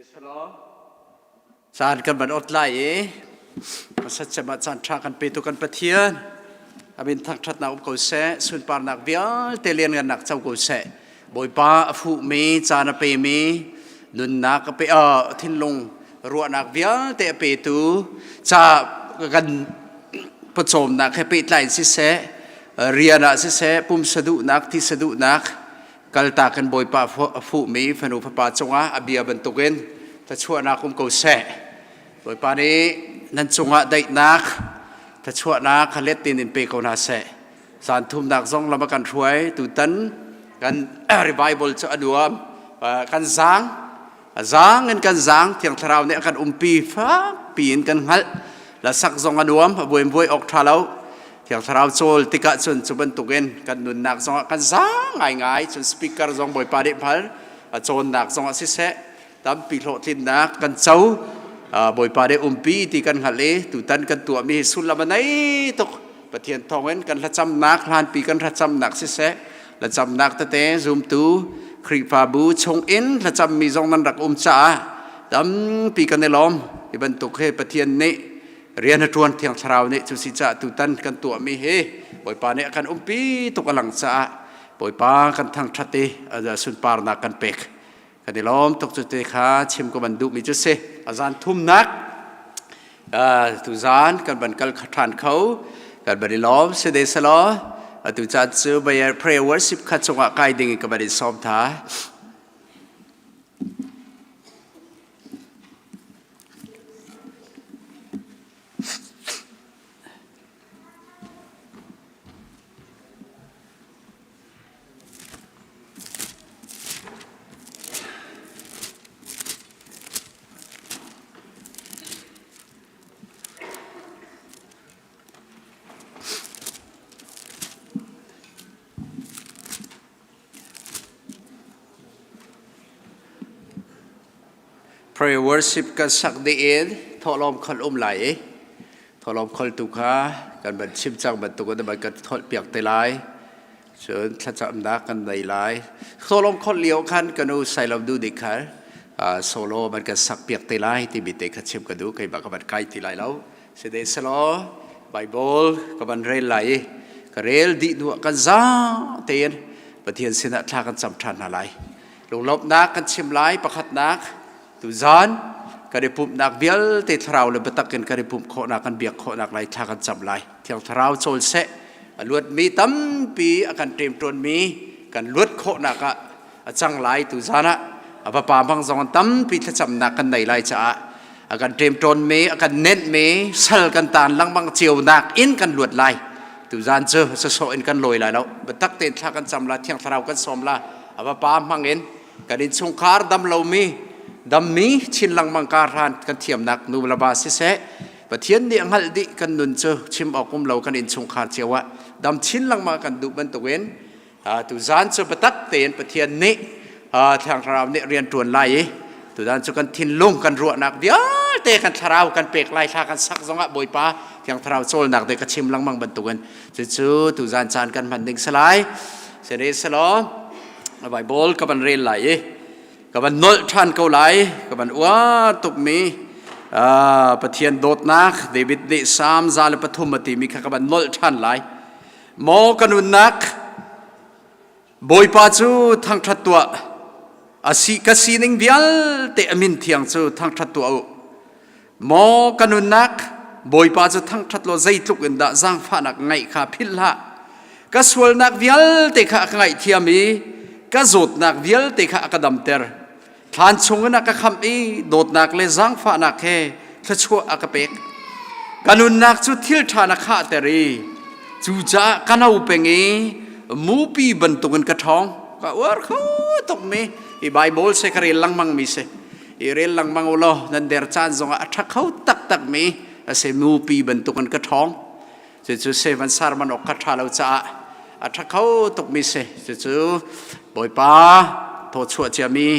Caan kan van ot lai i hmasat ah caan ṭha kan petu kan Pathian a min thangṭhatnak um ko seh, sunparnak vialte lianngannak co ko seh. Bawipa a fuhmi, caan a pemi, nunnak a pe, thinlung ruahnak vialte a petu ca kan pawcawmnak he pehtlai in siseh, rian ah siseh, pumsa duhnak, thisa duhnak, kaltak in Bawipa a fuhmi fanu fapa cungah a bia bantukin thluachuahnak um ko seh. Bawipa nih nan cungah daihnak, thluachuahnak let tin in pe ko hna seh. Zan thumnak zong lam a kan hruai tutan kan revival cu a nuam kan zaang a zaang in kan zaang thiang thlarau nih a kan umpi fakpi in kan hngalh la sak zong a nuam a buai buai awk ṭha lo thiang thlarau cawl tikah cun cu bantukin kan nunnak zongah kan zaang ngaingai cun speaker zong bawipa nih phal a cawnnak zongah siseh tampi hlawhtlinnak kan co bawipa nih umpi ti kan hngalh i tutan kan tuahmi hi sullam a nei tuk Pathian thawngin kan hlacamnak hlanpi kan hlacamnak siseh hlacamnak tete zumtu Khrihfabu chungin hlacammi zong nan rak um caah tampi kan i lawm hi bantuk hi Pathian nih rian a ṭuan Thiang Thlarau nih cu si caah tutan kan tuahmi hi Bawipa nih a kan umpi tuk a lang caah Bawipa kan thangṭhat i sunparnak kan pek kan i lawm tuk cu te kha chim ka van duhmi cu si a zan thumnak tuzan kan van kal ṭhan kho kan van i lawm si de selaw atu caan cu prayer worship kha cungah kai ding in ka van in sawm tha Prayer worship kan sak dih in thawhlawm khol um lai i thawhlawm kholtu kha kan van chim cang bantuk in van kan tholh piak te lai. Cun thlacamnak kan nei lai. Thawhlawm kholh lio khan ka nu Sailom du dik kha solo van kan sak piak te lai timi te kha chim ka duh keimah ka van kai ti lai lo. Side selaw Bible ka van rel lai i ka rel dih hnu ah kan za tein Pathian sinah thla kan cam ṭhan hna lai. Lunglawmhnak kan chim lai pakhatnak tuzan kan i pumhnak vialte thlarau le biatak in kan i pumh khawhnak kan biak khawhnak lai thla kan cam lai. Thiang Thlarau cawl seh a luatmi tampi a kan ṭemṭuanmi kan luat khawhnak ah a cang lai tuzan ah a vapa hmang zong tampi thlacamnak kan nei lai caah a kan ṭemṭawnmi a kan nenhmi sal kan taan lengmang cionak in kan luat lai tuzan cu sasawh in kan lawi lai lo biatak tein thla kan cam la Thiang Thlarau kan sawm la a vapa hmang in kan innchungkhar dam lomi dammi chin lengmang kar hlan kan thiamnak nu le va siseh Pathian nih a hngalh dih kan nun cu chim awk um lo kan innchungkhar cio ah dam chin lengmang kan duh bantukin tuzan cu biatak tein Pathian nih Thiang Thlarau nih rian ṭuan lai i tuzan cu kan thinlung kan ruahnak vialte kan thlarau kan pek lai thla kan sak zongah Bawipa Thiang Thlarau cawlnak te ka chim lengmang bantukin cucu tuzan caan kan hman ding si lai sene selaw Bible ka van rel lai i ka van nolh ṭhan ko lai ka van uar tukmi Pathian dawtnak David nih Salm 103 a timi kha ka van nolh ṭhan lai maw ka nunnak Bawipa cu thangṭhat tuah a si ka sining vialte a min thiang cu thangṭhat tuah u maw ka nunnak Bawipa cu thangṭhat law zeitluk in dah zaangfahnak ngeih kha philh hlah ka sualnak vialte kha a ka ngaihthiam i ka zawtnak vialte kha a ka damter thlan chungin a ka khamh i dawtnak le zaangfahnak he thluachuah a ka pek ka nunnak cu thil ṭha na khahter i cucaah ka no peng i mupi bantukin ka ṭhawng ka uar kho tukmi i Bible se ka rel lengmang mi si i rel lengmang u law nan der caan zongah a ṭha kho taktakmi a si mupi bantukin ka ṭhawng cucu sevan sarman awk kha ṭha lo caah a ṭha kho tukmi si cucu Bawipa thawchuah ciami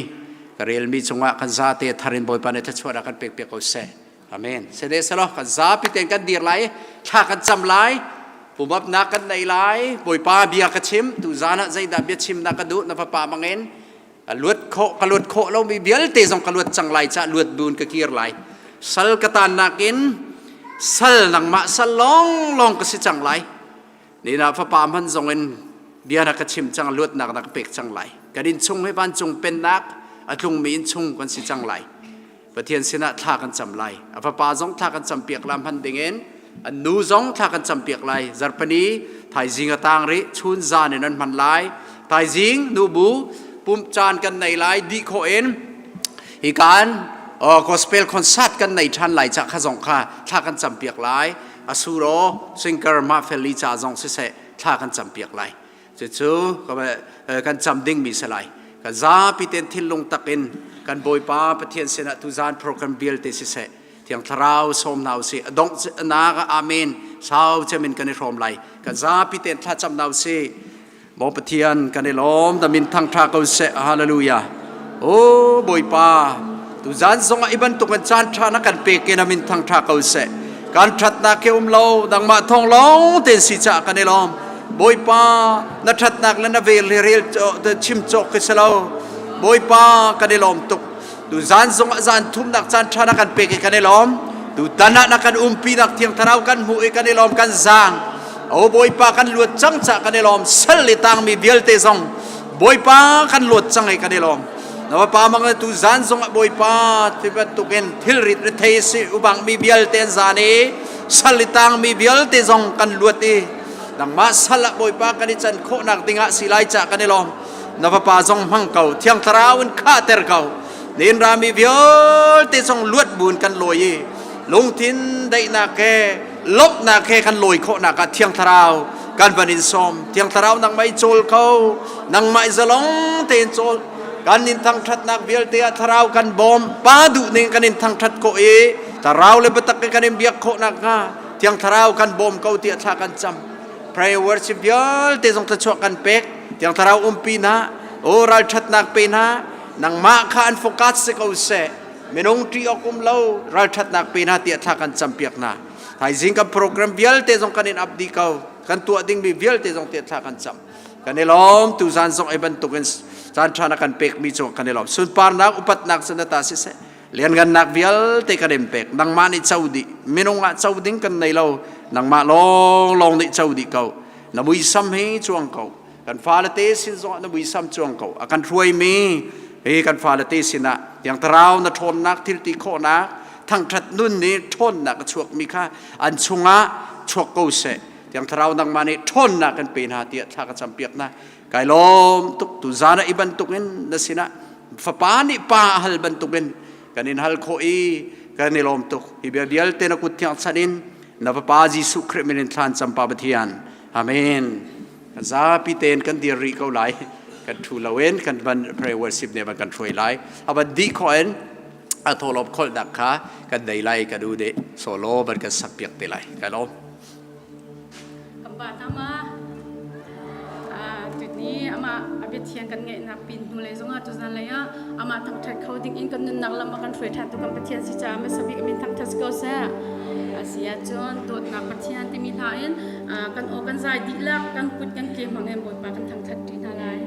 ka relmi cungah kan zate thar in Bawipa nih thluachuahnak kan pek piak ko seh Amen. Sene selaw kan zapi tein kan dir lai thla kan cam lai pumapnak kan nei lai Bawipa bia ka chim tu zan ah zeidah bia chim na ka duh na fapa mangin. A luat khawh ka luat khawh lomi vialte zong ka luat cang lai cah luat buin ka kir lai. Sal ka tan nakin sal nangmah sal lawnglawng ka si cang lai. Nina fapa hman zong in bia na ka chim cang luatnak na ka pek cang lai. Kan innchung hi vancung pennak a tlungmi innchung kan si cang lai. Pathian sinah thla kan cam lai. A fapa zong thla kan campiak la hman dingin an nu zong thla kan campiak lai. Zarhpini thaizing a tang rih chun zan in an hman lai. Thaizing nubu pumh caan kan nei lai dih khawh in hi kan gospel concert kan nei ṭhan lai ca kha zong kha thla kan campiak lai. Asuro singer ma feli ca zong siseh thla kan campiak lai. Cucu kan cam dingmi si lai. Kan zapi ten thinlung takin kan Bawipa Pathian sinah tuzan program vialte siseh Thiang Thlarau sawm hna usih. A dongh nak amen sau cemin kan i hrawm lai. Kan zapi ten thlacam hna usih. Maw Pathian kan i lawm da min thangtha ko seh. Hallelujah. O Bawipa tuzan zong ah i bantuk in caan tha na kan pek in a min thangtha ko seh. Kan thatnak ke um lo nangmah thong lawng ten si ca kan i lawm. Bawipa na thatnak le na vel hi rel chim cawk khi si lo. Bawipa kan i lawm tuk. Tu zan zong ah zan thumnak caan tha na kan pek i kan i lawm. Tu tan ah na kan umpi nak thiang thlarau kan hmuh i kan i lawm kan zaang. O Bawipa kan luat cang ca kan i lawm. Sal i tangmi vialte zong Bawipa kan luat cang i kan i lawm. Na pa mang tu zan zong ah Bawipa ti bantukin thilrit rethei si ubang mi vialte an zan i sal i tangmi vialte zong kan luat i nangmah sal ah Bawipa kan i can khawhnak dingah si lai ca kan i lawm. Na fapa zong hmang ko, Thiang Thlarau in khahter ko. Nin rami vialte zong luat buin kan lawi i lungthin daihnak he lawmhnak he kan lawi khawhnak ah Thiang Thlarau kan van in sawm. Thiang Thlarau nangmah i cawl ko, nangmah i zalong tein cawl. Kan in thangṭhatnak vialte ah Thlarau kan bawm. Pa duh ning kan in thangṭhat khawh i Thlarau le biatak in kan in biak khawh nakhnga Thiang Thlarau kan bawm ko tiah thla kan cam. Prayer worship vialte zong thluachuah kan pek. Thiang Thlarau umpi hna, o ralṭhatnak pe hna, nangmah kha an focus si ko seh. Minung ṭih awk um lo, ralṭhatnak pe hna tiah thla kan campiak hna. Thaizing kan program vialte zong kan in up dih ko. Kan tuah dingmi vialte zong tiah thla kan cam. Kan i lawm tuzan zong ei bantukin caan ṭha na kan pekmi cung kan i lawm. Sunparnak upatnak cu na ta siseh. Lianngannak vialte kan in pek. Nangmah nih co dih. Minung ah co ding kan nei lo. Nangmah lawnglawng nih co dih ko. Na muisam hi cuang ko. Kan fale te sin zongah na muisam cuang ko. A kan hruaimi hi kan fale te sinah Thiang Thlarau na ṭhawnnak thilti khawhnak thangṭhat nun nih ṭhawnnak a chuakmi kha an chungah chuak ko seh. Thiang Thlarau nangmah nih ṭhawnnak kan pe hna tiah thla ka campiak hna. Kai lawm tuk tu zan ah i bantukin na sinah fapa nih pa a hal bantukin kan in hal khawh i kan i lawm tuk. Hi bia vialte na kut thiang chan in na fapa Jesuh Khrih min in thlan cam pa Pathian. Amen. Kan zapi tein kan dir rih ko lai. Kan thu loin kan van prayer worship ne van kan hruai lai. A van dih khawh in a thawlawm kholhnak kha kan dei lai ka du deh solo van kan sak piak te lai. Kai lawm. Kan pa tama tuni amah a biathiang kan ngeihnak pin hnu lei zongah tuzan lei ah amah thangṭhat kho ding in kan nunnak lam a kan hruai ṭhan tu kan Pathian si caah hmasa bik min thangṭhat si ko seh. A si ahcun dawtnak Pathian timi hla in kan aw kan zai dihlak kan kut kan ke hmang in Bawipa kan thangṭhat ṭi hna lai.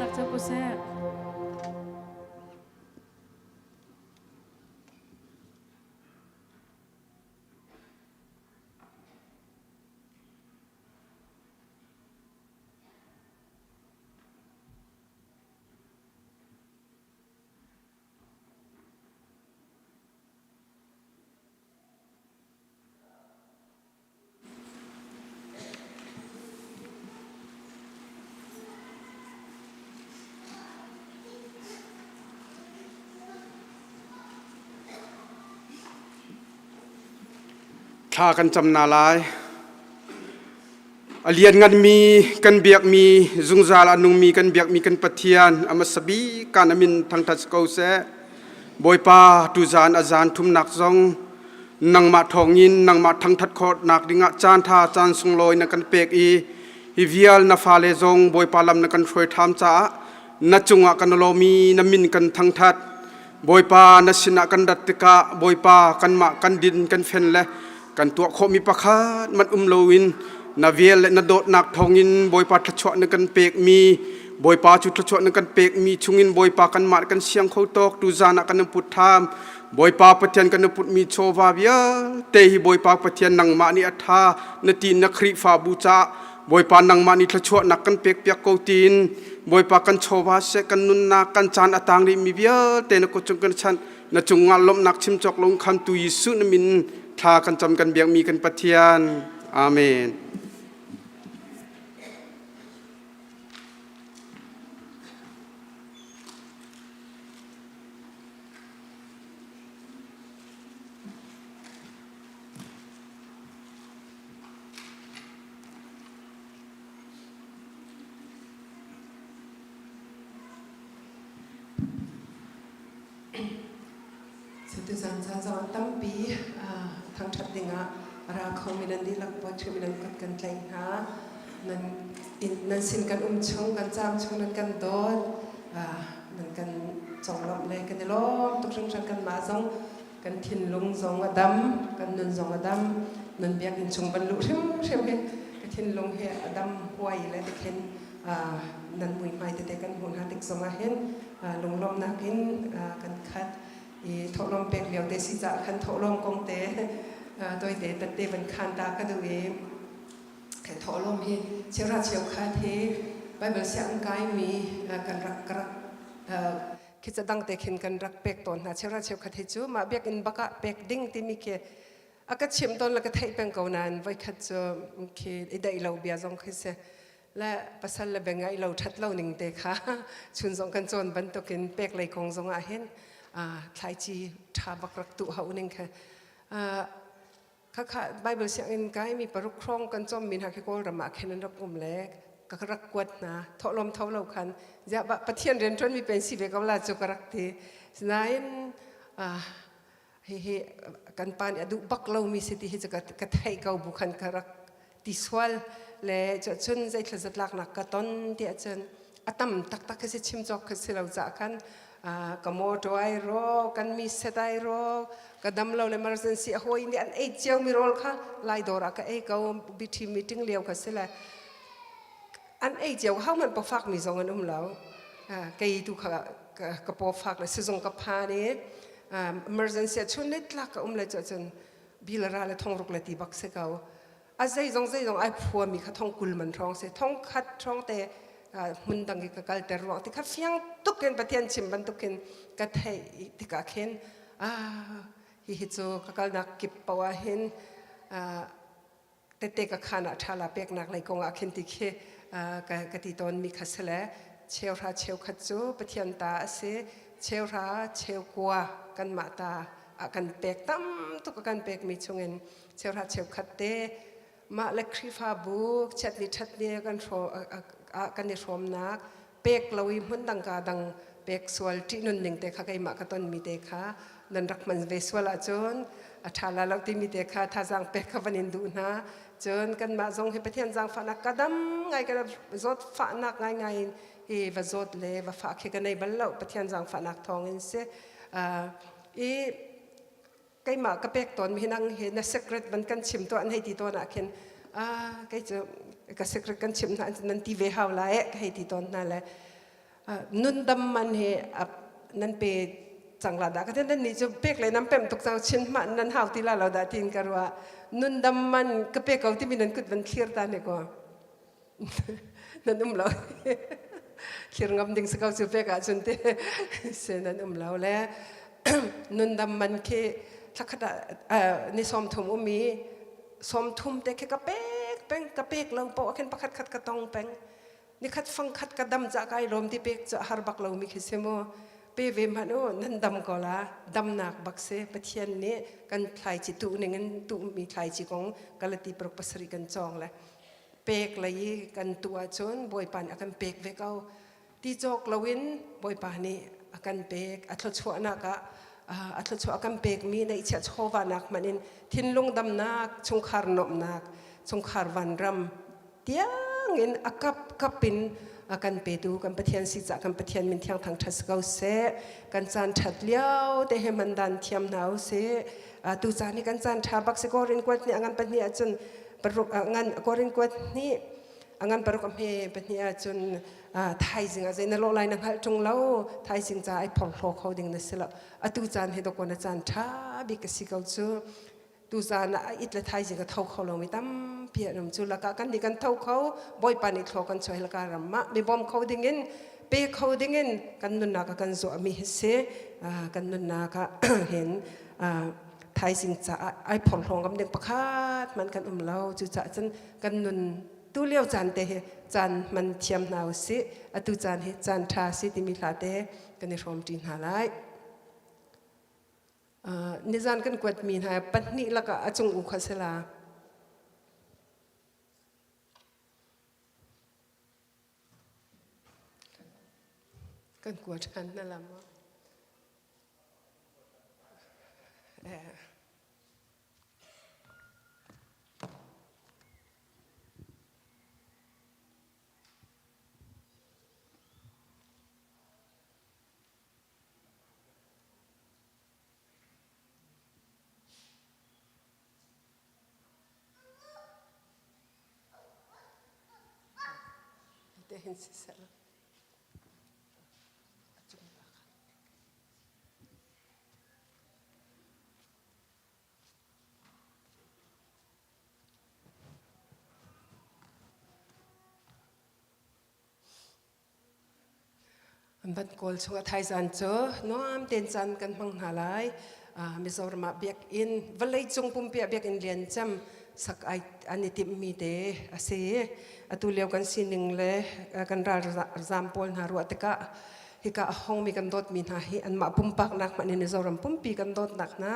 thluachuahnak co ko seh. Thla kan cam na lai. A liannganmi kan biakmi zungzal a nungmi kan biakmi kan Pathian a hmasa bik kan a min thangṭhat si ko seh. Bawipa tuzaan a zan thumnak zong nangmah thawngin nangmah thangṭhat khawhnak dingah caan ṭha caan sunglawi na kan pek i hi vial na fale zong Bawipa lam na kan hruai ṭham caah na cungah kan lawm i na min kan thangṭhat. Bawipa na sinah kan rat tikah Bawipa kanmah kan din kan fen le kan tuah khawhmi pakhat man um loin na vel le na dawtnak thawngin Bawipa thluachuah na kan pekmi Bawipa cu thluachuah na kan pekmi chungin Bawipa kanmah kan siang kho tawk tu zan ah kan put ṭham Bawipa Pathian kan putmi chawva vialte hi Bawipa Pathian nangmah nih a ṭha na ti na Khrihfabu caah Bawipa nangmah nih thluachuahnak kan pekpiak ko tiin Bawipa kan chawva seh kan nunnak kan caan a tang rihmi vialte na kut cung kan chanh na cungah lawmhnak chim cawk lo khamtu Jesuh na min thla kan cam kan biakmi kan Pathian. Amen. Tuzaan ca zong tampi thangṭhat dingah a ra khomi nan dihlak poetry nan kut kan tlaih hna. Nan nan sin kan um chung, kan caam chung nan kan dawt, nan kan conglawmh le kan i lawm tuk hringhran kanmah zong kan thinlung zong a dam, kan nun zong a dam. Nan biakinn chung van luh hrimhrim hi ka thinlung hi a dam huai le tikhin nan muihmai tete kan hmuh hna tik zong ah hin lunglawmhnak in kan khat i thawhlawm pek lio te si caah khan thawhlawm kong te toite tatte van khan ta ka duh i thawhlawm hi cheuhra cheukhat hi Bible sianginn kaimi kan rak ka rak khi ca dang te khin kan rak pek tawn hna cheuhra cheukhat hi cu mah biakinn bak ah pek ding timi khi a ka chimh tawn le ka theih peng ko nain voikhat cu khi i daih lo bia zong khi si le pasal le bia ngaih lo ṭhat lo ning te kha chun zong kan cawn bantukin pek lei kong zong ah hin thlaici ṭha bak rak tuh hau ning kha khakha Bible sianginn kai mi paruk hrawng kan cawm mi hna khi Kawlram ah khin an rak um le ka rak kuat hna thawhlawm tho lo khan ziah Pathian rianṭuan mi pen si ve ko la cu ka rak ti sinain hihi kan pa nih a duh bak lomi si ti hi cu ka theih ko bu khan ka rak ti sual le cun zeithla zatlaknak ka ton ti ahcun a tam taktak khi si chim cawk khi si lo caah khan ka motor ai ro kan mi set ai ro ka dam lo le emergency a hawi nih an ei cio mi rawl kha lai dawr ah ka ei ko bithi meeting lio kha si le an ei cio hau man pawfak mi zong an um lo kei tu kha ka pawfak le sizung ka phan i emergency a chun le tlak ka um le cu cun bilara le thongruk le ti bak si ko a zeizong zeizong ai phuami kha thong kul man hrawng si thong khat hrawng te hmun dang i ka kalter ruang ti kha fiang tukin Pathian chim bantukin ka theih tikah khin ah hihi cu ka kalnak kip poah hin tette ka khan ah ṭha la peknak lei kong ah khin ti khi ka ti tawnmi kha si le cheuhra cheukhat cu Pathian ta a si cheuhra cheukua kanmah ta ah kan pek tam tuk a kan pekmi chungin cheuhra cheukhat te mah le Khrihfabu chiatni ṭhatni kan hro kan i hrawmnak pek lo i hmun dang ka dang pek sual ṭihnun ning te kha keimah ka tonmi te kha nan rak hman ve sual ahcun a ṭha la lo timi te kha thazaang pek kha van in duh hna cun kanmah zong hi Pathian zaangfahnak ka dam ngai ka zawt fahnak ngaingai in hi va zawt le va fah khi ka nei bal lo Pathian zaangfahnak thawng in si i keimah ka pek tawn mi nang hi na secret van kan chim to an hei ti tawn ah khin ah kei cu ka secret kan chim hna nan ti ve hau lai eh ka hei ti tawn hna le. Nundam man he nan pe cang la dah ka ti nan nih cu pek le nan pemh tuk cang chin hmah nan hau ti la lo dah tiin ka ruah. Nundam man ka pe ko timi nan kut van thlir ta ne ko. Nan um lo. Thlir ngam ding si ko cu pek ahcun te se nan um lo le nundam man khi thlakhat ah ni 30 um i 30 te khi ka pek peng ka pek lo poah khin pakhat khat ka tong peng. Nikhat fangkhat ka dam ca kai lawm ti pek cu har bak lomi khi si mu. Pe ve hmanh u nan dam ko la damnak bak si Pathian nih kan thlaici tuh ning in tuhmi thlaici kong Galati paruk pasarih kan cawng le pek lei i kan tuh ahcun Bawipa nih a kan pek ve ko. Ti cawk loin Bawipa nih a kan pek a thluachuahnak ah a thluachuah a kan pekmi neihchiah chawvanak hmanh in thinlung damnak chungkhar nuamhnak chungkhar vanram tiangin a kap kap in a kan petu kan Pathian si cah kan Pathian min thiang thang ṭhat si ko seh. Kan caan ṭhat lio te he man dan thiam hna u sih. Tu caan hi kan caan ṭha bak si Korin kuat nih a ngan pahnih ahcun paruk ngan Korin kuat nih a ngan paruk a hme pahnih ahcun thaizing ah zei na lawh lai na hngalh ṭung lo thaizing ca ai phorhlaw kho ding na si lo. Atu caan hi dawkaw na caan ṭha bik a si ko cu. Tuzaan ah a it le thaizing a tho kho lomi tampi an um. Cu lakah kan nih kan tho kho, Bawipa nih thlaw kan chuah hilka ram ah mi bawm kho dingin, pe kho dingin kan nunnak a kan zuahmi hi si. Kan nunnak ah hin thaizing caah ai phorhlaw ngam ding pakhat hmanh kan um lo. Cucaah cun kan nun tu lio caan te hi caan hman thiam hna usih. Atu caan hi caan ṭha si timi hla te kan i hrawm ṭi hna lai. Nizan kan kuatmi hna pahnih lakah a cung u kha si la. Kan kua ṭhan na lam. Eh. Te hin siseh la. A cung pa kha. An van kawl chungah thaizan cu nuam tein caan kan hmang hna lai. Mizoram ah biakinn, vawleicung pumpi ah biakinn lian cem sak ai an i timhmi te a si. Atu lio kan sining le kan ralzam pawl hna ruah tikah hika a hongmi kan dawtmi hna hi anmah pumpak nak hmanh in Mizoram pumpi kan dawtnak hna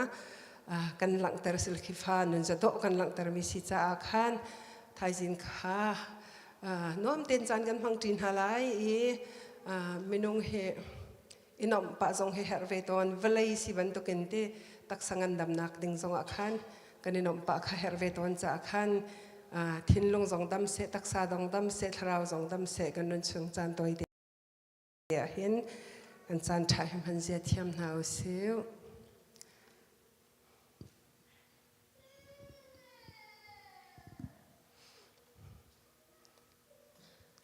kan langhter sil khi fa nun zadawh kan langhtermi si caah khan thaizing kha Nuam tein caan kan hmang ṭi hna lai i minung hi i nuamh pah zong hi herh ve tawn. Vawlei si bantukin ti taksa ngandamnak ding zongah khan kan i nuamh pah kha herh ve tawn caah khan thinlung zong dam seh, taksa zong dam seh, thlarau zong dam seh kan nun chung caan tawi te ahhin kan caan ṭha hi hman zia thiam hna u sih.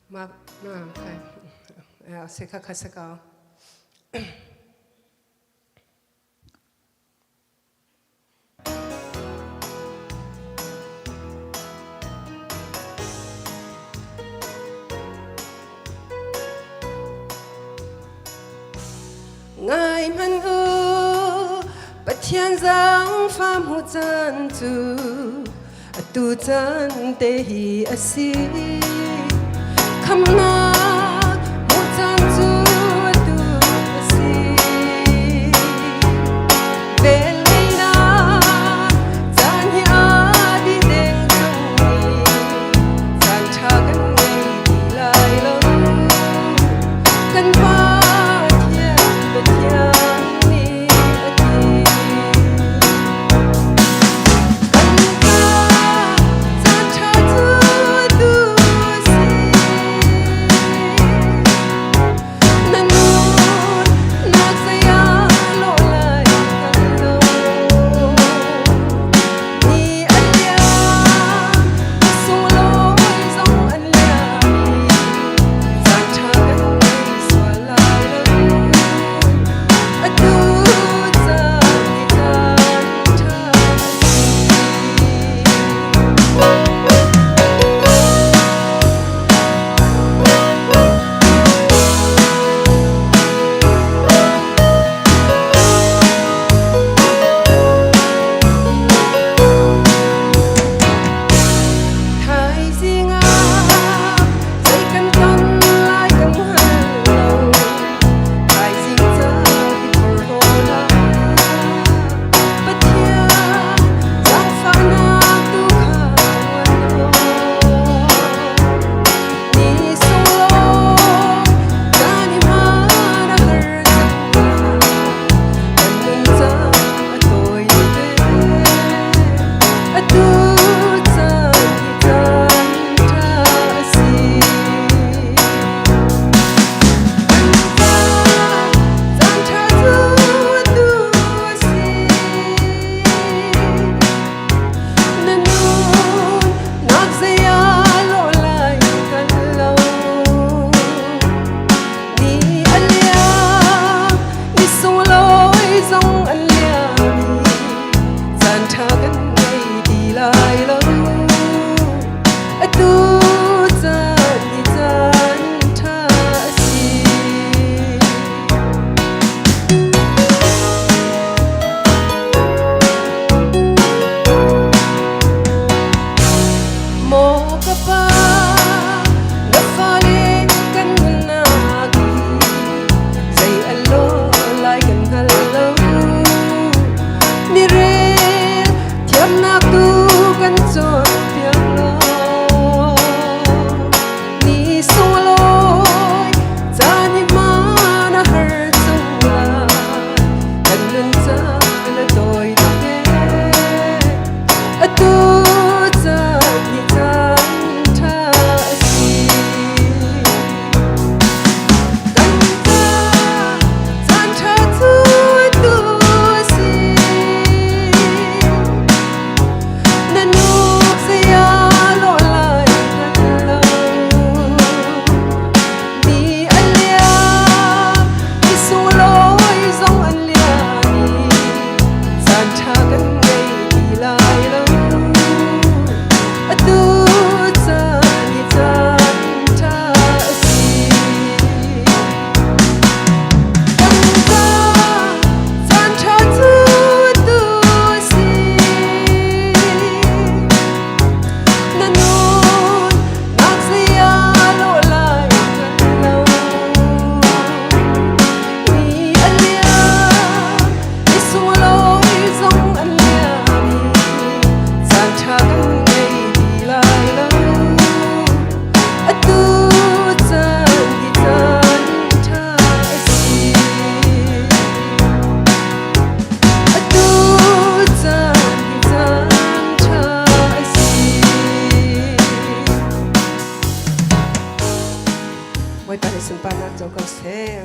Ma na okay. Ja, se kha kha se ka. Ngai hmanh u, Pathian zaangfah hmu caan cu atu caan te hi a si. Khamnak hmuh caan cu atu a si. Velngeihnak caan hi a dih deng cang i caan ṭha kan ngei ti lai lo. Kan Pathian, Pathian nih a ti. Kan ca caan ṭha cu atu a si. sunparnak co ko seh.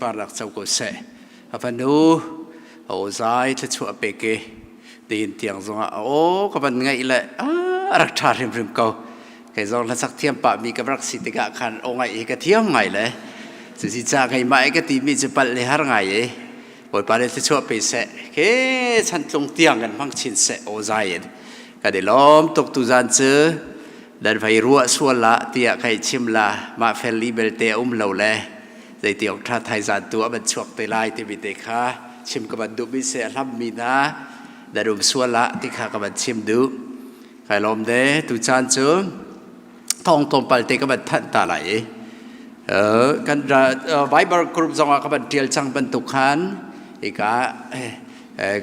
Parnak co ko seh. A fanu a aw zai thluachuah pek i nihin tiang zongah a aw ka van ngaih le a rak ṭha hrimhrim ko. Kei zong hlasak thiam pahmi ka rak si tikah khan aw ngaih hi ka thiam ngai le cuci ca keimah i ka timi cu palh le har ngai i Bawipa nih thluachuah pe seh. Ke chantlung tiang kan hmang chin seh aw zai in. Kan i lawm tuk tuzan cu dan vai ruah sual la tiah kai chim la mah fel li belte a um lo le zeiti awk tha thaizan tu a van chuak te lai timi te kha chim ka van duh mi se a hlam mi hna dan um sual la ti kha ka van chim duh kai lawm de tu caan cu thong tlawmpal te ka van thanh ta lai i kan Viber group zong ah ka van tial cang bantuk khan ika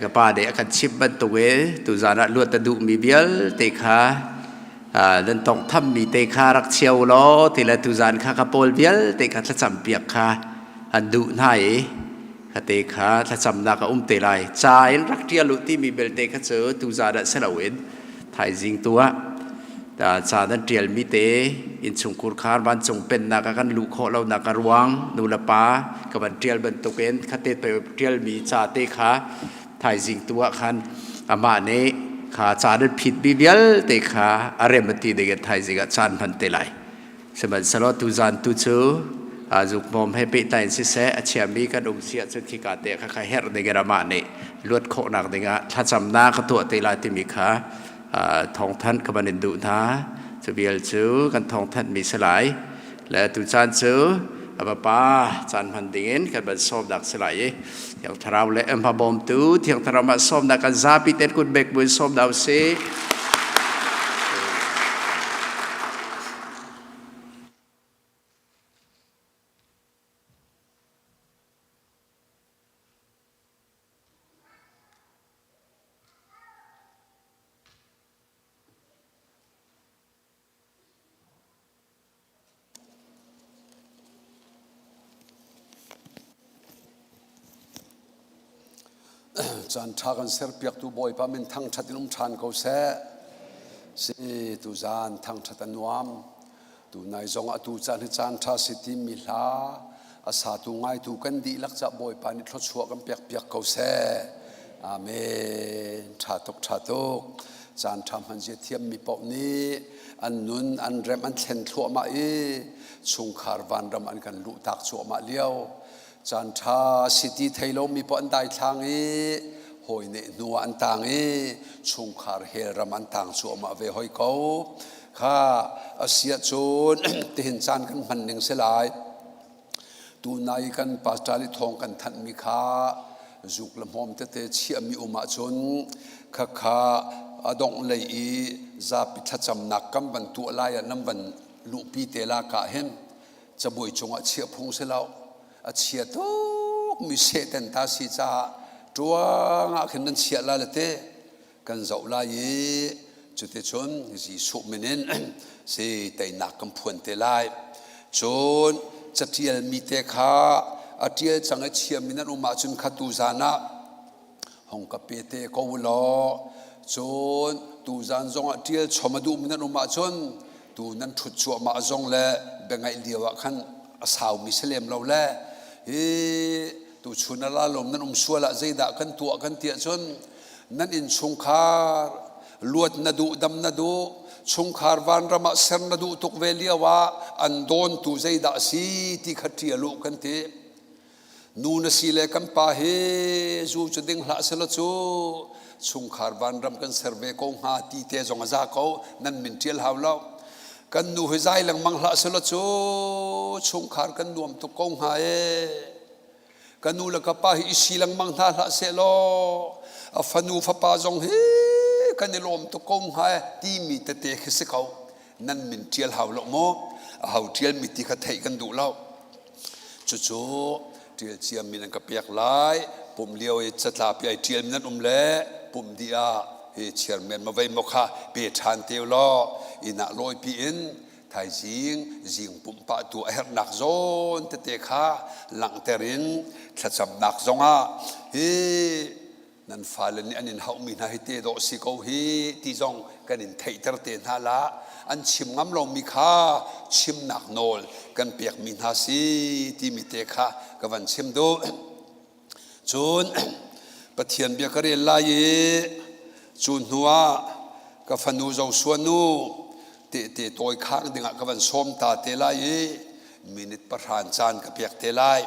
ka pa nih a kan chimh bantuk i tuzan ah luat a duhmi vialte kha nan tawnghthammi te kha rak chia u law ti le tuzan kha ka pawl vialte kha thlacam piak kha an duh hna i kha te kha thlacamnak a um te lai. Ca in rak ṭial u timi belte kha cu tuzan ah si loin thaizing tu ah ca nan ṭialmi te innchungkhur khar vancung pennak ah kan luh khawh lonak a ruang nu le pa ka van ṭial bantukin khate ṭialmi ca te kha thaizing tu ah khan amah nih kha ca nan phitmi vialte kha a rem a ti ding in thaizing ah caan hman te lai. Sihmanhsehlaw tuzan tu cu zukmawm he pehtlai in siseh a chiami kan um si ahcun khika te kha kha herh ding in amah nih luat khawhnak dingah thlacamnak ka tuah te lai timi kha thawngthanh ka van in duh hna. Cu vial cu kan thawngthanh mi si lai. Le tu caan cu a vapa caan hman dingin kan van sawmnak si lai i Thiang Thlarau le hma bawmtu Thiang Thlarau mah sawmnak kan zapi ten kut bek buin sawm hna usih. Caan ṭha kan serpiaktu Bawipa min thangṭhat in um ṭhan ko seh. Si tuzaan thangṭhat a nuam. Tunai zong atu caan hi caan ṭha si timi hla a satu ngaitu kan dihlak ca Bawipa nih thluachuah kan pek piak ko seh. Amen. Ṭha tuk ṭha tuk. Caan ṭha hman zia thiammi paoh nih an nun an rem an thlen thluahmah i chungkhar vanram an kan luhtak cuahmah lio. Caan ṭha si ti thei lomi paoh an daithlang i hawi neh hnu ah an tang i chungkhar hell ram an tang cuahmah ve hoi ko. Kha a si ahcun tihin caan kan hman ning si lai. Tunai kan pastor i thawng kan thanhmi kha zuk le hmawm tete chiahmi um ahcun khakha a dongh lei i zapi thlacamnak kan van tuah lai ah nan van luhpi te la ka hin cabuai cungah chiah phung si lo a chia tuk mi sehten ta si caah tuang ah khin nan chiah la le te kan zoh lai i cuticun Jesuh min in si teinak kan phuan te lai cun catial mi te kha a tial cang i chiami nan um ahcun kha tu zan ah hong ka pe te ko law cun tuzan zong ah ṭial chom a duhmi nan um ahcun tu nan ṭhut cuahmah zong le biangaih lio ah khan a saumi si lem lo le hi tuchun a lalom nan um sual ah zeidah kan tuah kan ti ahcun nan innchungkhar luat na duh dam na duh chungkhar vanram ah ser na duh tuk ve lio ah an dawntu zeidah a si ti kha ṭial u kan ti Nu na si le kan pa hi zu cu ding hlah selaw cu chungkhar vanram kan ser ve ko hnga ti te zong a za ko nan min ṭial hau lo. Kan nu hi zai lengmang hlah selaw cu chungkhar kan nuam tuk ko hnga ee. Ka nu le ka pa hi i si lengmang hna hlah sehlaw a fanu fapa zong hi kan i lawm tuk ko hnga ee timi tete khi si ko. Nan min ṭial hau lo maw? A ho ṭialmi ti kha theih kan duh lo. Cucu ṭial ciami nan ka pek lai. Pumh lio i catlap i ai ṭialmi nan um le pumh dih ah hi chairman ma vei maw kha pe ṭhan te u law inn ah lawipi in Thaizing zing pumhpah tu a herhnak zawn tete kha langhter in thlacamnak zongah hi nan fale nih an in hauhmi hna hi te dawh si ko hi ti zong kan in theihter te hna la an chim ngam lomi kha chimnak nawl kan pekmi hna si timi te kha ka van chim duh. Cun Pathian bia ka rel lai i cu hnuah ka fanu Joshua nu tehte tawi khang dingah ka van sawm ta te lai i minute pahran caan ka pek te lai.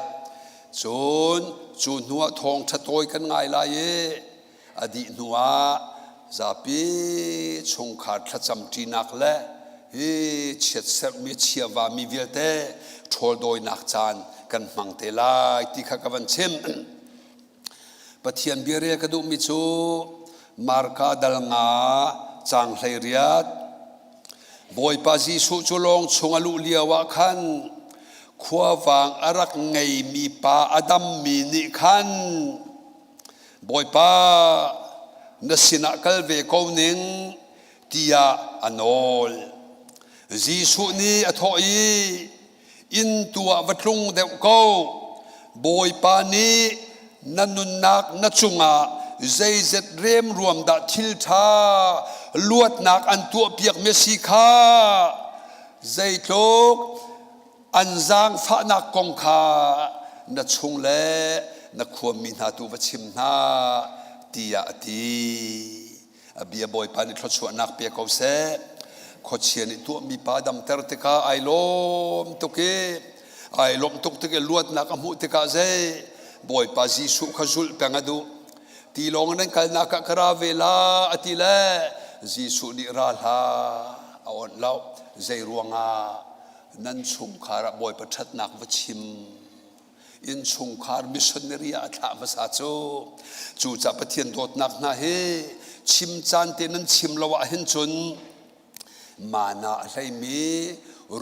Cun cu hnuah thawngṭha tawi kan ngai lai i a dih hnuah zapi chungkhar thlacam ṭinak le hi chiatserhmi chiavami vialte ṭhawldawinak caan kan hmang te lai ti kha ka van chim. Pathian bia rel ka duhmi cu Marka dal nga caang 18 Bawipa Jesuh cu lawng chung a luh lio ah khan khuavang a rak ngeimi pa a dammi nih khan Bawipa, na sinah kal ve ko ning tiah a nawl. Jesuh nih a thawh i, inn tu ah va tlung deuh ko. Bawipa nih na nunnak na cungah zeizet remruam dah thil ṭha luatnak an tuahpiakmi a si kha zeitluk An zaangfahnak kong kha na chung le na khuami hna tu va chim hna tiah a ti. A bia Bawipa nih thluachuahnak pe ko seh. Khuachia nih tuahmi pa damter tikah ai lawm tuk i ai lawmh tuk tik i luatnak a hmuh tikah zei Bawipa Jesuh kha zulh peng a duh. Tilawng nan kalnak ah ka ra ve la a ti le Jesuh nih ra hlah a onh lo. Zei ruangah nan chungkhar ah Bawipa ṭhatnak va chim innchungkhar missionary ah a thlah hmasa cu cucah Pathian dawtnak hna hi chim caan te nan chim lo ah hin cun mana a hleimi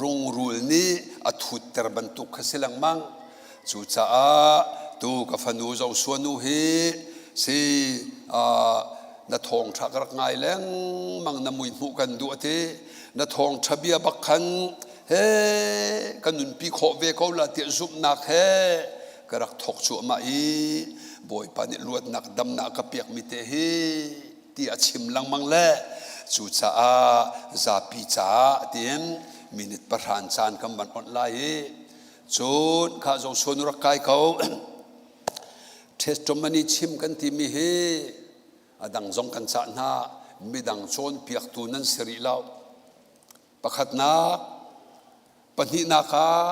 rungrul nih a thutter bantuk kha si lengmang cucaah tu ka fanu Joshua nu hi si na thawngṭha ka rak ngai lengmang na mui hmuh kan duh a ti na thawngṭha bia bak khan he ka nunpi khawh ve ko la tiah zumhnak he ka rak thawk cuahmah i Bawipa nih luatnak damnak ka pekmi te hi ti a chim lengmang le cucaah zapi caah tiin minute pahran caan kan van onh lai i cun kha Joshua nu rak kai ko testimony chim kan timi hi a dang zong kan cah hna midang cawnpiaktu nan si rih lo pakhatnak pahnihnak ah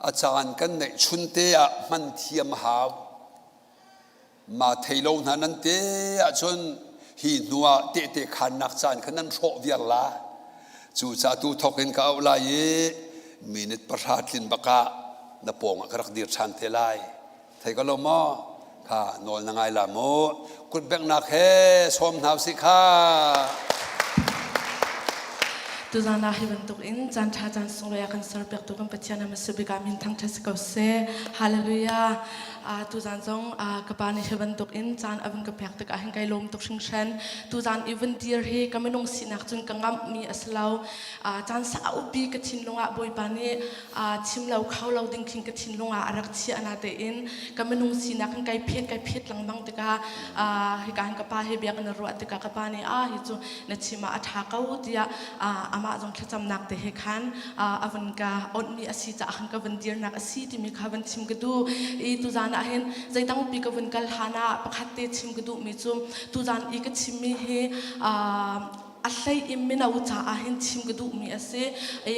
a caan kan neih chunte ah hman thiam a hau ma thei lo hna nan te ahcun hi hnu ah tehte khannak caan kha nan hrawh viar la cu ca tu thawk in ka auh lai i minute pahra tlin bakah na pawng ah ka rak dir ṭhan te lai Thei ko lo maw? Kha nawl na ngai la mu. Kut benghnak he sawm hna usih kha. Tuzan ah hi bantuk in caan ṭha caan sunglawi a kan serpiaktu kan Pathian a hmasa ah min thangṭhat si ko seh. Hallelujah. Tuzan zong ka pa nih hi bantuk in caan a vun ka pek tikah hin kai lawm tuk hringhran. Tuzan i vun dir hi ka minung sinak cun ka ngamhmi a si lo. Caan saupi ka thinlung ah Bawipa nih chim lo kho lo ding khin ka thinlung ah a rak chiah na tein ka minung sinak in kai phet kai phet lengmang tikah hika hin ka pa he bia kan ruah tikah ka pa nih a hi cu na chim ah a ṭha ko tiah amah zong thlacamnak te he khan a vun ka onhmi a si caah khan ka vun dirnak a si timi kha vun chim ka duh i tuzan ah hin zeidang pi ka vun kal hlan ah pakhat te chim ka duhmi cu tuzan i ka chimmi hi a hlei in mino caah hin chim ka duhmi a si.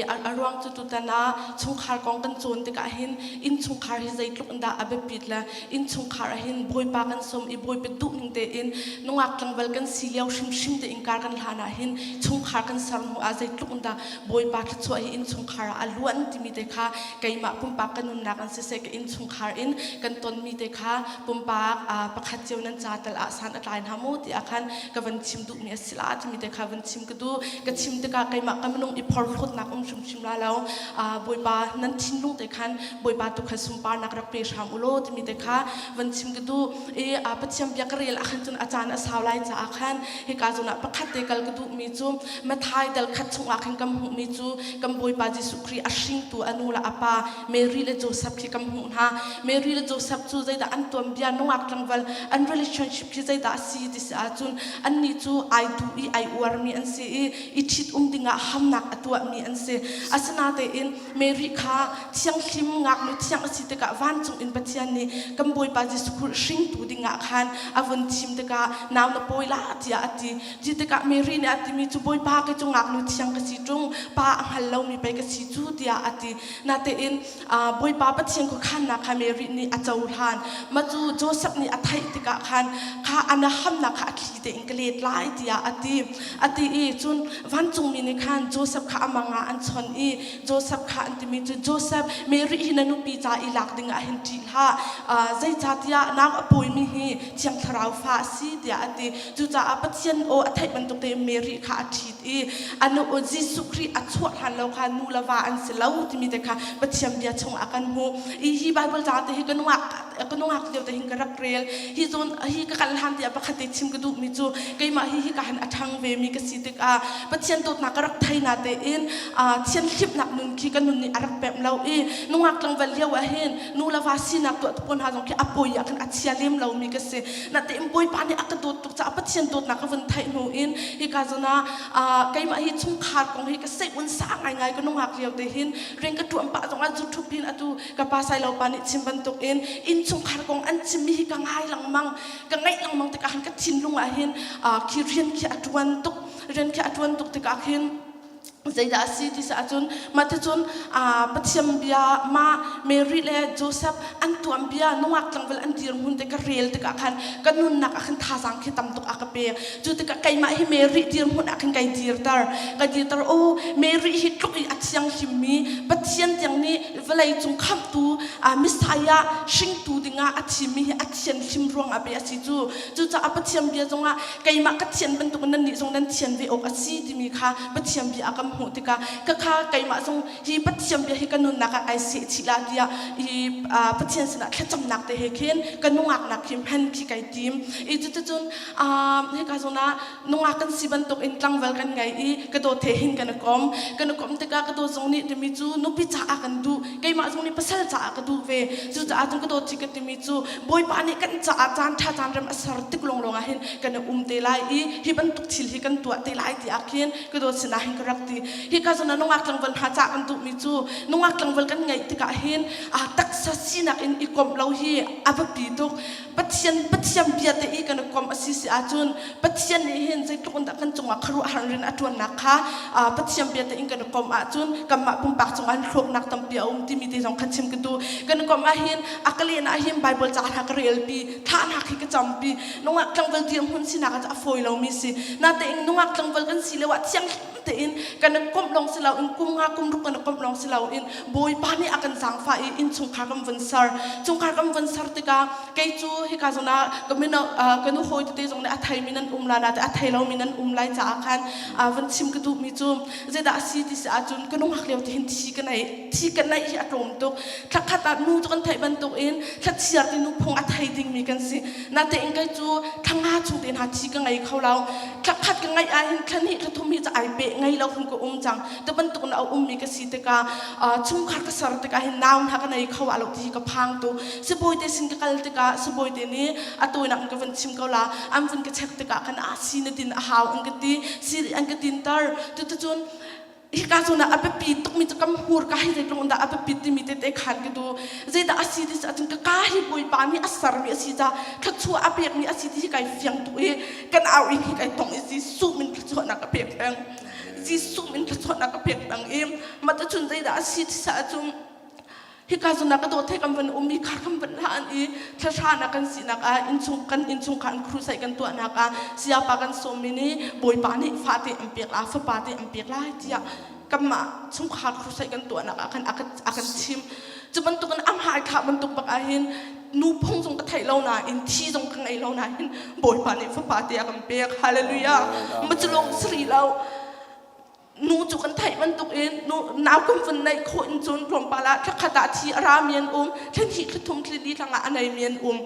A ruang cu tutan ah chungkhar kong kan cawn tikah hin innchungkhar hi zeitluk in dah a biapit le innchungkhar ah hin Bawipa kan sawm i Bawipa duhning tein nungak tlangval kan si lio hrimhrim tein kar kan hlan ah hin chungkhar kan ser hnu ah zeitluk in dah Bawipa thluachuah hi innchungkhar ah a luan timi te kha keimah pumpak ka nunnak in siseh ka innchungkhar in kan tonmi te kha pumpak pakhat cio nan ca tal ah san a tlai hna mu tiah khan ka van chim duhmi a si la timi te kha van. van chim ka duh. Ka chim tikah keimah ka minung i phorhlawtnak um hrimhrim la lo. Bawipa nan thinlung te khan Bawipa tu kha sunparnak rak pe hram u law timi te kha van chim ka duh. I Pathian bia ka rel ah khan cun a caan a sau lai caah khan hika zawn ah pakhat te kal ka duhmi cu Matthai dal khat chungah khan kan hmuhmi cu kan Bawipa Jesuh Khrih a hringtu a nu le a pa Mary le Joseph khi kan hmuh hna. Mary le Joseph cu zeidah an tuanbia nungak tlangval an relationship khi zeidah a si ti si ahcun annih cu ai duh i ai uarmi an si i i ṭhit um dingah hamnak a tuahmi an si. Asinatein Mary kha thianghlim ngaknu thiang a si tikah vancung in Pathian nih kan Bawipa Jesuh Khrih hringtu dingah khan a vun thim tikah nau na pawi la tiah a ti. Ti tikah Mary nih a timi cu Bawipa kei cu ngaknu thiang ka si ṭung pa a hngal lomi pei ka si cu tiah a ti. Natein Bawipa Pathian khuakhannak kha Mary nih a cohlan. Mah cu Joseph nih a theih tikah khan kha a na hamnak kha a thli tein ka let lai tiah a ti. A ti i cun vancungmi nih khan Joseph kha a mang ah an chawnh i Joseph kha an timi cu Joseph Mary hi na nupi ca i lak ding ah hin ṭih hlah. Zeicahtiah nau a pawimi hi Thiang Thlarau fa a si tiah a ti. Cucaah Pathian aw a theih bantuk tein Mary kha a ṭhit i a nu Jesuh Khrih a chuah hlan lo kha nu le va an si lo timi te kha Pathian bia chung ah kan hmuh. I hi Bible ca te hi ka nungak ka nungak lio te hin ka rak rel. Hi zawn hi ka kal hlan tiah pakhat te chim ka duhmi cu keimah hi hika hin a ṭhang ve mi ka si tikah Pathian dawtnak ka rak thei na tein thianhlimnak nun khi ka nun nih a rak pemh lo i nungak tlangval lio ah hin nu le va sinak tuah tu hna zong khi a poi ah khan a chia lem lomi ka si. Natein Bawipa nih a ka dawt tuk caah Pathian dawtnak ka vun theih hnu in hika zawn ah keimah hi chungkhar kong hi ka seih-un sa ngaingai ka nungak lio te hin rian ka ṭuan pah zongah zu ṭhup hin atu ka pa Sailo pa nih chim bantuk in innchungkhar kong an chimmi hi ka ngai lengmang ka ngaih lengmang tikah khan ka thinlung ah hin khi rian khi a ṭuan tuk rian khi a ṭuan tuk tikah khin zeidah a si ti ahcun mah ticun Pathian bia ma Mary le Joseph an tuan bia nungak tlangval an dirhmun te ka rel tikah khan ka nunnak ah khan thazaang khi tam tuk a ka pek cu tikah keimah hi Mary dirhmun ah khan kai dirter ka dirter o Mary hi tluk i a thianghlim mi Pathian tiang nih vawlei cung khamhtu Messiah hringtu dingah a thimmi hi a thianhlim ruangah pe a si cu cucaah Pathian bia zongah keimah ka thian bantuk nan nih zong nan thian ve awk a si timi kha Pathian bia a kan hmuh tikah ka kha keimah zong hi Pathian bia hi ka nunnak ah kai seh chih la tiah i Pathian sinah thlacamnak te he khin ka nungaknak khi hman khi kai tim i cuticun hika zawn ah nungak kan si bantuk in tlangval kan ngei i ka dawt he hin kan i kom kan i kom tikah ka dawt zong nih timi cu nupi caah kan duh keimah zong nih pasal caah ka duh ve cucaah cun ka dawt hi ka timi cu Bawipa nih kan caah caan ṭha caan rem a ser tik lawnglawng ah hin kan i um te lai i hi bantuk thil hi kan tuah te lai ti ah khin ka dawt sinah hin ka rak ti. Hika zawn ah nungak tlangval hna cah kan duhmi cu nungak tlangval kan ngeih tikah hin taksa sinak in i komh lo hi a biapi tuk. Pathian Pathian bia te i kan i komh a si si ahcun Pathian nih hin zeitluk in dah kan cungah khuaruahhar rian a ṭuannak kha Pathian bia te in kan i komh ahcun kanmah pumpak cungah hin hlawknak tampi a um timi te zong kha chim ka duh. Kan i komh ahhin a ka len ahhin Bible ca hna ka relpi, thla hna khi ka campi. Nungak tlangval dirhmun sinak ah a fawi lomi si. Natein nungak tlangval kan si lio ah thianghlim tein kan i komh lawng si loin kum nga kum ruk kan i komh lawng si loin Bawipa nih a kan zaangfah i innchungkhar kan vun ser. Chungkhar kan vun ser tikah kei cu hika zawn ah ka mino ka nu hawi tete zong nih a theimi nan um la nain a thei lomi nan um lai caah khan van chim ka duhmi cu zeidah a si ti si ahcun ka nungak lio ti hin thi ka nei thi ka neih hi a tlawm tuk thlakhat ah nu cu kan theih bantuk in thlachiar ti nu phung a thei dingmi kan si natein kei cu thlanga chung te hna thi ka ngei kho lo thlakhat ka ngeih ah hin thlahnih thlathum hi cu ai peh ngei lo khin ka um cang ti bantuk in a ummi ka si tikah chungkhar ka ser tikah hin nau hna ka nei kho ah lo ti hi ka phang tu sibawi te sin ka kal tikah sibawi te nih a tawinak in ka van chim ko la an vun ka check tikah khan ah si na din a hau an ka ti si an ka tinter cuticun hika zawn ah a biapi tukmi cu kam hmur ka hi zeitluk in dah a biapit timi tete khan ka duh zeidah a si ti ahcun ka ka hi bawipa nih a sermi a si ca thluachuah a pekmi a si ti hi kai fiang tuk i kan au in hi kai tong i Jesuh min thluachuahnak a pek peng Jesuh min thluachuahnak a pek peng i mah cun zeidah a si ti ahcun hika zawn ah ka dawt he kan van um i khar kan van hlan i thlahrana kan sinak ah innchung kan innchungkhar an crusade kan tuahnak ah sayapa kan sawmmi nih bawipa nih fate an pek la fapa te an pek lai tiah kanmah chungkhar crusade kan tuahnak ah khan a kan chim cu bantukin amhai thlah bantuk bak ah hin. Nu phung zong ka theih lo nain thi zong ka ngei lo nain Bawipa nih fapa te a kan pek. Hallelujah. Ma cu lawng si rih lo. Nu cu kan theih bantuk in nu nau kan vun neih khawh in cun tlawmpal ah thlakhat ah thi a rami an um thla hnih thla thum thla li thlangah a neimi an um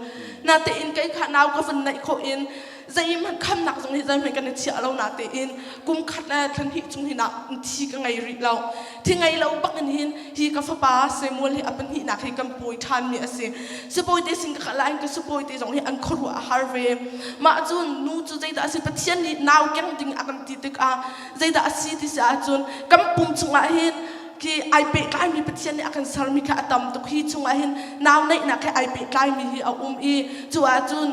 natein kei kha nau ka vun neih khawh in zeihmanh khamnak zong hi zeihmanh kan i chiah lo natein kum khat le thla hnih chung hin ah thi ka ngei rih lo thi ngei lo bak in hin hi ka fapa Samuel hi a pahnihnak hi kan pawi ṭhanmi a si sibawi te sin ka kal ah hin ka sibawi te zong hi an khuaruah a har ve mah cun nu cu zeidah a si Pathian nih nau keng ding a kan ti tikah zeidah a si ti si ahcun kan pum chungah hin khi ai pehtlaimi Pathian nih a kan sermi kha a tam tuk hi chungah hin nau neihnak he ai pehtlaimi hi a um i cu ahcun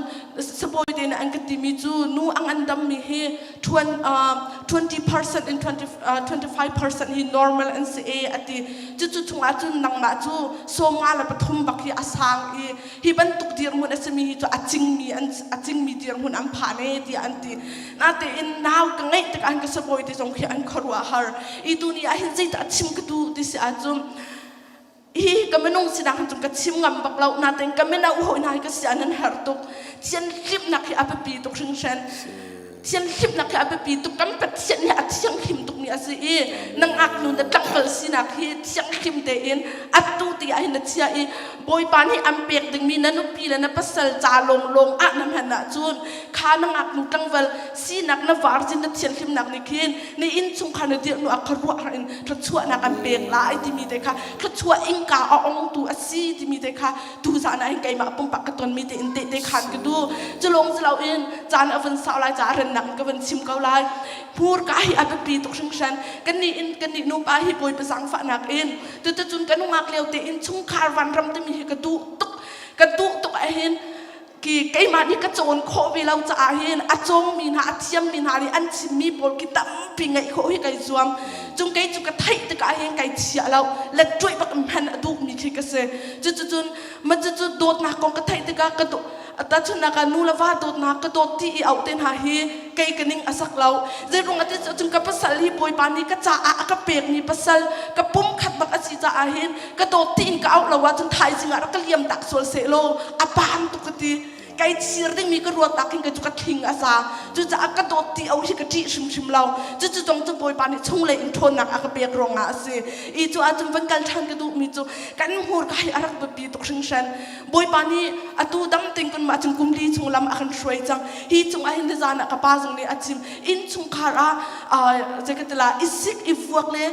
sibawi te nih an ka timi cu nu a ngandammi hi 20% in 20, uh, 25% hi normal an si e a ti cucu chungah cun nangmah cu sawmnga le pathum bak hi a sang i hi bantuk dirhmun a simi hi cu a cingmi an a cingmi dirhmun an phan e tiah an ti natein nau ka ngeih tikah an ka sabawi te zong khi an khuaruah har i tuni ah hin zeidah chim ka duh ti si ahcun hi ka minung sinak hin cun ka chim ngam bak lo natein ka mino hawi hna hi ka sia nan herh tuk thianhlimnak hi a biapi tuk hringhran thianhlimnak hi a biapi tuk kan Pathian hi a thianghlim tukmi a si i na ngaknu na tlangval sinak hi thianghlim tein atu ti ah hin na chia i Bawipa nih an pek dingmi na nupi le na pasal ca lawnglawng ah na hman ahcun kha na ngaknu tlangval sinak na virgin na thianhlimnak nih khin na innchungkhar na dirh hnu ah khuaruahhar in thluachuahnak an pek lai timi te kha thluachuah innka a ongtu a si timi te kha tuzan ah hin keimah pumpak ka tonmi te in tehte khan ka duh. Cu lawng si loin caan a vun sau lai caah rennak in ka vun chim ko lai. Hmurka hi a biapi tuk hringhran. Kannih in kannih nupa hi Bawipa zaangfahnak in Cuticun ka nungak lio tein chungkhar vanram timi hi ka duh tuk. Ka duh tuk ahhin ki keimah nih ka cawn khawh ve lo caah hin a cawngmi hna a thiammi hna nih an chimmi pawl khi tampi ngeih khawh hi kai zuam. Cung kei cu ka theih tikah hin kai chia lo. Let ṭuih bak in hman a duhmi khi ka si. Cuticun ma cucu dawtnak kong ka theih tikah ka Tahchunhnak ah nu le va dawtnak ka dawt ti i auh te hna hi kei ka ning a sak lo. Zeiruang ah ti cun ka pasal hi Bawipa nih ka caah a ka pekmi pasal ka pum khat bak a si caah hin ka dawt tiin ka auh lo ahcun thaizing ah rak ka liam tak sual seh law a pam tuk ka ti. Kai chir dingmi ka ruat ah khin ka cu ka thling a sa. Cucaah ka dawt ti auh hi ka ṭih hrimhrim lo. Cucu zong cu Bawipa nih chunglei in ṭhawnnak a ka pek ruangah a si. I cu ahcun van kal ṭhan ka duhmi cu kan hmurka hi a rak biapi tuk hringhran. Bawipa nih atu dam ting kun mah cun kum li chung lam a kan hruai cang. Hi cung ah hin nizan ah ka pa zong nih a chim. Inn chungkhar ah zei ka ti la i sik i vuak le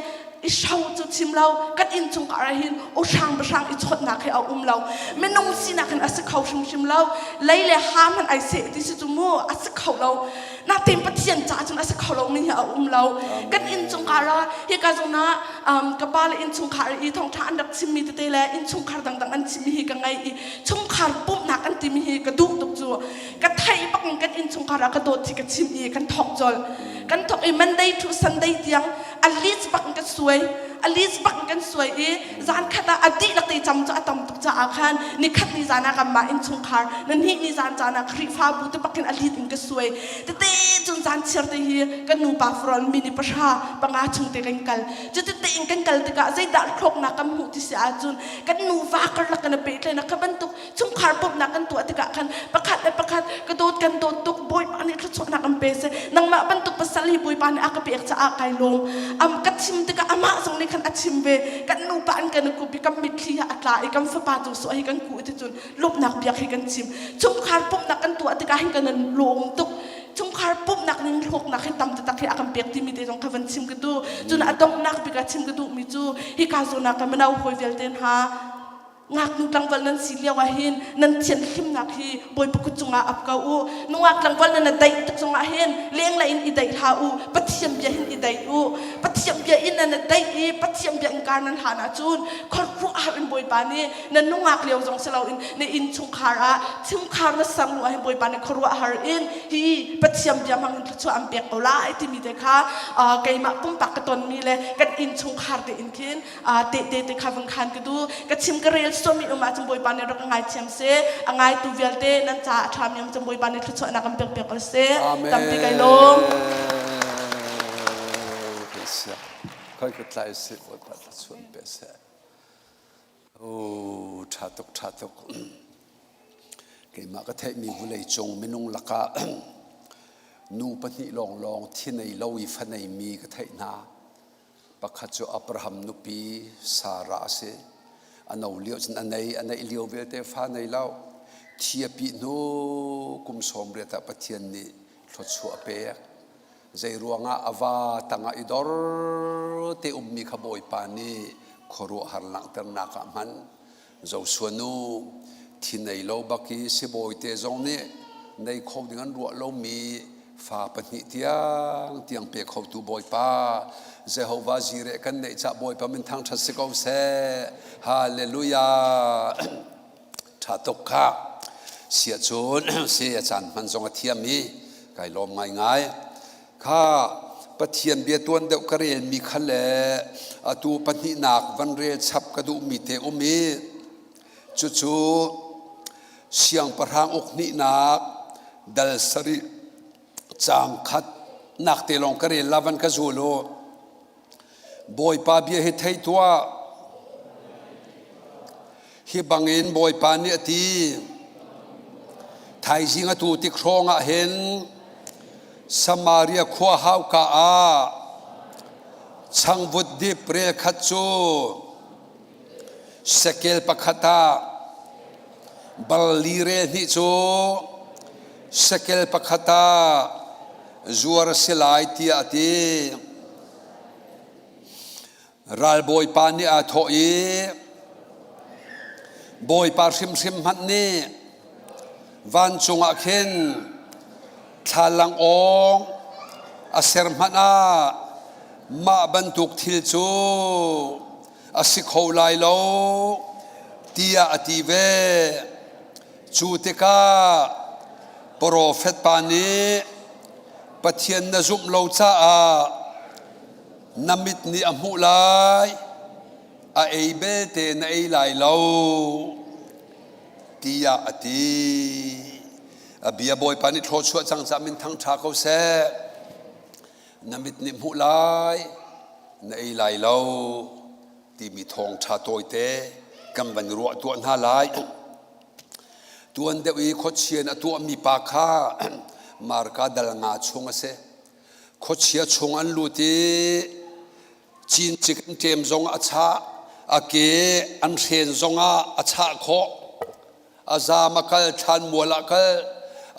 i hro cu chim lo kan inn chungkhar ah hin awhrang pahrang i chawnhnak hi a um lo. Minung sinak hin a si kho hrimhrim lo. Lei le ha hmanh ai seh ti si cu mu a si kho lo. Natein Pathian caah cun a si kho lomi hi a um lo. Kan inn chungkhar ah hika zawn ah um, ka pa le innchungkhar i thawngṭha an rak chimmi tete le innchungkhar dangdang an chimmi hi ka ngai i chungkhar pumhnak an timi hi ka duh tuk cu ka theih bak in kan innchungkhar ah ka dawt hi ka chim i kan thawk colh kan thawk i Monday to Sunday tiang a list bak in ka suai a list bak in kan suai i zan khat ah a dihlak te cam cu a tam tuk caah khan nikhat ni zan ah kanmah innchungkhar na hnih ni zan caan ah Khrihfabu te bak in a lit in ka suai tete cun zan chiar te hi kan nupa furon mini pahra panga chung te kan kal cu tete in kan kal tikah zeidah hlawknak kan hmuh ti si ahcun kan nuva karlak kan i pehtlaihnak kha bantuk chungkhar pumhnak kan tuah tikah khan pakhat le pakhat ka dawt kan dawt tuk bawipa nih thluachuahnak an pe seh nangmah bantuk pasal hi bawipa nih a ka pek caah kai lawm am ka chim tikah amah zong nih khan a chim ve kan nupa an kan i kup i kan mitthli hi a tla i kan fapa cu sawh hi kan kuh ti cun lawmhnak biak hi kan chim chungkhar pumhnak kan tuah tikah hin kan lawm tuk chungkhar pumhnak ning hlawknak hi tam taktak hi a kan pek timi te zong kha van chim ka duh cun a donghnak bik ah chim ka duhmi cu hika zawn ah ka mino hawi vialte hna ngaknu tlangval nan si lio ah hin nan thianhlimnak hi Bawipa kut cungah ap ko u nungak tlangval nan daih tuk zongah hin lenglei in i daih hlah u Pathian bia hin i daih u Pathian bia in nan daih i Pathian bia in kar nan hlan ahcun khuaruahhar in Bawipa nih na nungak lio zong si loin na inn chungkhar ah chungkhar na ser hnu ah hin Bawipa nih khuaruahhar in hi Pathian bia hmang in thluachuah an pek ko lai timi te kha keimah pumpak ka tonmi le kan inn chungkhar te in khin tehte te kha vung khan ka duh ka chim ka rel suami um ahcun Bawipa nih rak ka ngaithiam seh a ngaitu vialte nan caah a ṭhami um cun Bawipa nih thluachuahnak an pek piak ko seh tampi kai lawm Khoi ka tlai sih Bawipa thluachuah pe seh. Oh, ṭha tuk, ṭha tuk. Keimah ka theihmi vawleicung minung lakah nu pahnih lawnglawng thi nei lo i fa neimi ka theih hna. Pakhat cu Abraham nupi Sarah a si. A no lio cun a nei, a neih lio vialte fa nei lo. Thi a pih hnu kum 80 ah Pathian nih thluachuah a pek. Zei ruangah a va tangah i dor te ummi kha Bawipa nih khuaruahhar langhternak ah hman. Joshua nu thi nei lo bak i sibawi te zong nih nei kho ding an ruah lomi fa pahnih tiang tiang pe khotu Bawipa Jehovah Jireh kan neih cah Bawipa min thangṭhat si ko seh. Hallelujah. Ṭha tuk kha. Sia cun si a caan hman zong a thiam i kai lawm ngaingai. Kha Pathian bia tuan deuh ka relmi kha le atu pahnihnak van rel chap ka duhmi te um i cucu siangpahrang uk hnihnak dal sarih caang khat nak te lawng ka rel la van ka zul u. Bawipa bia hi thei tuah. Hi bangin Bawipa nih a ti. Thaizing atu tik hrawng ah hin Samaria khua hauka ah changvut dip rel khat cu sekel pakhat ah barli rel hnih cu sekel pakhat ah zuar a si lai tiah a ti. Ralbawipa nih aa thawh i Bawipa hrimhrim hmanh nih vancung ah khin thlalang awng a ser hmanh ah mah bantuk thil cu a si kho lai lo tiah a ti ve. Cu tikah profet pa nih Pathian na zumh lo caah na mit nih a hmuh lai, a ei belte na ei lai lo tiah a ti. A bia Bawipa nih thluachuah cang caah min thangṭha ko seh. Na mit nih hmuh lai, na ei lai lo timi thawngṭha tawite kan van ruah tuah hna lai. Tuan deuh i khuachia in a tuahmi pa kha Marka dal nga chung a si. Khuachia chung an lut i cincik an ṭem zong a chah, a ke an hren zongah a chah khawh. A zaam a kal, thlanmual ah kal,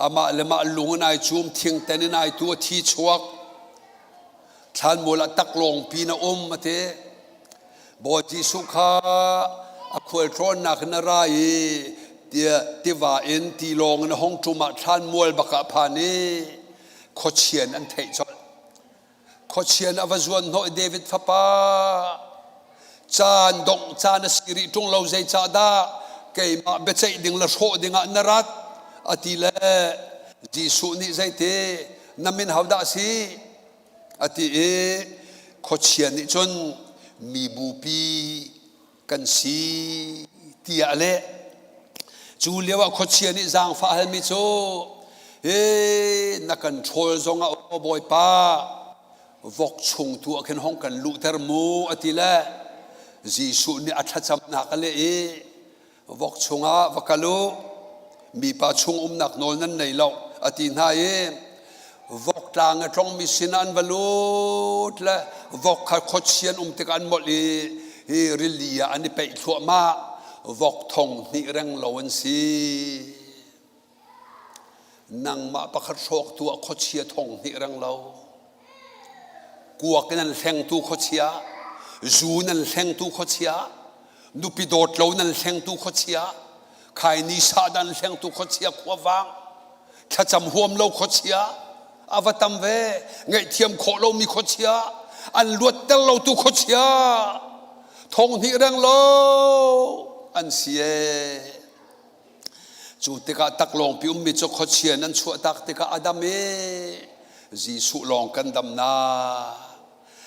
amah le mah lung in ai cum, thingten in ai tu, a thi chuak. Thlanmual ah taklawng pin a um a ti. Bawi Jesuh kha a khualtlawnnak in a ra i tiva in tilawng in a hung ṭum ah thlanmual bak ah phan i khuachian an theih colh. Khuachian a va zuan hnawh i David fapa caan dongh caan a si rih ṭung lo zeicahdah keimah biaceih ding le hrawh ding ah na rat a ti le Jesuh nih zeiti na min hodah a si a ti i khuachia nih cun mi bupi kan si tiah a leh. Cu lioah khuachia nih zaangfah halmi cu hi na kan ṭhawl zongah aw Bawipa vok chung tu ah khin hong kan luhter mu a ti le Jesuh nih a thlacamnak a leh i Vok chungah va kal u, mipa chung umnak nawl nan nei lo, a ti hna i vok tlang a tlongmi sinah an va lut le vok kha khuachi an um tikah an molh i hi rili ah an i peih thluahmah. Vok thong hnih reng lo an si. Nangmah pakhat hrawktu ah khuachia thong hnih reng lo. Kuak in an hlengtu khuachia, zu in an hlengtu khuachia, nupi dawt lo in an hlengtu khuachia, khaini sahdah an hlengtu khuachia khuavang, thlacam huam lo khuachia, a va tam ve, ngaihthiam khawh lomi khuachia, an luatter lotu khuachia, thong hnih reng lo an si ee. Cu tikah taklawngpi ummi cu khuachia nan chuahtak tikah a dam i Jesuh lawng kan damnak.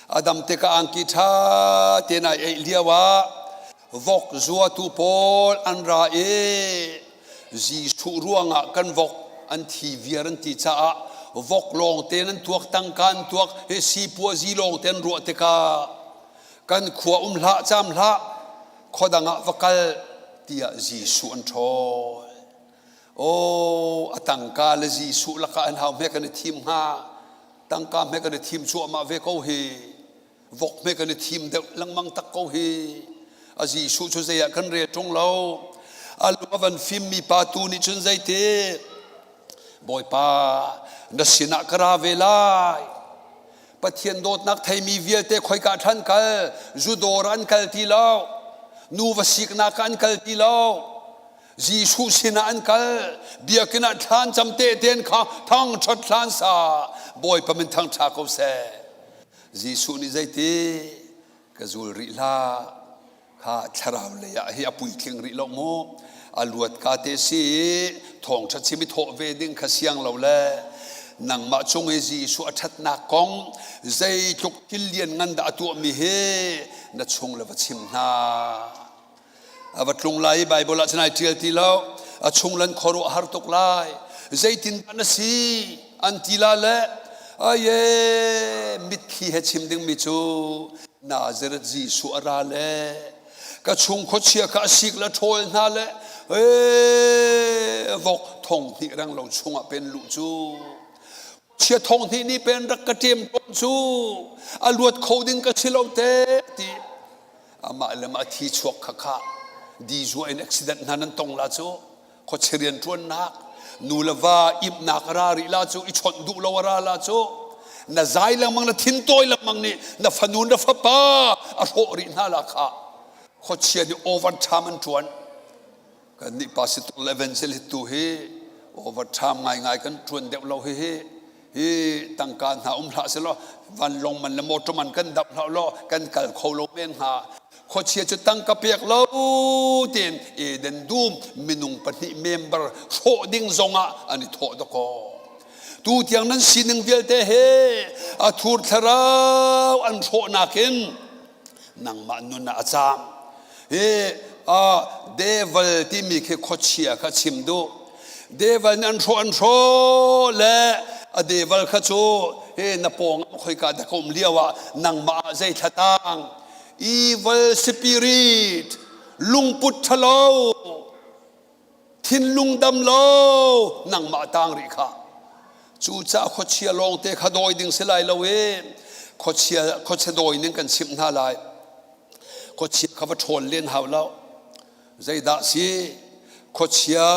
A dam tikah angki ṭha tein ai eih lio ah vok zuatu pawl an ra i Jesuh ruangah kan vok an thi viar an ti caah vok lawng tein an tuak tangka an tuak hi sipuazi lawng tein ruah tikah kan khua um hlah caam hlah khuadang ah va kal tiah Jesuh an ṭhawl. Aw, a tangka le Jesuh lakah an hau hme kan i thim hnga. Tangka hme kan i thim cuahmah ve ko hi. Vok hme kan i thim deuh lengmang tak ko hi. A Jesuh cu zei ah kan rel ṭung lo. A lung a van fimmi pa tu nih cun zeiti? Bawipa, na sinah ka ra ve lai. Pathian dawtnak theimi vialte khoika ṭhan kal, zudawr an kal ti lo, nuva siknak ah an kal ti lo, Jesuh sinah an kal, biakinn ah thlan cam tehten kha thangṭhat hlan sa, Bawipa min thangṭha ko seh. Jesuh nih zeiti ka zul rih hlah, kha thlarau lei ah hi a puitling rih lo mu a luat ka te si i thawngṭha chim i thawh ve ding kha siang lo le nangmah cung i Jesuh a ṭhatnak kong zeitluk thil lian ngan dah a tuahmi hi na chung le va chim hna a va tlung lai i Bible ah cun ai ṭial ti lo a chung lan khuaruah har tuk lai zeitin dah na si an ti la le aye mitthli he chim dingmi cu Nazareth Jesuh a ra le ka chung khuachia kha a sik le ṭhawl hna le ee vok thong hnih reng lo chungah pen luh cu chia thong hnih nih pen rak ka ṭem tawn cu a luat kho ding ka si lo te ti amah le mah thi chuak kha kha di zua in accident hna nan tong la cu khuachia rianṭuannak nu le va imnak a ra rih la cu i chawnh duh lo a ra la cu na zai lengmang na thin tawi lengmang nih na fanu na fapa a hrawh rih hna la kha khuachia nih overtime an ṭuan kan nih pastor le evangelist tu hi overtime ngaingai kan ṭuan deuh lo hi hi hi tangka hna um hlah selaw vanlawng man le motor man kan dap hlah law kan kal kho lo men hnga khuachia cu tangka pek lo tiin Eden dum minung pahnih member hrawh ding zongah an i thawh dakaw tu tiang nan sining vialte he a thur thlarau an hrawhnak in nangmah nun ah a caam hi devil timi khi khuachia kha chim duh devil nih an hrawh an hrawh le a devil kha cu hi na pawng ah khoika dah ka um lio ah nangmah ah zei thlatang evil spirit lungput ṭhalo thinlung dam lo nangmah tang rih kha cucaah khuachia lawngte kha dawi ding si lai lo i khuachia khuachia dawi ning kan chimh hna lai khuachia kha va ṭhawl len hau lo zeidah si khuachia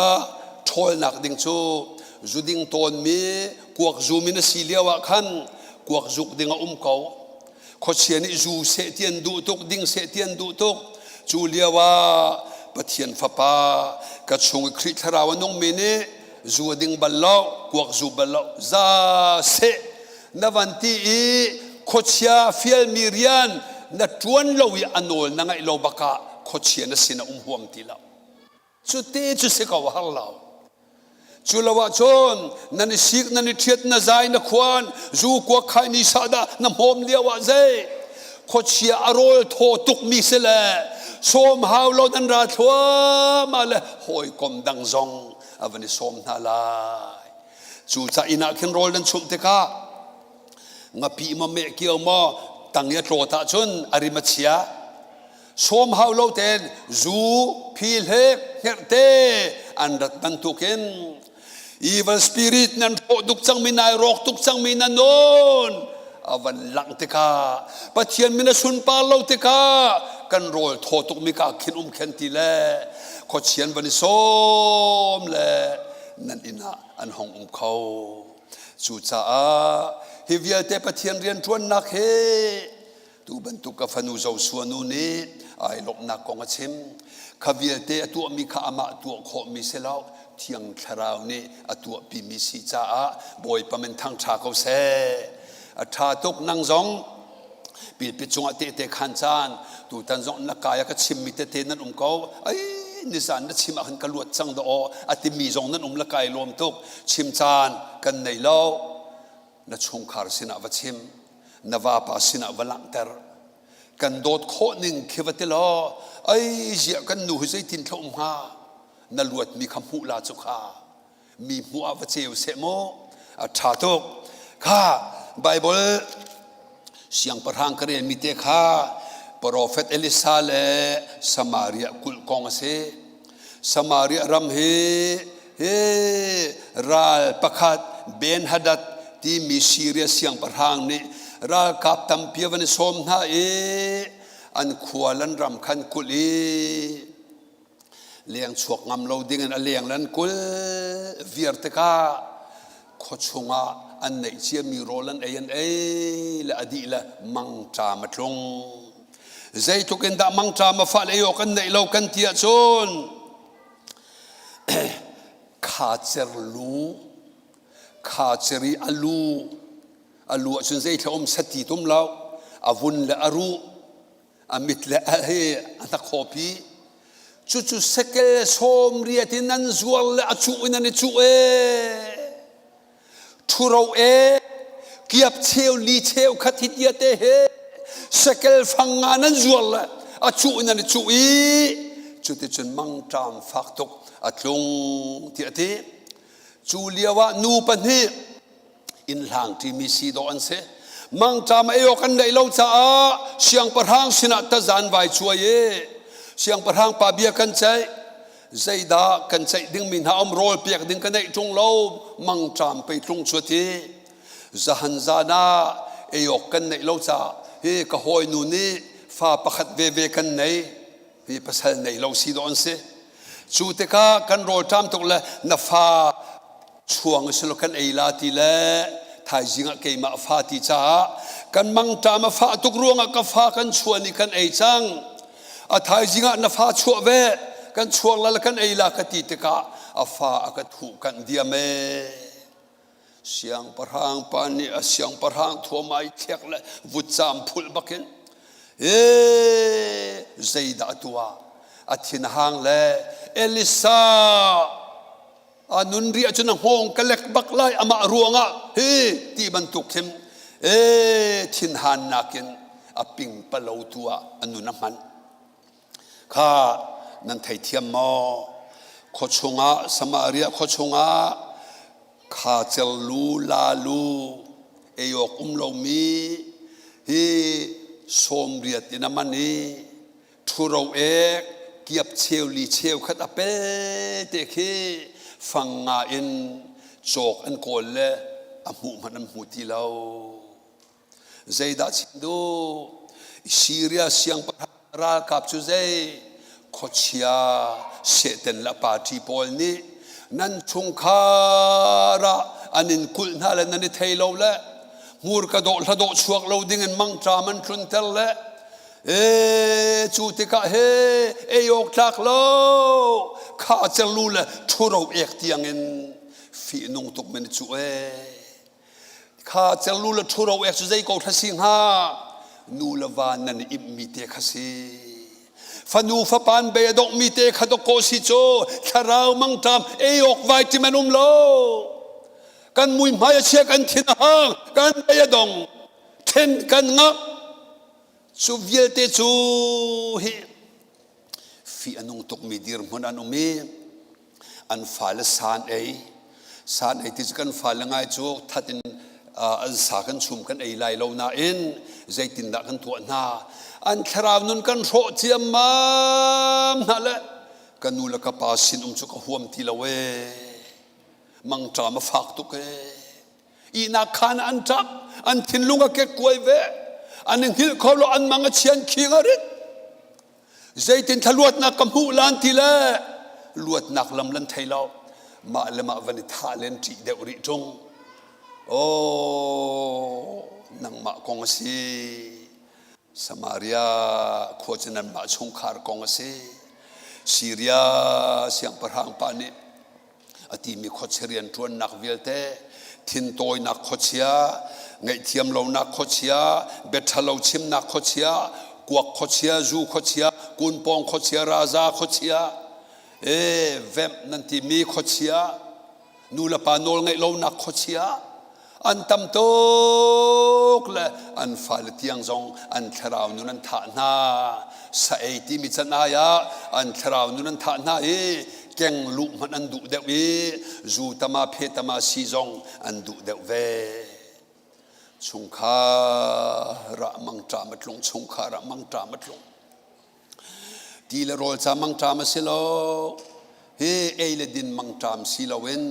ṭhawlnak ding cu zuding tawnmi kuak zum in a si lio ah khan kuak zuk ding a um ko Khuachia nih zu seh ti an duh tuk, ding seh ti an duh tuk. Cu lio ah Pathian Fapa ka chung i Khrih Thlarau a nungmi nih zu a ding bal lo, kuak zu bal lo, za seh na van ti i khuachia fialmi rian na ṭuan lo i a nawl na ngaih lo bakah khuachia na sin a um huam ti lo. Cu te cu si ko har lo. Cu lo ahcun nan i sik nan i ṭhiat na zai na khuan zu kuak khai mi sahdah na hmawm lio ah zei khuachia a rawl thaw tukmi si le sawm hau lo nan ra thluahmah le hawikom dang zong a van i sawm hna lai. Cu ca inn ah khin rawl nan chumh tikah ngapi maw meh kio maw tang i a tlawt ahcun a rim a chia Sawm hau lo tein zu, phi hlek, hngerhte an rat bantukin evil spirit nan hrawh tuk cangmi nai rawk tuk cangmi na nun a van langh tikah Pathian min a sunpar lo tikah kan rawl thaw tukmi ka khin um khen ti le khuachian van i sawm le nan inn ah an hong um kho. Cucaah hi vialte Pathian rianṭuannak he Tu bantuk ka fanu Joshua nu nih ai lawmhnak kong a chim. Kha vialte a tuahmi kha amah tuah khawhmi si lo, Thiang Thlarau nih a tuahpimi si caah Bawipa min thangṭha ko seh. A ṭha tuk nang zong pilpit cungah tehte khan caan tutan zong na kai a ka chimmi tete nan um ko ai nizan na chim ah khan ka luat cang dah aw a timi zong nan um la kai lawm tuk chim caan kan nei lo na chungkhar sinah va chim na vapa sinah va langhter kan dawt khawh ning khi va ti law ai ziah kan nu hi zeitin thla um hnga na luatmi kha hmuh la cu kha mi hmuh ah va ceu seh mu a ṭha tuk kha Bible siangpahrang ka relmi te kha Prophet Elisa le Samaria kulh kong a si Samaria ram hi. Hi ral pakhat Ben-Hadad timi Siria siangpahrang nih ralkap tampi a van i sawm hna i an khua lan ram khan kulh i leng chuak ngam lo ding in a leng lan kul viar tikah khuachung ah an neih ciami rawl an ei an ei le a dih le mangṭam a tlung. Zeitluk in dah mangṭam a fah le ei awk an neih lo kan ti ahcun khacer lu khacer i a lu a lu ahcun zeithla um sati tum lo a vun le a ruh a mit le a he a hnakhaw cucu sekel sawm riat in an zuar le a cuh in an i cuh ee ṭhuro e kiap cheu li cheu khat hi tia te he sekel fang nga nan zuar le a cuh in an i cuh i cuticun mangṭam fak tuk a tlung ti a ti cu lio ah nu pahnih inn hlang ṭimi si dawh an si. Mangṭam ei awk an neih lo caah siangpahrang sinah tazan vai cuai i siangpahrang pa bia kan ceih. Zeidah kan ceih dingmi hna um rawl pek ding ka neih ṭung lo mangṭam pei tlung cu ti. Zahan zan ah ei awk kan neih lo caah hi ka hawinu nih fa pakhat veve kan nei hi pasal nei lo si dawh an si. Cu tikah kan rawlṭam tuk le na fa chuang a si lo kan ei la ti le thaizing ah keimah fa ti caah kan mangṭam a fah tuk ruangah ka fa kan chuan i kan ei cang a thaizing ah na fa chuah ve kan chuak la le kan ei la ka ti tikah a fa a ka thuh kan diam ee siangpahrang pa nih a siangpahrang thuam ai thlek le vutcam phulh bakin ee zeidah tuah a thinhang le Elisa A nun ri ahcun a hngawng ka lek bak lai amah ruangah hi ti bantuk khin ee thinhannak in a ping palo tu ah a nun a hman. Kha nan theithiam maw? Khuachung ah Samaria khuachung ah kha cer lu la lu ei awk um lomi hi sawmriat in a man i ṭhuro ek kiap cheu li cheu khat a pel te khi fang nga in cawk an kawl le a hmuh hmanh an hmu ti lo. Zeidah chim duh? Syria siangpahrang ralkap cu zei khuachia Satan le party pawl nih nan chungkhar ah an in kulh hna le nan i thei lo le hmurka dawh hladawh chuak lo ding in mangṭam an tlunter le E cu tikah he ei awk tlak lo kha cerlu le ṭhuro ek tiang in fihnung tuk men cu e kha cerlu le ṭhuro ek cu zei ko thla si hnga nu le va nan i imh mi te kha si fanu fapan bei a dongh mi te kha dok ko si cu thlarau mangṭam ei awk vai tim an um lo kan mui hmai a chia kan thin a hang kan bei a dong ṭhen kan ngah Cu vialte cu hi fih a nung tukmi dirhmun an um i an fale san ei san ei ti cu kan fale ngai cu that in an sa kan chum kan ei lai lo nain zeitindah kan tuah hna an thlarau nun kan hrawh ciammam hna le ka nu le ka pa sin um cu ka huam ti lo ee mangṭam a fak tuk ee Ihnak khaan ah an ṭap, an thinlung a kekkuai ve, an i hngilh kho lo, an mang a chian khing a rit. Zeitin thla luatnak ka hmuh lan ti le luatnak lam lan thei lo. Mah le mah van i thah len ṭih deuh rih ṭung. Oh, nangmah kong a si. Samaria khua cu nanmah chungkhar kong a si. Siria siangpahrang pa nih a timi khuachia rianṭuannak vialte thintawinak khuachia ngaihthiam lonak khuachia biaṭhalo chimnak khuachia kuak khuachia zu khuachia kunpawng khuachia raza khuachia e vemh nan timi khuachia nu le pa nawl ngeih lonak khuachia an tam tuk le an fale tiang zong an thlarau nun an thah hna sa ei timi can ai ah an thlarau nun an thah hna i keng luh hmanh an duh deuh i zu tama phe tama si zong an duh deuh ve chungkhar ah mangṭam a tlung chungkhar ah mangṭam a tlung Ti le rawl ca mangṭam a si lo. Hi ei le din mangṭam si loin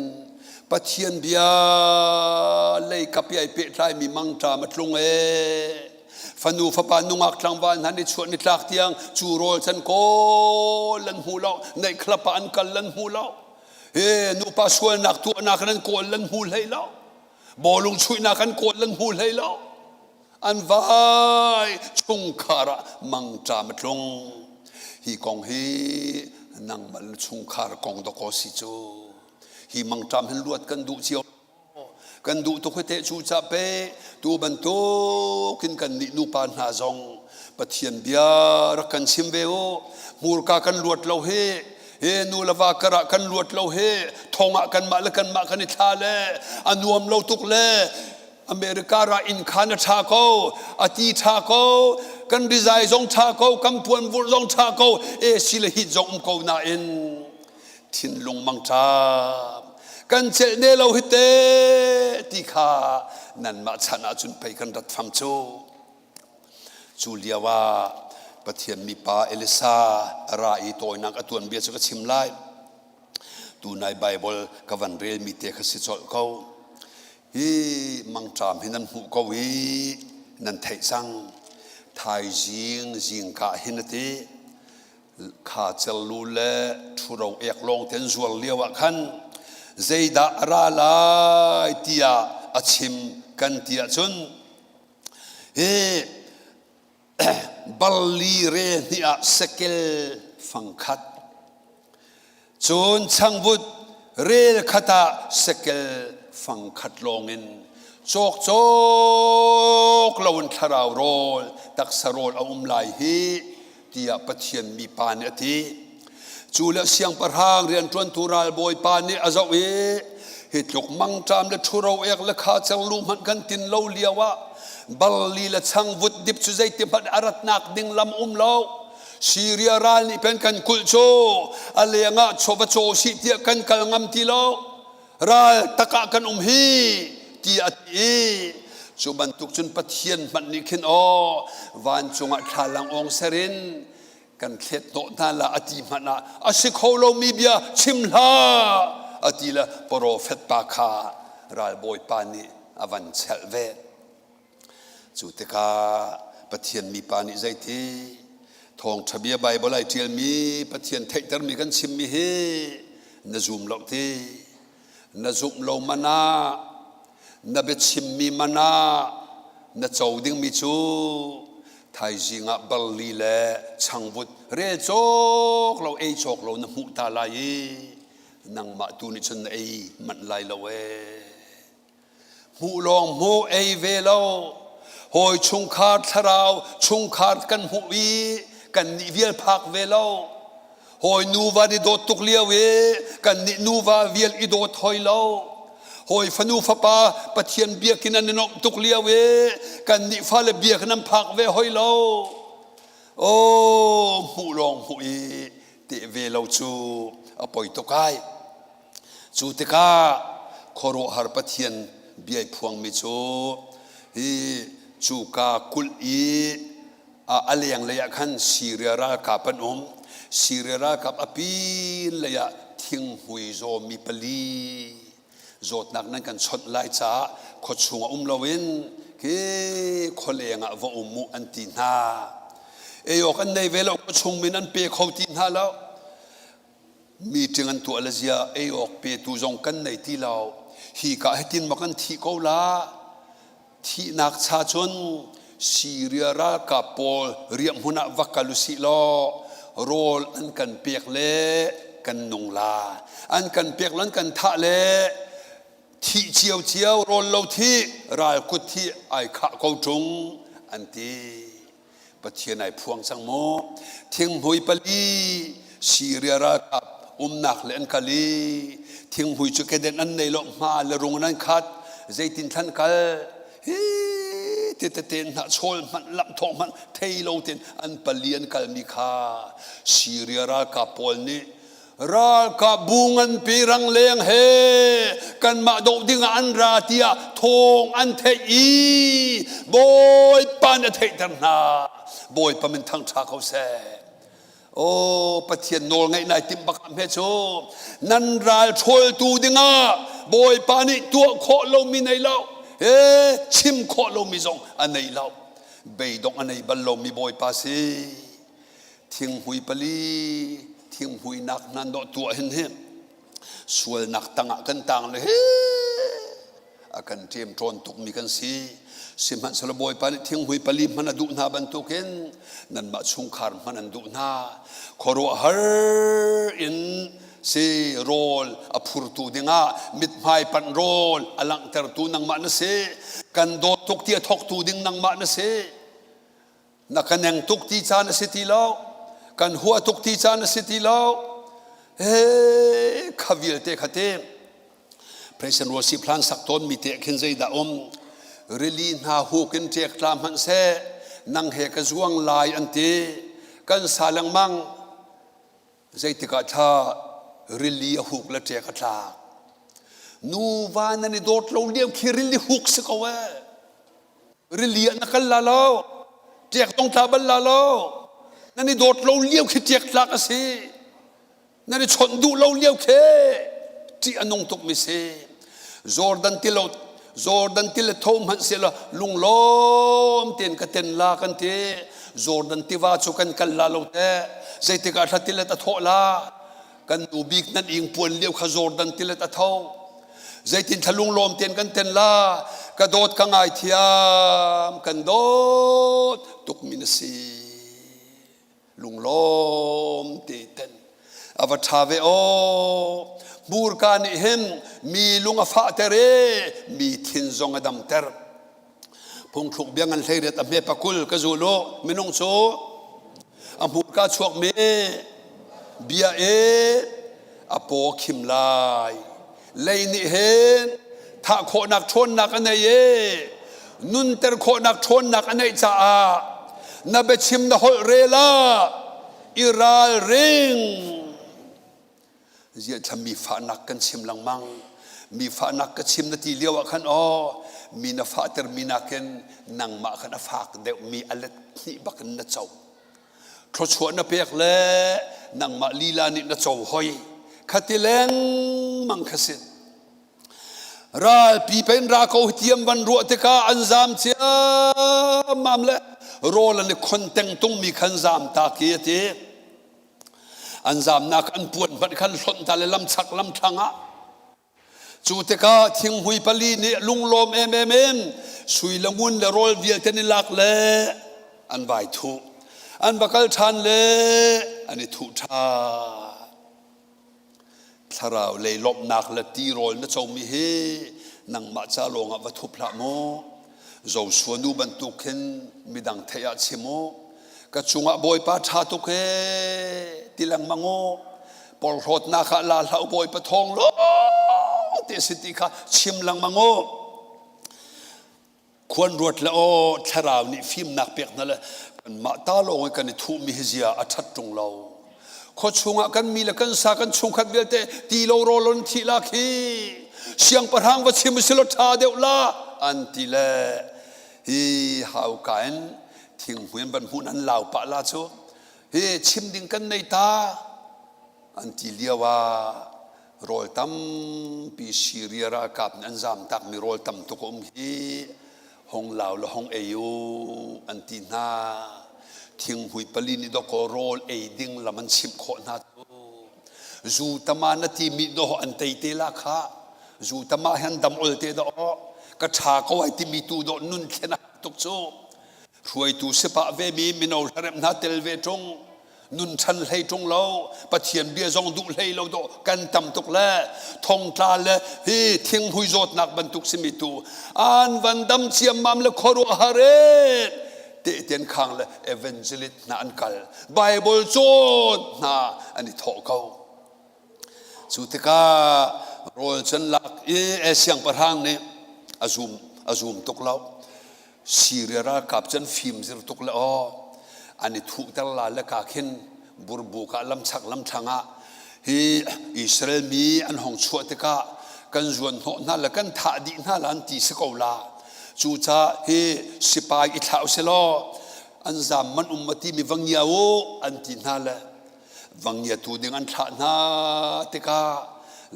Pathian bia lei kap i ai pehtlaimi mangṭam a tlung ee. Fanu fapa nungak tlangval hna ni chuah ni tlak tiang cu rawl can kawl an hmu lo, neihkhlap ah an kal an hmu lo. He nupa sualnak tuahnak an kawl an hmu hlei lo. Bawlung chuihnak an kawl an hmu hlei lo. An vai chungkhar ah mangṭam a tlung. Hi kong hi nangmah le chungkhar kong dawkaw si cu. Hi mangṭam hin luat kan duh cio. Kan duh tuk hi teh cu ca pe tu bantukin kan nih nupa hna zong Pathian bia rak kan chim ve u. Hmurka kan luat lo hi he nu le va karah kan luat lo hi thong ah kanmah le kanmah kan i thla le a nuam lo tuk le America ra inn khan a ṭha ko, a ti ṭha ko, kan rizai zong ṭha ko, kan puanvurh zong ṭha ko, AC le heat zong um ko nain thinlung mangṭam kan celh ne lo hi te ti kha nanmah chan ahcun pei kan rat fam cu. Cu lio ah Pathian mipa Elisa a ra i tawinak a tuanbia cu ka chim lai. Tunai Baibal ka van relmi te kha si colh ko. Hi mangṭam hi nan hmuh ko i nan theih cang. Thaizing zingka hin a ti. Kha cellu le ṭhuro ek lawng te an zuar lio ah khan zeidah a ra lai tiah a chim kan ti ahcun hi barli re hnih ah sekel fangkhat cun changvut rel khat ah sekel fangkhat lawngin cawk cawk loin thlarau rawl taksa rawl a um lai hi tiah Pathian mipa nih a ti. Cu le siangpahrang rianṭuantu ralbawipa nih a zoh i hi tluk mangṭam le ṭhuro ek le kha cerlu hmanh kan tin lo lio ah barli le changvut dip cu zeiti hmanh a ratnak ding lam um lo. Siria ral nih pen kan kulh cu a lengah chawva caw sih tiah kan kal ngam ti lo. Ral takah kan um hi ti a ti i cu bantuk cun Pathian hmanh nih khin aw vancung ah thlalang awng ser in kan thlet hnawh hna la a ti hmanh ah a si kho lomi bia chim hlah a ti le profet pa kha ralbawipa nih a van chelh ve. Cu tikah Pathian mipa nih zeiti thawngṭha bia Baibal ai ṭialmi Pathian theihtermi kan chimmi hi na zum lo ti na zumh lo man ah na biachimmi man ah na co dingmi cu thaizing ah barli le changvut rel cawk lo ei cawk lo na hmuh ta lai i nangmah tu nih cun na ei manh lai lo ee. Hmuh lawng hmuh ei ve lo hawi chungkhar thlarau chungkhar kan hmuh i kan nih vial phak ve lo hawi nuva i dawt tuk lio i kan nih nuva vial i dawt hoi lo hawi fanu fapa Pathian biakinn an i nuamh tuk lio i kan nih fale biakinn an phak ve hoi lo oh hmuh lawng hmuh i teh ve lo cu a poi tuk ai Cu tikah khuaruahhar Pathian bia i phuangmi cu hi cuka kulh i a lenglei ah khan Siria ralkap an um. Siria ralkap a pin lei ah thinghmui zawmi pali zawtnak nan kan chawnh lai caah khuachung ah um loin khi khualeng ah va um u an ti hna. Ei awk an nei ve lo khuachung min an pe kho ti hna lo. Meeting an tuah le zia ei awk petu zong kan nei ti lo. Hi ka hitin ma kan thi ko la. Thihnak cha cun Syria ralkap pawl riahhmun ah va kal usih law rawl an kan pek le kan nung la. An kan pek lo an kan thah le thih cio cio rawl lo thih ral kut thi ai khah ko ṭung an ti. Pathian ai phuang cang maw? Thinghmui pali Syria ralkap umnak le an kal i thinghmui cu keden an nei lo hma le rung in an khat zeitin thlan kal hi ti tete hna chawl hmanh lamh thawng hmanh thei lo ten an pali an kalmi kha Syria ralkap pawl nih Ralkap bu nganpi rangleng he kanmah doh dingah an ra tiah thawng an theih i Bawipa nih a theihter hna. Bawipa min thangṭha ko seh. Aw Pathian nawl ngaih nai timh bak hme cu nan ral ṭhawltu dingah Bawipa nih tuah khawh lomi nei lo he chim khawh lomi zong a nei lo beidongh a nei bal lomi Bawipa si thinghmui pali thinghmui nak nan dawh tuah hin hi sualnak tangah kan tang le hi a kan ṭemṭawn tukmi kan si. Sihmanhsehlaw Bawipa nih thinghmui pali hman a duh hna bantukin nanmah chungkhar hman an duh hna. Khuaruahhar in si rawl a phurtu dingah mithmai panh rawl a langhtertu nangmah na si. Kan dawt tuk ti a thawktu ding nangmah na si. Na ka neng tuk ti caan a si ti lo. Kan hua tuk ti caan a si ti lo. He kha vialte kha te President Ruasi plan sak tawn mi te khin zeidah um rili hna huk in ṭek tla hmanh seh nang he ka zuang lai an ti kan sa lengmang zeitikah thla rili a huk le ṭek a tlak nuva nan i dawt lo lio khi rili huk si ko ee rili ah na kal la lo ṭek tong tla bal la lo nan i dawt lo lio khi ṭek tlak a si Nan i chawnh duh lo lio khi ṭih a nung tukmi si. Jordan tilo Jordan tile tho hmanh seh law lunglawm tein ka ten la kan ti. Jordan tiva cu kan kal la lo te. Zeitik ah thla tilet a thawh la. Kan nu bik nan ing puan lio kha Jordan tilet a tho. Zeitin thla lunglawm tein kan ten la. Ka dawt ka ngai thiam kan dawt tukmi na si. Lunglawm teten a va ṭha ve aw. Hmurka nih hin mi lung a fahter i mi thin zong a damter. Phungthluk bia ngan 18 a hme pakul ka zul u. Minung cu a hmurka chuakmi bia i a paw khim lai. Lei nih hin thah khawhnak ṭhawnnak a nei i nunter khawhnak ṭhawnnak a neih caah na biachim na holh rel ah i ralring. Ziah thla mi fahnak kan chim lengmang. Mi fahnak ka chim na ti lio ah khan aw mi na fahter mi nakin nangmah khan a fak deuhmi a let hnih bak in na co. Thluachuah na pek le nangmah lila nih na co hoi. Khati lengmang kha si. Ralpi pen ra ko tiam van ruah tikah an zam ciammam le rawl an i khon teng tungmi khan zam ta ki a ti. An zamnak an puan hmanh khan hlonh ta le lamchak lamthlang ah Cu tikah thinghmui pali nih lunglawm emem in sui le ngun le rawl vialte ni lak le an vai thuh. An va kal ṭhan le an i thuh ṭhan. Thlarau lei lawmhnak le tirawl na comi hi nangmah ca lawngah va thup hlah mu. Joshua nu bantuk khin midang theih ah chim u. Ka cungah Bawipa ṭha tuk ee ti lengmang u. Porhlawtnak ah la hlah u Bawipa thawng lawng te si ti kha chim lengmang u. Khuan ruat le aw thlarau nih fimnak pek hna le kanmah ta lawng i kan i thuhmi hi zia a ṭhat ṭung lo. Khua chungah kan mi le kan sa kan chungkhat vialte ti lo rawl on thih la khi siangpahrang va chim usih law ṭha deuh la an ti le hi hauka in thinghmui an van hmun an lau pah la cu hi chim ding kan nei ta an ti lio ah rawl tampi Syria ralkap nih an zamtakmi rawl tam tuk a um hi hong lau le hong ei u an ti hna thinghmui pali nih dawkaw rawl ei ding lam an chimh khawh hna cu zu tama na ti mi dawh an tei te la kha zu tama hian dam ol te dawh ka ṭha ko ai timi tu dawh nun thlen a tuk cu hruaitu sipah ve mi mino hlarem hna tel ve ṭung nun ṭhan hlei ṭung lo Pathian bia zong duh hlei lo dawh kan tam tuk le thongtla le hi thinghmui zawtnak bantuk simi tu an van dam ciammam le khuaruahhar in tehten khang le evangelist hna an kal Bible cawn hna an i thawh ko Cu tikah rawl can lak i siangpahrang nih a zum a zum tuk lo. Siria ralkap cu an fim zir tuk le aw an i thuhter la le ka khin burbuk ah lamchak lamthlang ah hi Israel mi an hong chuah tikah kan zuan hnawh hna le kan thah dih hna la an ti si ko la. Cucaah hi sipai i thlah usih law an zam man um ma ti mi va ngia u an ti hna le. Vangiatu ding an thlah hna tikah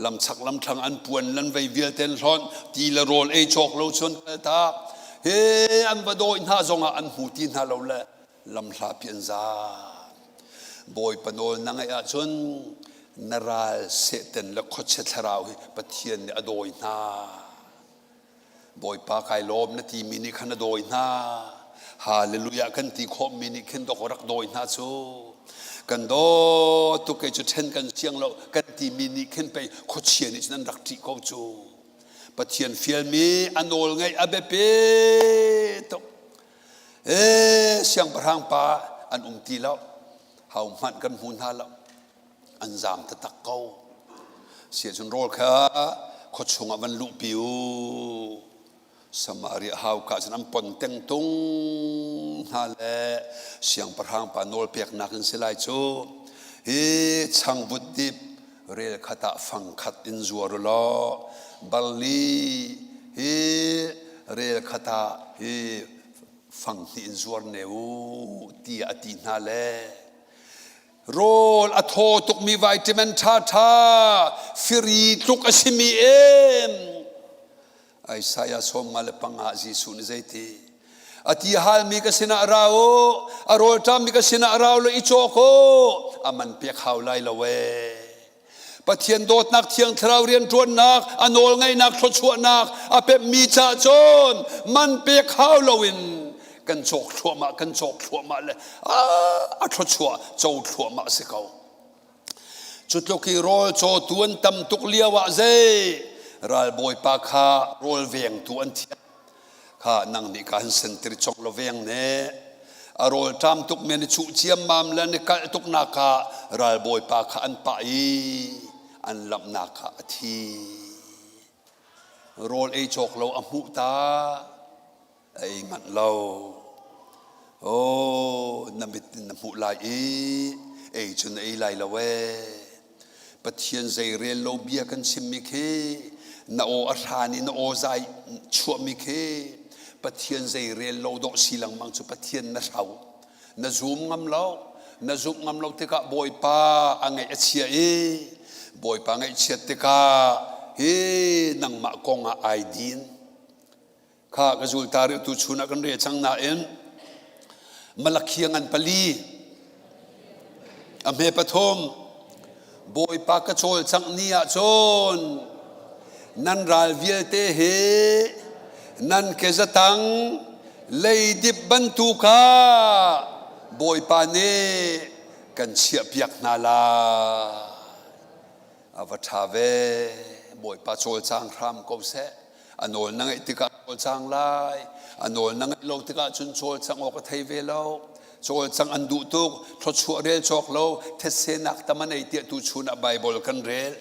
lamchak lamthlang an puan lan vei vialte an hlonh ti le rawl ei cawk lo cun kaltak he an va dawi hna zongah an hmu ti hna lo le lamhlapi an zaam. Bawipa nawl na ngaih ahcun na ral Satan le khuachia thlarau hi Pathian nih a dawi hna. Bawipa kai lawm na timi nih khan a dawi hna. Hallelujah kan ti khawhmi nih khin dok rak dawi hna cu. Kan daw tuk kei cu ṭhen kan siang lo kan timi nih khin pei khuachia nih cun an rak ṭih ko cu. Pathian fialmi a nawl ngaih a biapi tuk. Ee siangpahrang pa an um ti lo. Ho hmanh kan hmu hna lo. An zaam taktak ko. Siahcun rawl kha khuachung ah van luhpi u. Samaria hauka cun an pon tengtung hna le siangpahrang pa nawl peknak in si lai cu. Hi changvut dip rel khat ah fang khat in zuar u law barli hi rel khat ah hi fang hnih in zuar ne u tiah a ti hna le rawl a thaw tukmi vitamin ṭhaṭha firi tluk a simi em Isaiah 55 Jesuh nih zeiti a ti halmi ka sinah ra u a rawlṭammi ka sinah ra u law i cawk u a man pek hau lai lo ee Pathian dawtnak thiang thlarau rianṭuannak a nawlngeihnak thluachuahnak a pemmi ca cun man pek hau loin kan cawk thluahmah kan cawk thluahmah le a thluachuah co thluahmah si ko. Cu tluk i rawl cawtu an tam tuk lio ah zei ralbawipa kha rawl vengtu an thiam. Kha nang nih ka han sentir chong lo veng ne. A rawl ṭam tuk men i chuh ciammam le an i kalh tuknak ah ralbawipa kha an pah i an lamhnak kha a thi. Rawl ei cawk lo a hmuh ta. A ei manh lo. Oh, na mit in na hmuh lai i ei cu na ei lai lo ee. Pathian zei rel lo bia kan chimmi khi na aw a hran i na aw zai chuahmi khi Pathian zei rel lo dawh si lengmang cu Pathian na hro. Na zum ngam lo. Na zumh ngam lo tikah Bawipa a ngaih a chia i Bawipa ngaihchiat tikah hi nangmah kong ah ai din. Kha ka zulta rih tu chun ah kan rel cang nain Malakhi ngan pali a hme pathum Bawipa ka cawlcangh ni ah cun nan ral vialte hi nan kezatang leidip bantuk ah Bawipa nih kan chiahpiak hna lai. A va ṭha ve. Bawipa cawlcang hram ko seh. A nawl na ngaih tikah cawlcang lai. A nawl na ngaih lo tikah cun cawlcang awk a thei ve lo. Cawlcang an duh tuk, thluachuah rel cawk lo, thetse nak tam a nei tiah tu chun ah Bible kan rel.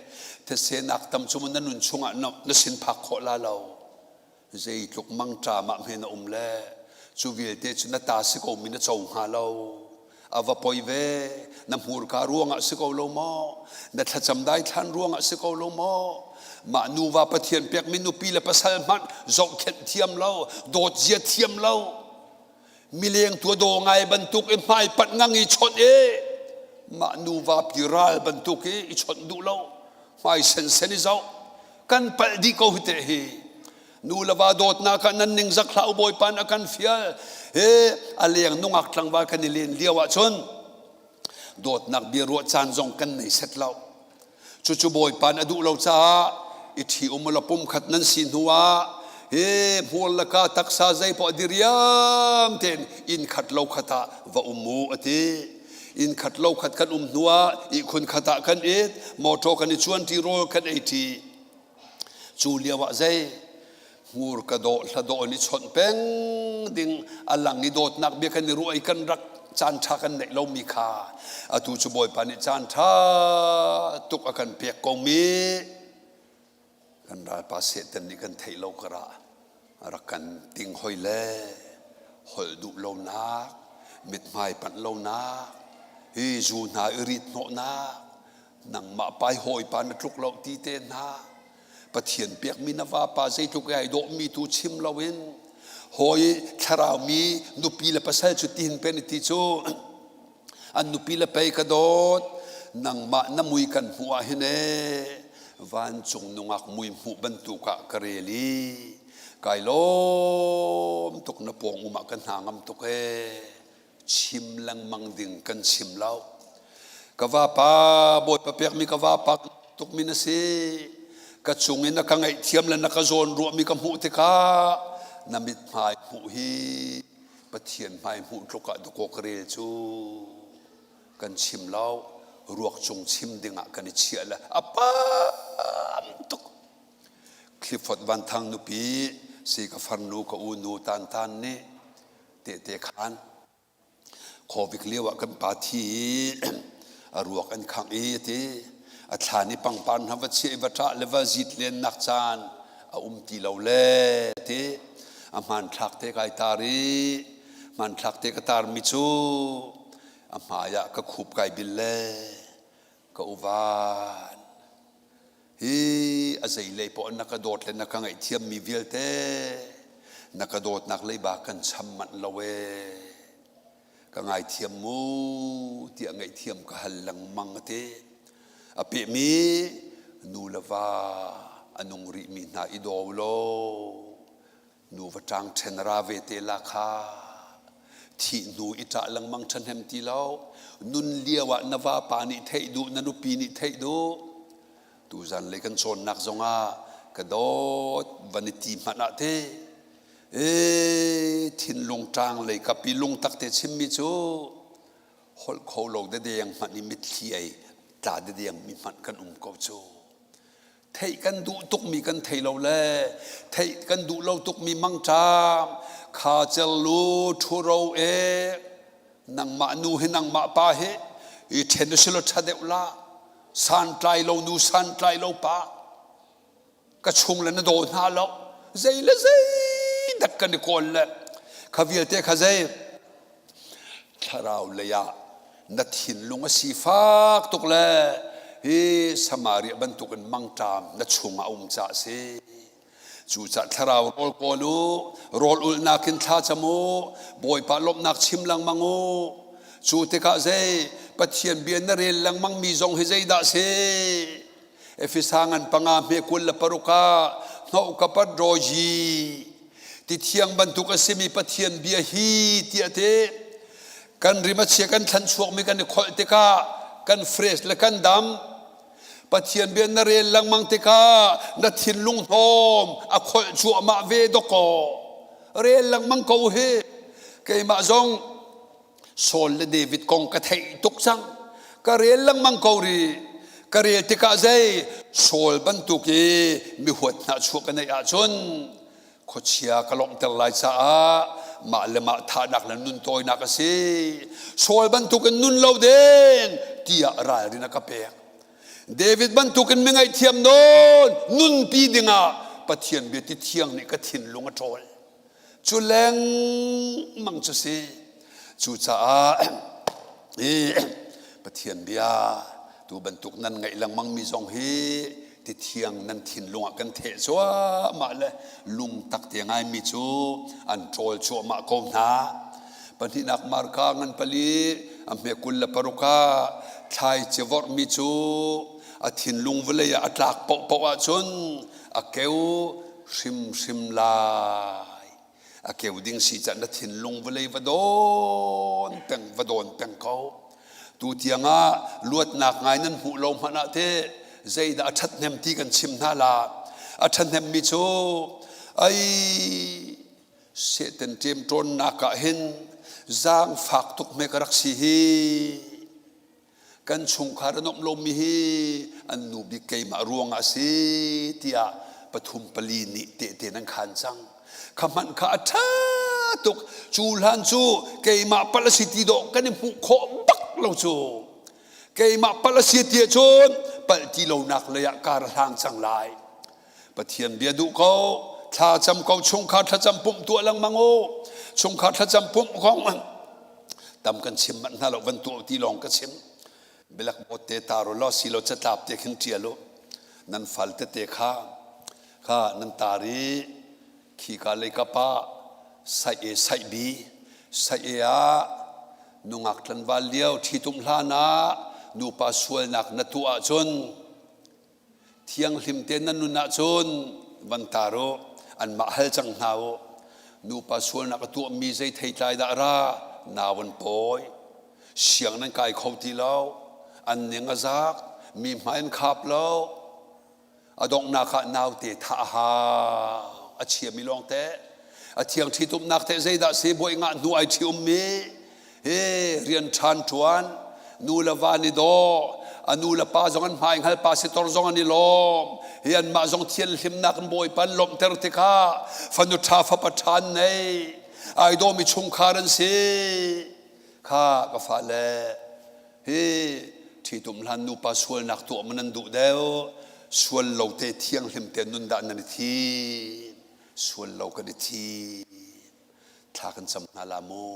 Thetse nak tam cu na nun chungah na sin phak khawh la lo. Zeitluk mangṭam ah hme na um le cu vialte cu na ta si ko mi na co hnga lo. A va poi ve. Na hmurka ruangah si ko lo maw? Na thlacam daithlan ruangah si ko lo maw? Mah nuva Pathian pekmi nupi le pasal hmanh zohkhenh thiam lo, dawt zia thiam lo. Mileng tua daw ngai bantuk i hmai panh ngang i chawnh i mah nuva pi ral bantuk i i chawnh duh lo. Hmai sensen i zoh. Kan palh dih ko hi te hi. Nu le va dawtnak ah nan ningzak hlah u Bawipa a kan fial. He a leng nungak tlangval kan i len lio ahcun dawtnak bia ruah caan zong kan nei set lo. Cucu Bawipa a duh lo caah i ṭhi um la pum khat nan si hnu ah he hmual le ka taksa zei poah diriam tein inn khat lo khat ah va um u a ti. Inn khat lo khat kan um hnu ah ihkhun khat ah kan it, motor kan i chuan ṭi rawl kan ei ṭi. Cu lio ah zei hmur ka dawh hla dawh in i chawnh peng ding a lang i dawtnak bia kan i ruah i kan rak caan ṭha kan neih lomi kha atu cu Bawipa nih caan ṭha tuk a kan pek komi kan ralpa Satan nih kan theih lo karah a rak kan ting hoi le holh duh lonak mithmai panh lonak hi zu hna i rit hnawhnak nangmah pai hawipa na tluk lo ti te hna Pathian pekmi na vapa zeitluk i ai dawhmi tu chim loin hawi thlarau mi nupi le pasal cu tihin pen ti cu an nupi le pei ka dawt. Nangmah na mui kan hmuh ah hin ee vancung nungak mui hmuh bantuk ah ka rel i kai lawm tuk na pawng um ah ka hna ngam tuk ee chim lengmang ding kan chim lo. Ka vapa Bawipa pekmi ka vapa tukmi na si. Ka cung in na ka ngaihthiam le na ka zawn ruahmi ka hmuh tikah na mithmai hmuh hi Pathian hmai hmuh tluk ah dakaw ka rel cu kan chim lo ruak cung chim dingah kan i chiah le a pam tuk. Clifford Van Thang nupi si ka farnu ka unu Tan Tan nih tehte khan Covid lio ah kan pa thi i a ruak an khangh i a ti. A thlan i pangpar hna va chiah i va ṭah le va zit lennak caan a um ti lo le a ti. A hmanthlak te kai tar i hmanthlak te ka tarmi cu a hmai ah ka khup kai bil le ka uvan. Hi a zeilei poah na ka dawt le na ka ngaihthiammi vialte na ka dawtnak leiba kan cham manh lo ee. Ka ngaithiam mu tiah ngaihthiam ka hal lengmang a ti. A pehmi nu le va a nung rihmi hna i daw law nuva ṭang ṭhen ra ve te la kha thih hnu i ṭah lengmang ṭhahnem ti lo nun lio ah na vapa nih theih duh na nupi nih theih duh tuzan lei kan cawnnak zongah ka dawt van i ti hmanh ah te e thinlung ṭang lei kapi lungtak te chimmi cu holh kho lo dedeng hmanh i mitthli ei tla dedeng mi hmanh kan um ko cu Theih kan duh tukmi kan thei lo le theih kan duh lo tukmi mangṭam kha cerlu ṭhuro e nangmah nu hi nangmah pa hi i ṭhen u silo ṭha deuh la santlai lo nu santlai lo pa ka chung le na daw hna lo zei le zei dak kan i kawl le kha vialte kha zei Thlarau lei ah na thinlung a sifak tuk le hi Samaria bantukin mangṭam na chungah a um caah a si. Cucaah thlarau rawl kawl u, rawl ulhnak in thla cam u, Bawipa lawmhnak chim lengmang u. Cu tikah zei Pathian bia na rel lengmang mi zong hi zeidah a si? Efesa ngan panga hme 26 ah hnawh ka pat roji ti thiang bantuk a simi Pathian bia hi tiah ti kan rim a chia kan thlan chuakmi kan i kholh tikah kan fresh le kan dam Pathian bia na rel lengmang tikah na thinlung hnawm a kholh cuahmah ve dawkaw rel lengmang ko hi keimah zong Saul le David kong ka theih tuk cang. Ka rel lengmang ko rih. Ka rel tikah zei Saul bantuk i mihuat hna chuah ka neih ahcun khuachia ka lawmhter lai caah mah le mah thahnak le nun tawinak a si. Saul bantukin nun lo ding tiah ralrin a ka pek. David bantukin mi ngaihthiam nawn nunpi dingah Pathian bia ti thiang nih ka thinlung a ṭawl. Cu lengmang cu si. Cucaah i Pathian bia tu bantuk nan ngaih lengmang mi zong hi ti thiang nan thinlung ah kan theh cuahmah le lungtak te ngaimi cu an ṭawl cuahmah ko hna. Pahnihnak marka ngan pali a hme 26 ah thlaici vorhmi cu a thinlung vawlei ah a tlak paohpaoh ahcun a keu hrimhrim lai. A keu ding si cah na thinlung vawlei va dawn peng va dawn peng ko. Tu tiang ah luatnak ngai nan hmuh lo hmanh ah teh zeidah a ṭhathnem ti kan chim hna la. A ṭhahnemmi cu ai Satan ṭemṭawnnak ah hin zaangfak tuk hme ka rak si hi. Kan chungkhar a nuamh lomi hi an nu bik keimah ruangah a si tiah pathum pali nih tehte nan khaan cang. Kha hmanh kha a ṭha tuk. Cu hlan cu keimah palh a si ti dawh kan i hmuh khawh bak lo cu. Keimah palh a si ti ahcun palh ti lonak lei ah kar a hlang cang lai. Pathian bia duh ko, thlacam ko, chungkhar thlacam pumh tuah lengmang u. Chungkhar thlacam pumh kong tam kan chim manh hna lo van tuah ti lawng ka chim blackboard te tar u law silo catlap te khin ṭial u nan fal tete kha kha nan tar i khika lei kap ah saih e saih bi saih e ah nungak tlanval lio ṭhitum hlan ah. Nupa sualnak na tuah ahcun thianghlim tein nan nun ahcun van tar u, anmah hal cang hna u. Nupa sualnak a tuahmi zei theitlai dah ra nau an pawi. Siang nan kai kho ti lo, an ning a zak, mi hmai an khap lo. A donghnak ah naute thah a hau. A chiami lawng te. A thiang ṭhitumnak te zeidah si bawi ngah hnu ai ṭhi ummi he rian ṭhan ṭuan nu le va ni daw a nu le pa zong an hmai hngal pa sitor zong an i lawm hi anmah zong thianhlimnak in bawipa an lawmhter tikah fanu ṭha fapa ṭha an nei ai dawmi chungkhar an si kha ka fale Hi ṭhitum hlan nupa sualnak tuah maw nan duh deuh? Sual lo te thianghlim te nun dah nan i thim? Sual lo kan i thim. Thla kan cam hna la mu.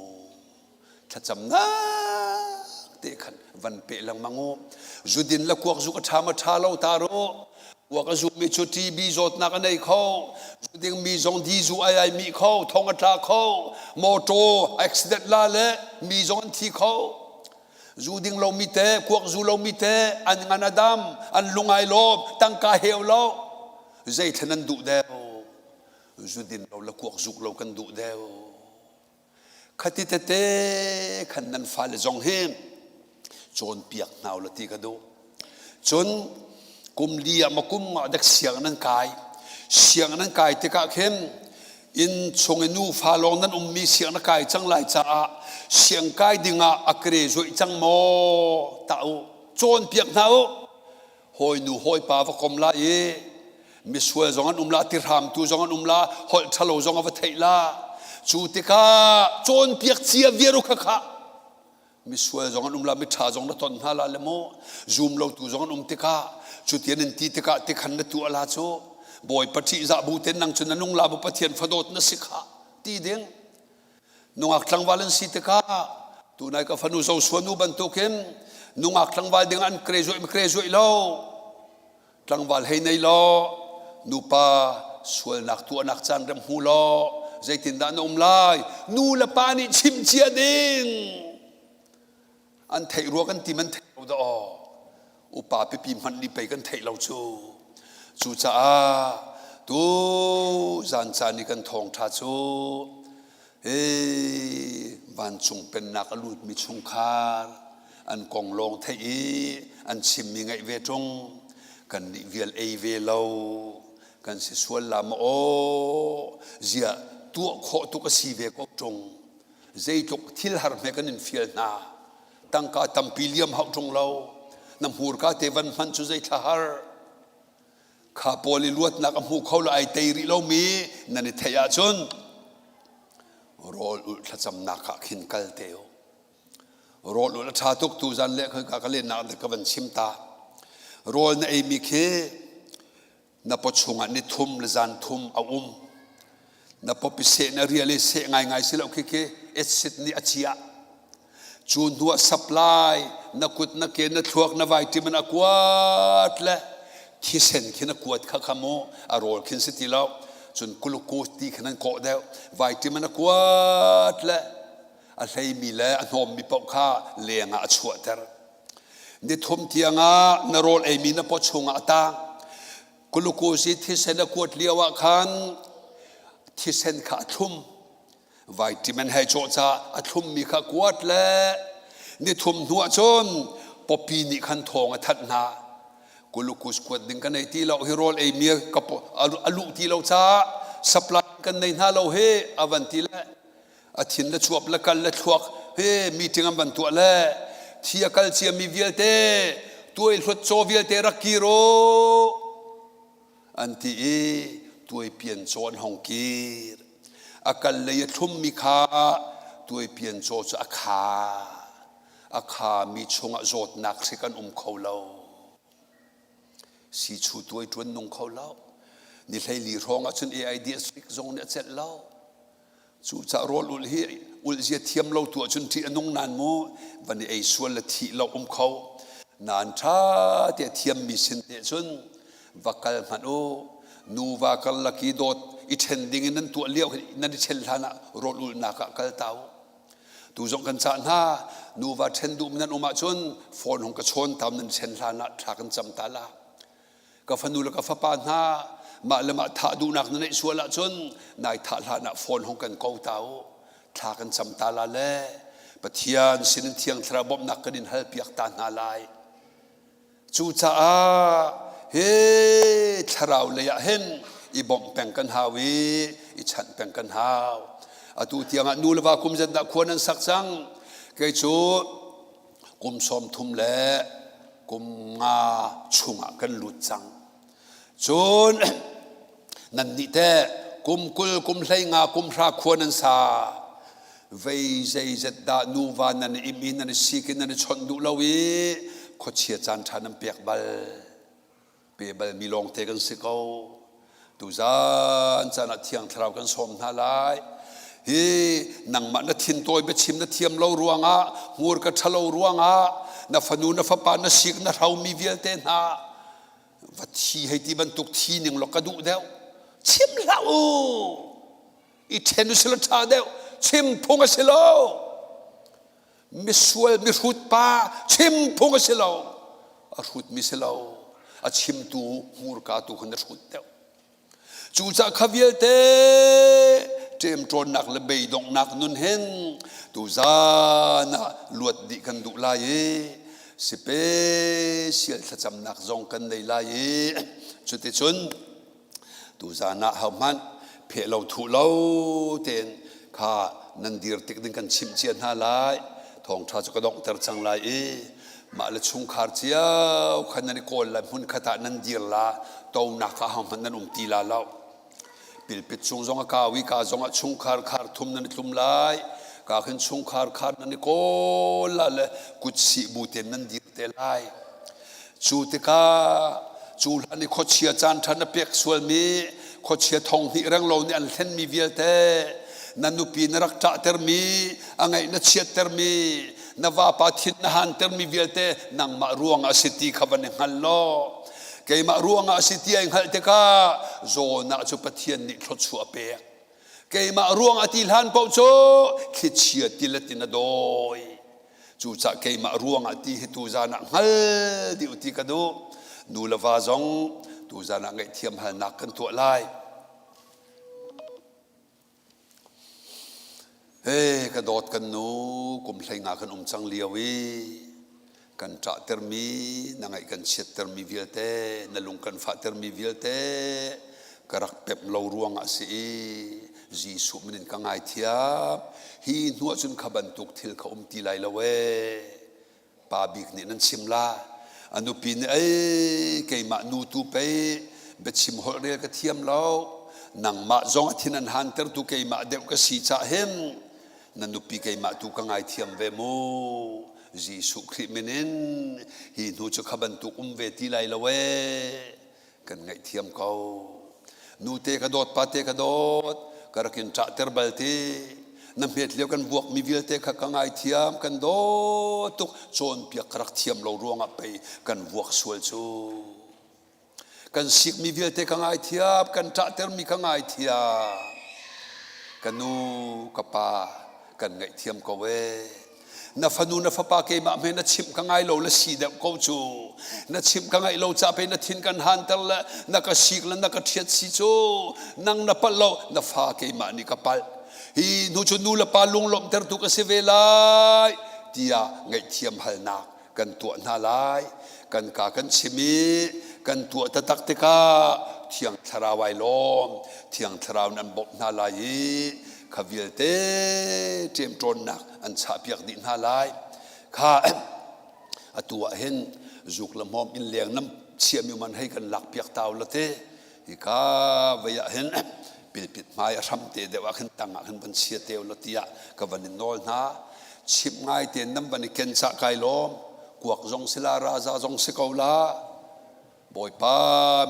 Thlacamnak te khan van pe lengmang u. Zudin le kuak zuk a ṭha ma ṭha lo ta ru. Kuak a zumi cu TB zawtnak a nei kho. Zuding mi zong di zu ai ai mi kho, thong a tla kho. Motor accident la le mi zong an thi kho. Zu ding lomi te, kuak zu lomi te, an ngan a dam, an lung ai lawm, tangka heu lo. Zei thlen an duh deuh. Zu din lo le kuak zuk lo kan duh deuh. Khati tete khan nan fale zong hi cawnpiak hna u la ti ka duh. Cun kum li ah ma kum nga dek siang nan kai. Siang nan kai tikah khin inn chung i nufa lawng nan ummi siang na kai cang lai caah siang kai dingah a graduate cang maw tah u cawnpiak hna u hawinu hawipa va kom la i misual zong an um la tihramtu zong an um la holh ṭhalo zong a va theih la cu tikah cawnpiak cia viar u khakha misual zong an um la miṭha zong na ton hna la le mu zum lo tu zong an um tikah cutian in ti tikah tikhan na tuah la cu bawipa ṭihzah bu ten nang cu na nung la bu pathian fadawt na si kha ti ding nungak tlangval an si tikah tunai ka fanu Joshua nu bantukin nungak tlangval ding an graduate graduate lo tlangval hei nei law nupa sualnak tuahnak caan rem hmu law zeitindah na um lai nu le pa nih chim cia ding an theih rua kan ti man theih lo dah aw upa pipi hmanh nih pei kan theih lo cu cucaah tu zan caan i kan thawngṭha cu Hei vancung pennak a lutmi chungkhar an kong lawng theih i an chimmi ngaih ve ṭung kan nih vial ei ve lo kan si sual la maw aw ziah tuah khawh tuk a si ve ko ṭung zeitluk thil har hme kan in fial hna tangka tampi liam hauh ṭung lo na hmurka te van hman cu zei thla har Kha pawl i luatnak a hmu kho lo ai tei rih lomi nan i theih ahcun rawl ulh thlacamnak ah khin kal te u. Rawl ulh a ṭha tuk tu zan le khoi ka ka lennak ka van chim ta. Rawl na eimi khi na pawchung ah ni thum le zan thum a um. Na pawpi seh na rial i seh ngaingai si lo khi khi acid nih a ciah. Cu hnu ah supply na kut na ke na thluak na vitamin a kuat le thisen khin a kuat kha kha mu a rawl khin si ti lo cun glucose ti khin an kawh deuh vitamin a kuat le a hleimi le a hnawmmi paoh kha leng ah a chuahter ni thum tiangah na rawl eimi na paw chungah a tang glucose i thisen a kuat lio ah khan thisen kha a thlum Vitamin hei cawh ca a thlummi kha kuat le nithum hnu ah cun popi nih khan thawng a thanh hna. Glucose kuat ding ka nei ti lo hi rawl ei mi ka a luh ti lo caah supply kan nei hna lo hi a van ti le a thin le chuap le kal le thluak he meeting an van tuah le thi a kal cia mi vialte tuai hluat caw vialte rak kir u an ti i tuaipian caw an hong kir. A kal lei a thlummi kha tuaipian caw cu a kha. A khami chungah zawtnak hrik an um kho lo. Sichu tuai ṭuan nung kho lo. Ni hleili hrawng ahcun AIDS hrik zong nih a celh lo. Cucaah rawl ulh hi ulh zia thiam lo tu ahcun ṭih a nung nan mu van i ei sual le thih lo um kho. Nan ṭha te thiammi sin te cun va kal hmanh u. Nuva karlak i dawt i ṭhen ding in nan tuah lio nan i ṭhen hlan ah rawl ulhnak ah kal ta u. Tu zong kan cah hna, nuva ṭhen duhmi nan um ahcun phone hong ka chawn tam nan ṭhen hlan ah thla kan cam ta la. Ka fanu le ka fapa hna, mah le mah thah duhnak na neih sual ahcun nai thah hlan ah phone hong kan ko ta u. Thla kan cam ta la le Pathian sinin Thiang Thlarau bawmhnak kan in hal piak ta hna lai. Cucaah hi thlarau lei ah hin i bawmh peng kan hau i i chanh peng kan hau. Atu tiangah nu le va kum zat dah khua nan sak cang. Kei cu kum 30 le kum nga chungah kan lut cang. Cun nannih teh kum 20, kum 15, kum 10 khua nan sa. Vei zeizat dah nuva nan i im i nan i sik i nan i chawnh duh lo i khuachia caan ṭha nan pek bal. Pe balmi lawngte kan si ko. Tuzan caan ah Thiang Thlarau kan sawm hna lai. Hi nangmah na thintawi biachim na thiam lo ruangah, hmurka ṭhalo ruangah, na fanu na fapa na sik na hromi vialte hna va thi hei ti bantuk thi ning law ka duh deuh chim hlah u i ṭhen u sila ṭha deuh chim phung a si lo misual mihrut pa chim phung a si lo a hrut mi si lo a chimtu hmurka tu khan a hrut deuh Cucah kha vialte ṭemṭawnnak le beidonghnak nun hin tuzan ah luat dih kan duh lai i special thlacamnak zong kan nei lai i cuticun tuzan ah hohmanh pheh lo thuh lo tein kha nan dir tik ding kan chimh cia hna lai thawngṭha cu ka donghter cang lai i mah le chungkhar cio kha nan i kawl lai hmun khat ah nan dir la tonak ah hohmanh nan um ti la lo pilpit chung zong a kau i ka zong ah chungkhar khar thum nan i tlum lai ka khin chungkhar khar nan i kawl la le kutsih bu ten nan dir te lai Cu tikah cu hlan i khuachia caan ṭha na pek sualmi khuachia thong hnih renglo nih an hlenmi vialte na nupi na rak ṭahtermi a ngaih na chiattermi na vapa thin na hantermi vialte nangmah ruangah a si ti kha van i hngal law keimah ruangah a si ti ai hngalh tikah Jonah cu Pathian nih thluachuah a pek keimah ruang a ti hlan paoh cu thlichia tilet in a dawi cucah keimah ruangah ti hi tuzan ah hngal dih u ti ka duh nu le va zong tuzan ah ngaihthiam halnak kan tuah lai He ka dawt kan nu kum 15 kan um cang lio i kan ṭahtermi na ngaih kan chiattermi vialte na lung kan fahtermi vialte ka rak pemh lo ruangah si i Jesuh min in ka ngaithiam hi hnu ahcun kha bantuk thil kha um ti lai lo ee pa bik nih nan chim la a nupi nih ei keimah nu tu pei biachim holh rel ka thiam lo nangmah zong a thin an hantertu keimah deuh ka si cah hin na nupi keimah tu ka ngaithiam ve mu Jesuh Khrih min in hi hnu cu kha bantuk um ve ti lai lo ee kan ngaihthiam ko nute ka dawt pate ka dawt ka rak in ṭahter bal ti na hmet lio kan buakmi vialte kha ka ngaithiam kan dawt tuk cawnpiak ka rak thiam lo ruangah pei kan vuak sual cu Kan sikmi vialte ka ngaithiam, kan ṭahtermi ka ngaithiam. Ka nu, ka pa, kan ngaihthiam ko ee. Na fanu na fapa keimah hme na chimh ka ngai lo le si deuh ko cu. Na chimh ka ngaih lo ca pe na thin kan hanter le na ka sik le na ka ṭhiat si cu. Nang na palh lo, na fa keimah nih ka palh. Hi hnu cu nu le pa lunglawmhtertu ka si ve lai tiah ngaihthiam halnak kan tuah hna lai kan ka kan chim i kan tuah taktak tikah thiang thlarau ai lawm thiang thlarau in an bawmh hna lai i kha vialte ṭemṭawnnak an chahpiak dih hna lai kha atu ah hin zuk le hmawm inn leng nam chiami man hei kan lakpiak tau la te hika vei ah hin pilpit hmai a hram te deuh ah khin tang ah khin van chia te la tiah ka van in nawl hna chimh ngai tein nan van i ken cah kai lawm kuak zong si la raza zong si ko la bawipa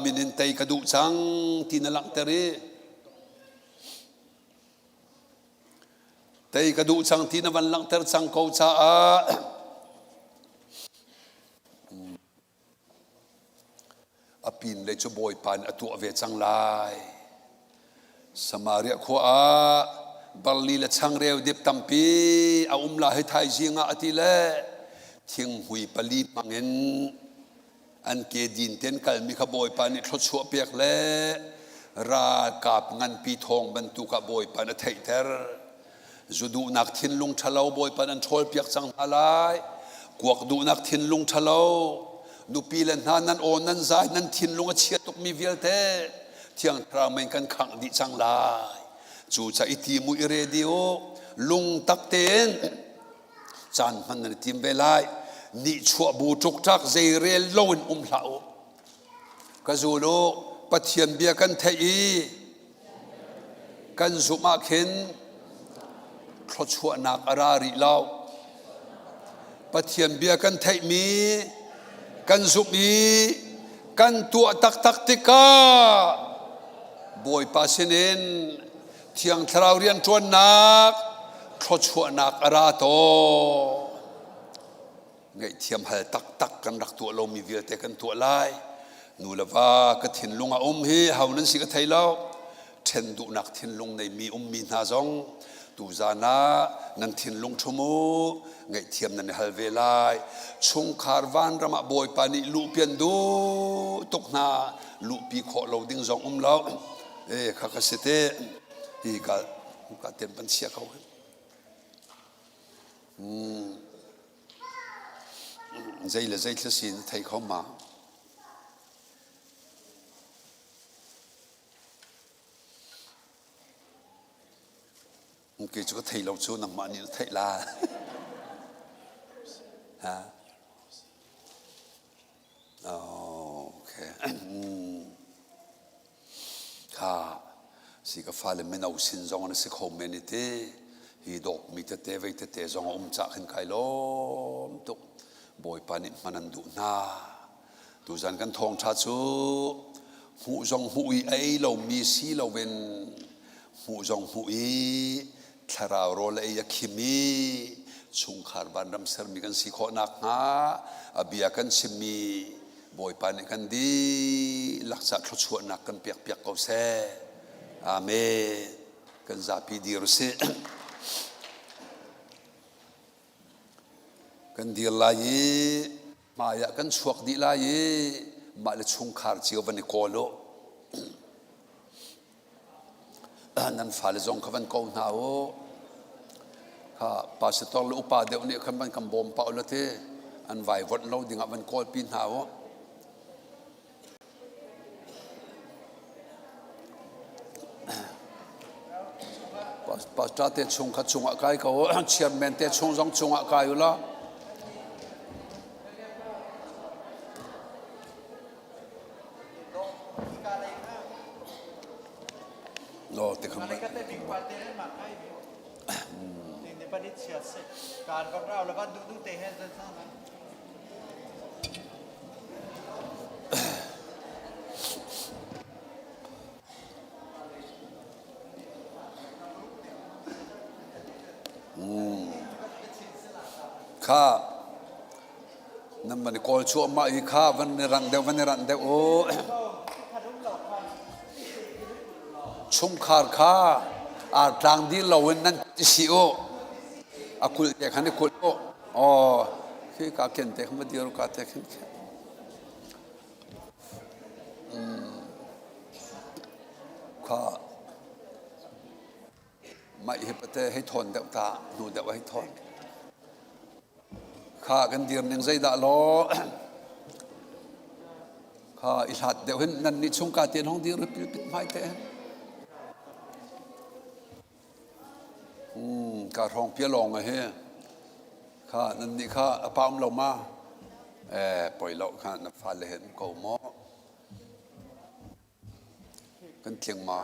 min in tei ka duh cang ti na langhter i tei ka duh cang ti na van langhter cang ko caah A pinlei cu Bawipa nih a tuah ve cang lai. Samaria khua ah Barli le changreu dip tampi a um la hi thaizing ah a ti le thinghmui pali hmangin an ke din ten kalmi kha Bawipa nih thluachuah pek le ralkap nganpi thawng bantuk ah Bawipa na theihter. Zu duhnak thinlung ṭhalo Bawipa nan ṭhawl piak cang hna lai. Kuak duhnak thinlung ṭhalo, nupi le hna nan aw nan zai nan thinlung a chia tukmi vialte Thiang Thlarau men kan khangh dih cang lai. Cu ca i tim u i ready u lungtak tein caan hman nan i tim ve lai. Nihchuah bu ṭukṭak zeirel loin um hlah u. Ka zul u, Pathian bia kan theih i kan zumh ah khin thluachuahnak a ra rih lo. Pathian bia kan theihmi kan zumh i kan tuah taktak tikah Bawipa sinin Thiang Thlarau rianṭuannak thluachuahnak a ra tawn. Ngaihthiam hal taktak kan rak tuah lomi vialte kan tuah lai. Nu le va ka thinlung a um hi ho nan si ka thei lo. Ṭhen duhnak thinlung neimi ummi hna zong tuzan ah nan thinlung ṭhum u, ngaihthiam nan i hal ve lai. Chungkhar vanram ah Bawipa nih luhpi an duh tuk hna. Luhpi khawh lo ding zong um lo. E kha ka si te. Hi ka ka tem pan chia ko. Hmm. Zei le zei thil si na thei kho ma? Kei cu ka thei lo cu nangmah nih na theih la. Ha? Oh, okay. Kha si ka fale mino sin zong an si kho men i te hi dawkmi tete vei tete zong a um cah khin kai lawm tuk. Bawipa nih hman an duh hna. Tuzan kan thawngṭha cu hmuh zong hmuh i a ei lomi si loin hmuh zong hmuh i thlarau rawl ei a khim i chungkhar vanram sermi kan si khawh nakhnga a bia kan chimmi Bawipa nih kan dihlak ca thluachuahnak kan pekpiak ko seh. Amen. Kan zapi dir usih. Kan dir lai i hmai ah kan chuak dih lai i mah le chungkhar cio van i kawl u. Nan fale zong kha van ko hna u. Kha pastor le upa deuh nih khan van kan bawm pah u la ti an vaivuanh lo dingah van kawlpi hna u. Pastor te chung kha chungah kai ko u. Chairman te chung zong chungah kai u la. No te kham. Kha nan van i kawl cuahmah i kha van i rang deuh van i ranh deuh u. Chungkhar kha artlang dih loin nan i si u. A kulh te khan i kulh u. Aw, khi ka ken te khan va dir ka te khin. Kha mah hi pate hei thawn deuh ta hnu deuh hei thawn. Kha kan dir ning zeidah law kha i hlat deuh hin nan nih chungka te hong dir pil pit hmai te. Hmm, ka hrawng pia lawng a hi. Kha nan nih kha a pa um lo ma? Eh, poi lo kha na fale hen ko maw? Kan tling ma?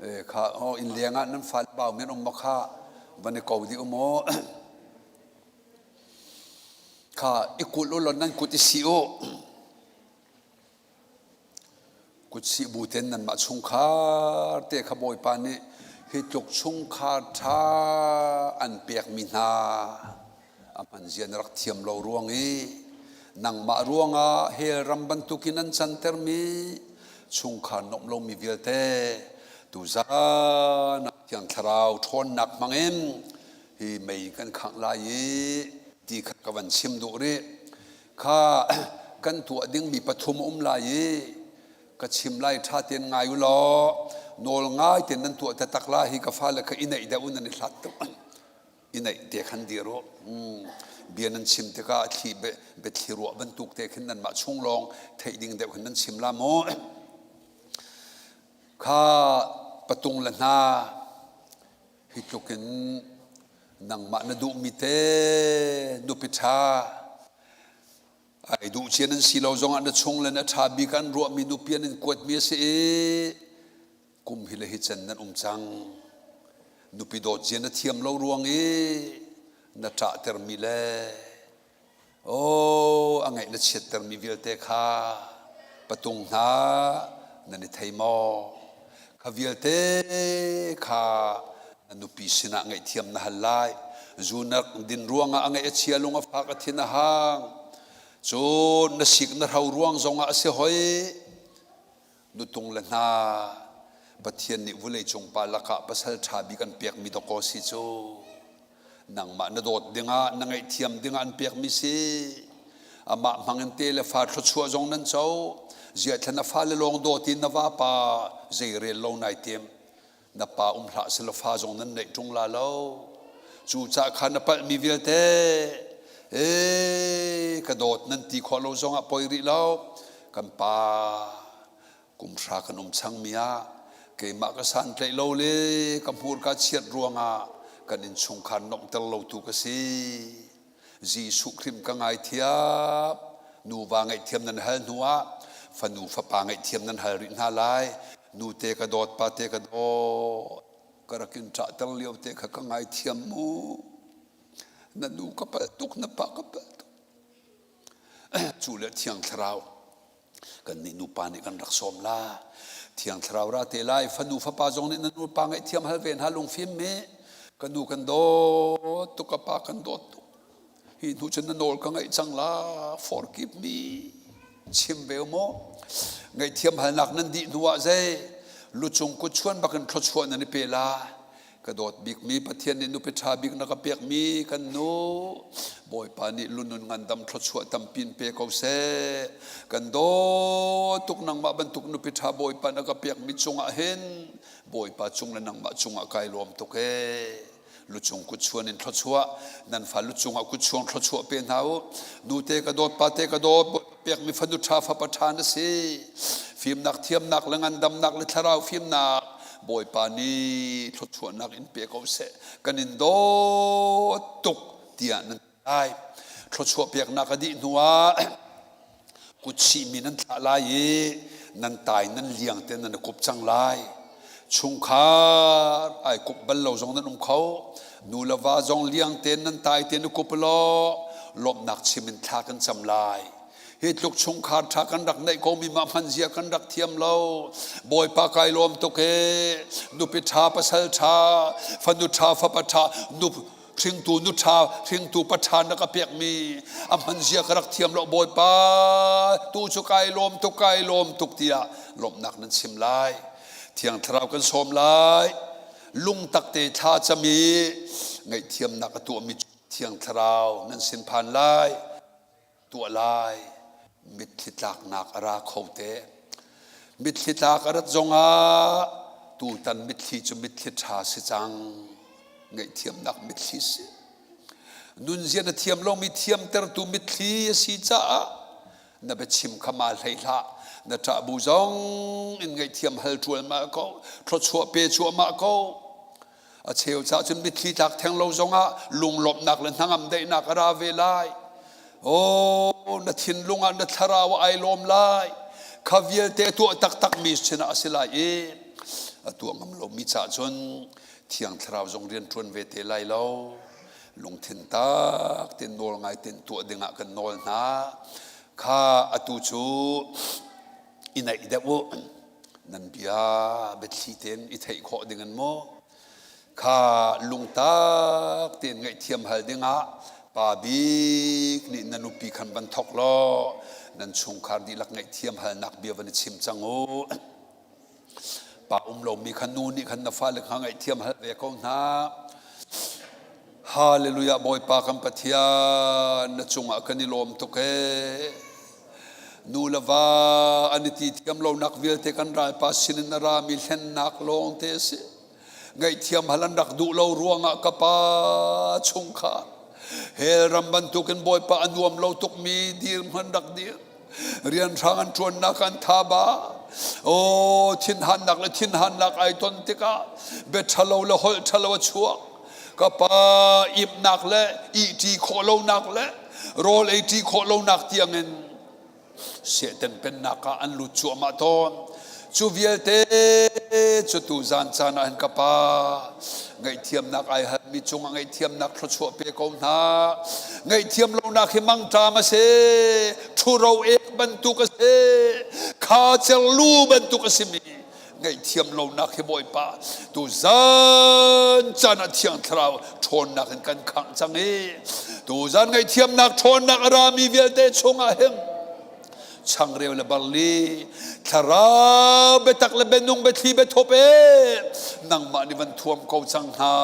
Eh, kha oh inn leng ah nan fale bau men um ma kha van i ko di um aw. Kha i kulh u law nan kut i si u. Kutsih bu ten nanmah chungkhar te kha Bawipa nih hi tluk chungkhar ṭha an pekmi hna a hman zia na rak thiam lo ruang i nangmah ruangah hell ram bantukin an cantermi chungkhar nuamh lomi vialte tuzan ah. Thiang Thlarau ṭhawnnak hmangin hi mei kan khangh lai i ti kha ka van chim duh rih. Kha kan tuah dingmi pathum a um lai i ka chim lai ṭha tein ngai u law nawl ngai tein nan tuah taktak lai hi ka fale kha i naih deuh u nan i hlat tuk. I naih te khan dir u. Bia nan chim tikah thli biathli ruah bantuk te khin nanmah chung lawng theih ding deuh khin nan chim la maw? Kha patung le hna hi tluk in nangmah na duhmi te nupi ṭha ai duh cia nan si lo zongah na chung le na ṭha bik an ruahmi nupi an in kuatmi a si i kum hi le hi can nan um cang. Nupi dawt zia na thiam lo ruang i na ṭahtermi le Aw, a ngaih na chiattermi vialte kha patung hna nan i thei maw? Kha vialte kha na nupi sinah ngaihthiam na hal lai. Zu na din ruangah a ngaih a chia lung a fak a thin a hang. Cun na sik na hro ruang zongah a si hoi. Nutung le hna Pathian nih vawleicung pa lakah pasal ṭha bik an pekmi dawkaw si cu. Nangmah na dawt dingah, na ngaihthiam dingah an pekmi si. Amah hmangin te le fa thluachuah zong nan co. Ziah na fale lawng dawt in na vapa zei rel lo nai tim. Na pa um hlah selaw fa zong nan neih ṭung la lo. Cucaah kha na palhmi vialte ee ka dawt nan ti khawh lo zongah poi rih lo. Kan pa kum hra kan um changmi ah keimah ka santlaih lo le ka hmurka chiat ruangah kan innchungkhar nomhter lotu ka si. Jesuh Khrih ka ngaithiam. Nuva ngaihthiam nan hal hnuah fanu fapa ngaihthiam nan hal rih hna lai. Nute ka dawt, pate ka dawt. Ka rak in ṭahter lio te kha ka ngaithiam mu. Na nu ka palh tuk, na pa ka palh tuk. Cu le Thiang Thlarau kannih nupa nih kan rak sawm la. Thiang Thlarau ra te lai fanu fapa zong nih na nupa ngaihthiam hal ve hna lungfim mi ka nu kan dawt tuk ka pa kan dawt tuk hi hnu cun na nawl ka ngaih cang la forgive me chim ve maw ngaihthiam halnak nan dih hnu ah zei lucung kut chuan bakin thluachuah nan i pe la Ka dawt bikmi Pathian nih nupi ṭha bik na ka pekmi kan nu Bawipa nih lunun ngandam thluachuah tampi in pe ko seh. Kan dawt tuk nangmah bantuk nupi ṭha Bawipa na ka pekmi cungah hin Bawipa cung le nangmah cungah kai lawm tuk ee. Lucung kutchuan in thluachuah nan fa lucung ah kutchuang thluachuah pe hna u. Nute ka dawt pate ka dawt pekmi fanu ṭha fapa ṭha na si. Fimnak thiamnak le ngandamnak le thlarau fimnak Bawipa nih thluachuahnak in pe ko seh. Kan in dawt tuk tiah nan lai. Thluachuah peknak a dih hnuah kutchihmi nan thlah lai i nan tai nan liang te nan i kup cang lai. Chungkhar ai kup bal lo zong nan um kho. Nu le va zong liang tein nan tai te na kup law lawmhnak chim in thla kan cam lai. Hi tluk chungkhar ṭha kan rak neih ko mi mah hman zia kan rak thiam lo. Bawipa kai lawm tuk ee. Nupi ṭha, pasal ṭha, fanu ṭha, fapa ṭha, nu hringtu nu ṭha, hringtu pa ṭha na ka pekmi a hman zia ka rak thiam lo Bawipa tu cu kai lawm tuk, kai lawm tuk tiah lawmhnak nan chim lai. Thiang Thlarau kan sawm lai. Lungtak te thla cam i ngaihthiamnak a tuahmi Thiang Thlarau nan sin phan lai. Tuah lai. Mitthli tlaknak a ra kho te. Mitthli tlak a rat zongah tutan mitthli cu mitthli ṭha si cang. Ngaihthiamnak mitthli si. Nunzia na thiam lomi thiamtertu mitthli a si caah na biachim kha ma hlei hlah. Na ṭah bu zong in ngaihthiam hal ṭualmal ko. Thluachuah pe cuahmah ko. A cheu caah cun mitthli tlak theng lo zongah lunglawmhnak le hnangam daihnak a ra ve lai. Oh, na thinlung ah na thlarau ah ai lawm lai. Kha vialte tuah taktakmi sinah a si lai i a tuah ngam lomi caah cun Thiang Thlarau zong rian ṭuan ve te lai lo. Lungthin tak tein nawl ngai tein tuah dingah kan nawl hna. Kha atu cu i naih deuh u. Nan bia biathli tein i theih khawh ding in maw kha lungtak tein ngaihthiam hal dingah pa bik nih na nupi khan van thok law nan chungkhar dihlak ngaihthiam halnak bia van i chim cang u. Pa um lomi kha nu nih khan na fale kha ngaihthiam hal ve ko hna. Hallelujah Bawipa kan Pathian na cungah kan i lawm tuk ee. Nu le va an i ti thiam lonak vialte kan ralpa sinin a rami hlennak lawng te a si. Ngaihthiam hal an rak duh lo ruangah ka pa chungkhar hell ram bantukin Bawipa a nuam lo tukmi dirhmun rak dir. Rianhrang an ṭuannak an tha ba. Aw thinhannak le thinhannak ai ton tikah bia ṭhalo le holh ṭhalo a chuak. Ka pa imnak le ihṭi khawh lonak le rawl eiṭi khawh lonak tiangin Satan pennak ah an lut cuahmah tawn. Cu vialte cu tu zan caan ah hin ka pa ngaihthiamnak ai halmi cungah ngaihthiamnak thluachuah pe ko hna. Ngaihthiam lonak hi mangṭam a si, ṭhuro ek bantuk a si, kha cerlu bantuk a simi ngaihthiam lonak hi Bawipa tu zan caan ah Thiang Thlarau ṭhawnnak in kan khangh cang i tu zan ngaihthiamnak ṭhawnnak a rami vialte chungah hin changreu le barli thlarau biatak le bianung biathli biathawp e nangmah nih van thuam ko cang hna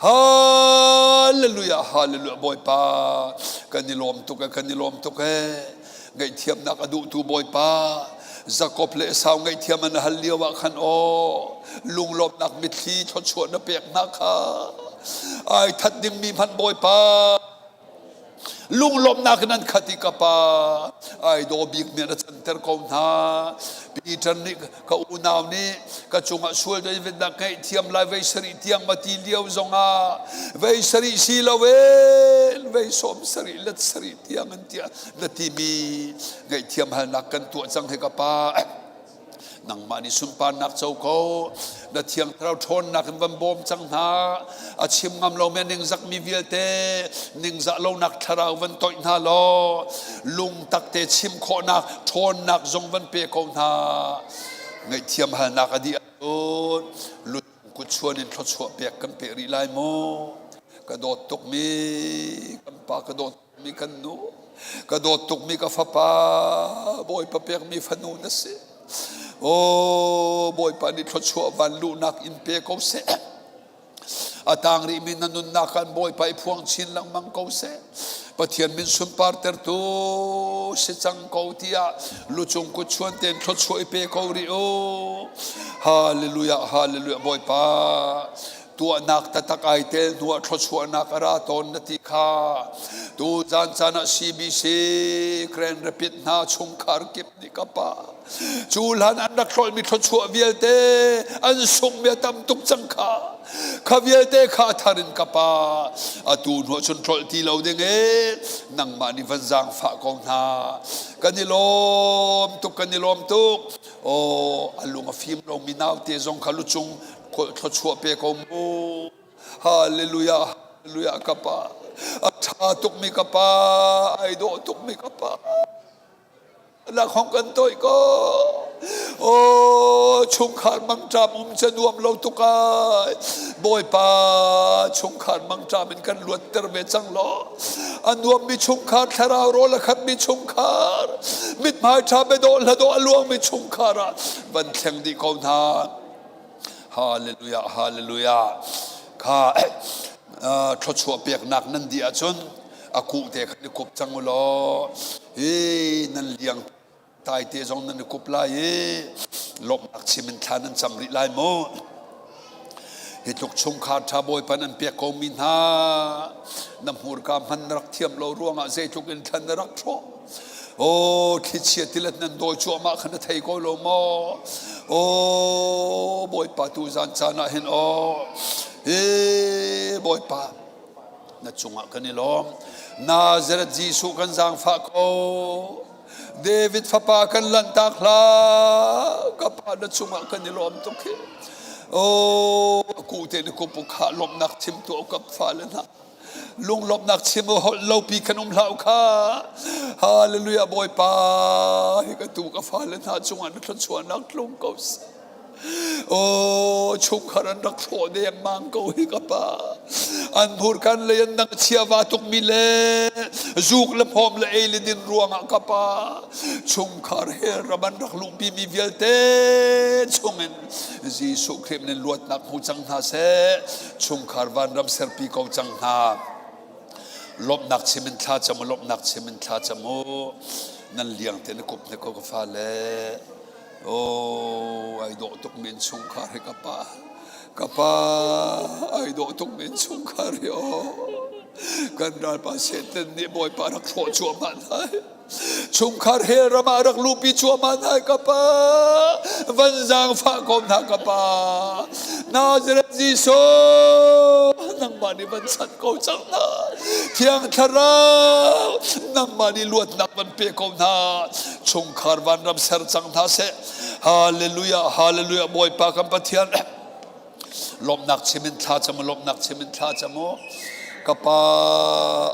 hallelujah hallelujah Bawipa kan i lawm tuk e kan i lawm tuk e ngaihthiamnak a duhtu Bawipa Jakob le Esau ngaihthiam an hal lio ah khan aw lunglawmhnak mitthli thluachuah na pek hna kha ai that dingmi hmanh Bawipa lunglawmhnak in an khat i ka pa ai daw bik mi na canter ko hna Peter nih ka unau nih ka cungah sual dei nak ngaihthiam lai vei sarih tiang ma ti lio zongah vei sarih si lo in vei sawm sarih let sarih tiang in tiah na timi ngaihthiam halnak kan tuah cang he ka pa nangmah nih sunparnak co ko na thiang thlarau ṭhawnnak in van bawm cang hna a chim ngam lo mi ningzak mi vialte ningzah lonak thlarau van toih hna law lungtak te chim khawhnak ṭhawnnak zong van pe ko hna ngaihthiam halnak a dih ahcun kut chuan in thluachuah pek kan pe rih lai mu ka dawt tukmi kan pa ka dawt mi kan nu ka dawt tukmi ka fapa bawipa pekmi fanu na si o bawipa nih thluachuah van luhnak in pe ko seh a tang rihmi na nunnak kan bawipa i phuang chin lengmang ko seh pathian min sunpar tertu si cang ko tiah lucung kut chuan ten thluachuah i pe ko rih u hallelujah hallelujah bawipa tuahnak taktak ai tel hnuah thluachuahnak a ra tawn na ti kha tu zan caan ah CBC Grand Rapid hna chungkhar kip nih ka pa cu hlan an rak hlawlmi thluachuah vialte an sunghmi a tam tuk cang kha kha vialte kha a thar in ka pa atu hnuah cun tlolh ti lo ding e nangmah nih van zaangfah ko hna kan i lawm tuk kan i lawm tuk aw a lung a fim lomi naute zong kha lucung thluachuah pe ko mu hallelujah hallelujah ka pa a ṭha tukmi ka pa ai dawh tukmi ka pa Lakhong kan toih ko. Oh, chungkhar mangṭam um ca nuam lo tuk ai. Bawipa, chungkhar mangṭam in kan luatter ve cang law. A nuammi chungkhar, thlarau rawl a khatmi chungkhar, mithmai ṭha biadawh hladawh a luangmi chungkhar ah van thleng dih ko hna. Hallelujah, hallelujah. Kha thluachuah peknak nan dih ahcun a kuh te khan i kup cang u law hi nan liang tai te zong nan i kup lai i lawmhnak chim in thla nan cam rih lai mu hi tluk chungkhar ṭha bawipa nan pek ko mi hna na hmurka hman na rak thiam lo ruangah zeitluk in thlan na rak hrawh Oh, thlichia tilet nan dawi cuahmah kha na thei ko lo maw? Oh, Bawipa tu zan caan ah hin aw. Hi Bawipa, na cungah kan i lawm. Nazareth Jesuh kan zaangfah ko. David fapa kan lanhtak hlah. Ka pa na cungah kan i lawm tuk hi. Oh, ku te ni kupu kha lawmhnak chim tu ka fale hna. Lunglawmhnak chim u holh lopi kan um hlah u kha. Hallelujah Bawipa hi ka tu ka fale hna cungah na thluachuahnak tlung ko seh. Aw chungkhar an rak thlawh dengmang ko hi ka pa. An hmurkan lei an dang chiava tukmi le zuk le phawm le ei le din ruangah ka pa chungkhar he ram an rak luhpi mi vialte chungin Jesuh Khrih nih luatnak hmu cang hna seh chungkhar vanram serpi ko cang hna. Lawmhnak chim in thla cam u lawmhnak chim in thla cam u nan liang te na kup ne ko ka fale. Oh, ai dawh tuk mi innchungkhar hi ka pa. Ka pa, ai dawh tuk mi innchungkhar hi oh. Kan ralpa Satan nih Bawipa rak thlawh cuahmah hna hi. Chungkhar hell ram ah rak luhpi cuahmah hna hi ka pa. Van zaangfah ko hna ka pa. Nazareth Jesuh, nangmah nih van chanh ko cang hna. Thiang Thlarau, nangmah nih luatnak van pe ko hna. Chungkhar vanram ser cang hna seh. Hallelujah, hallelujah, Bawipa kan Pathian. Lawmhnak chim in thla cam u, lawmhnak chim in thla cam u. Ka pa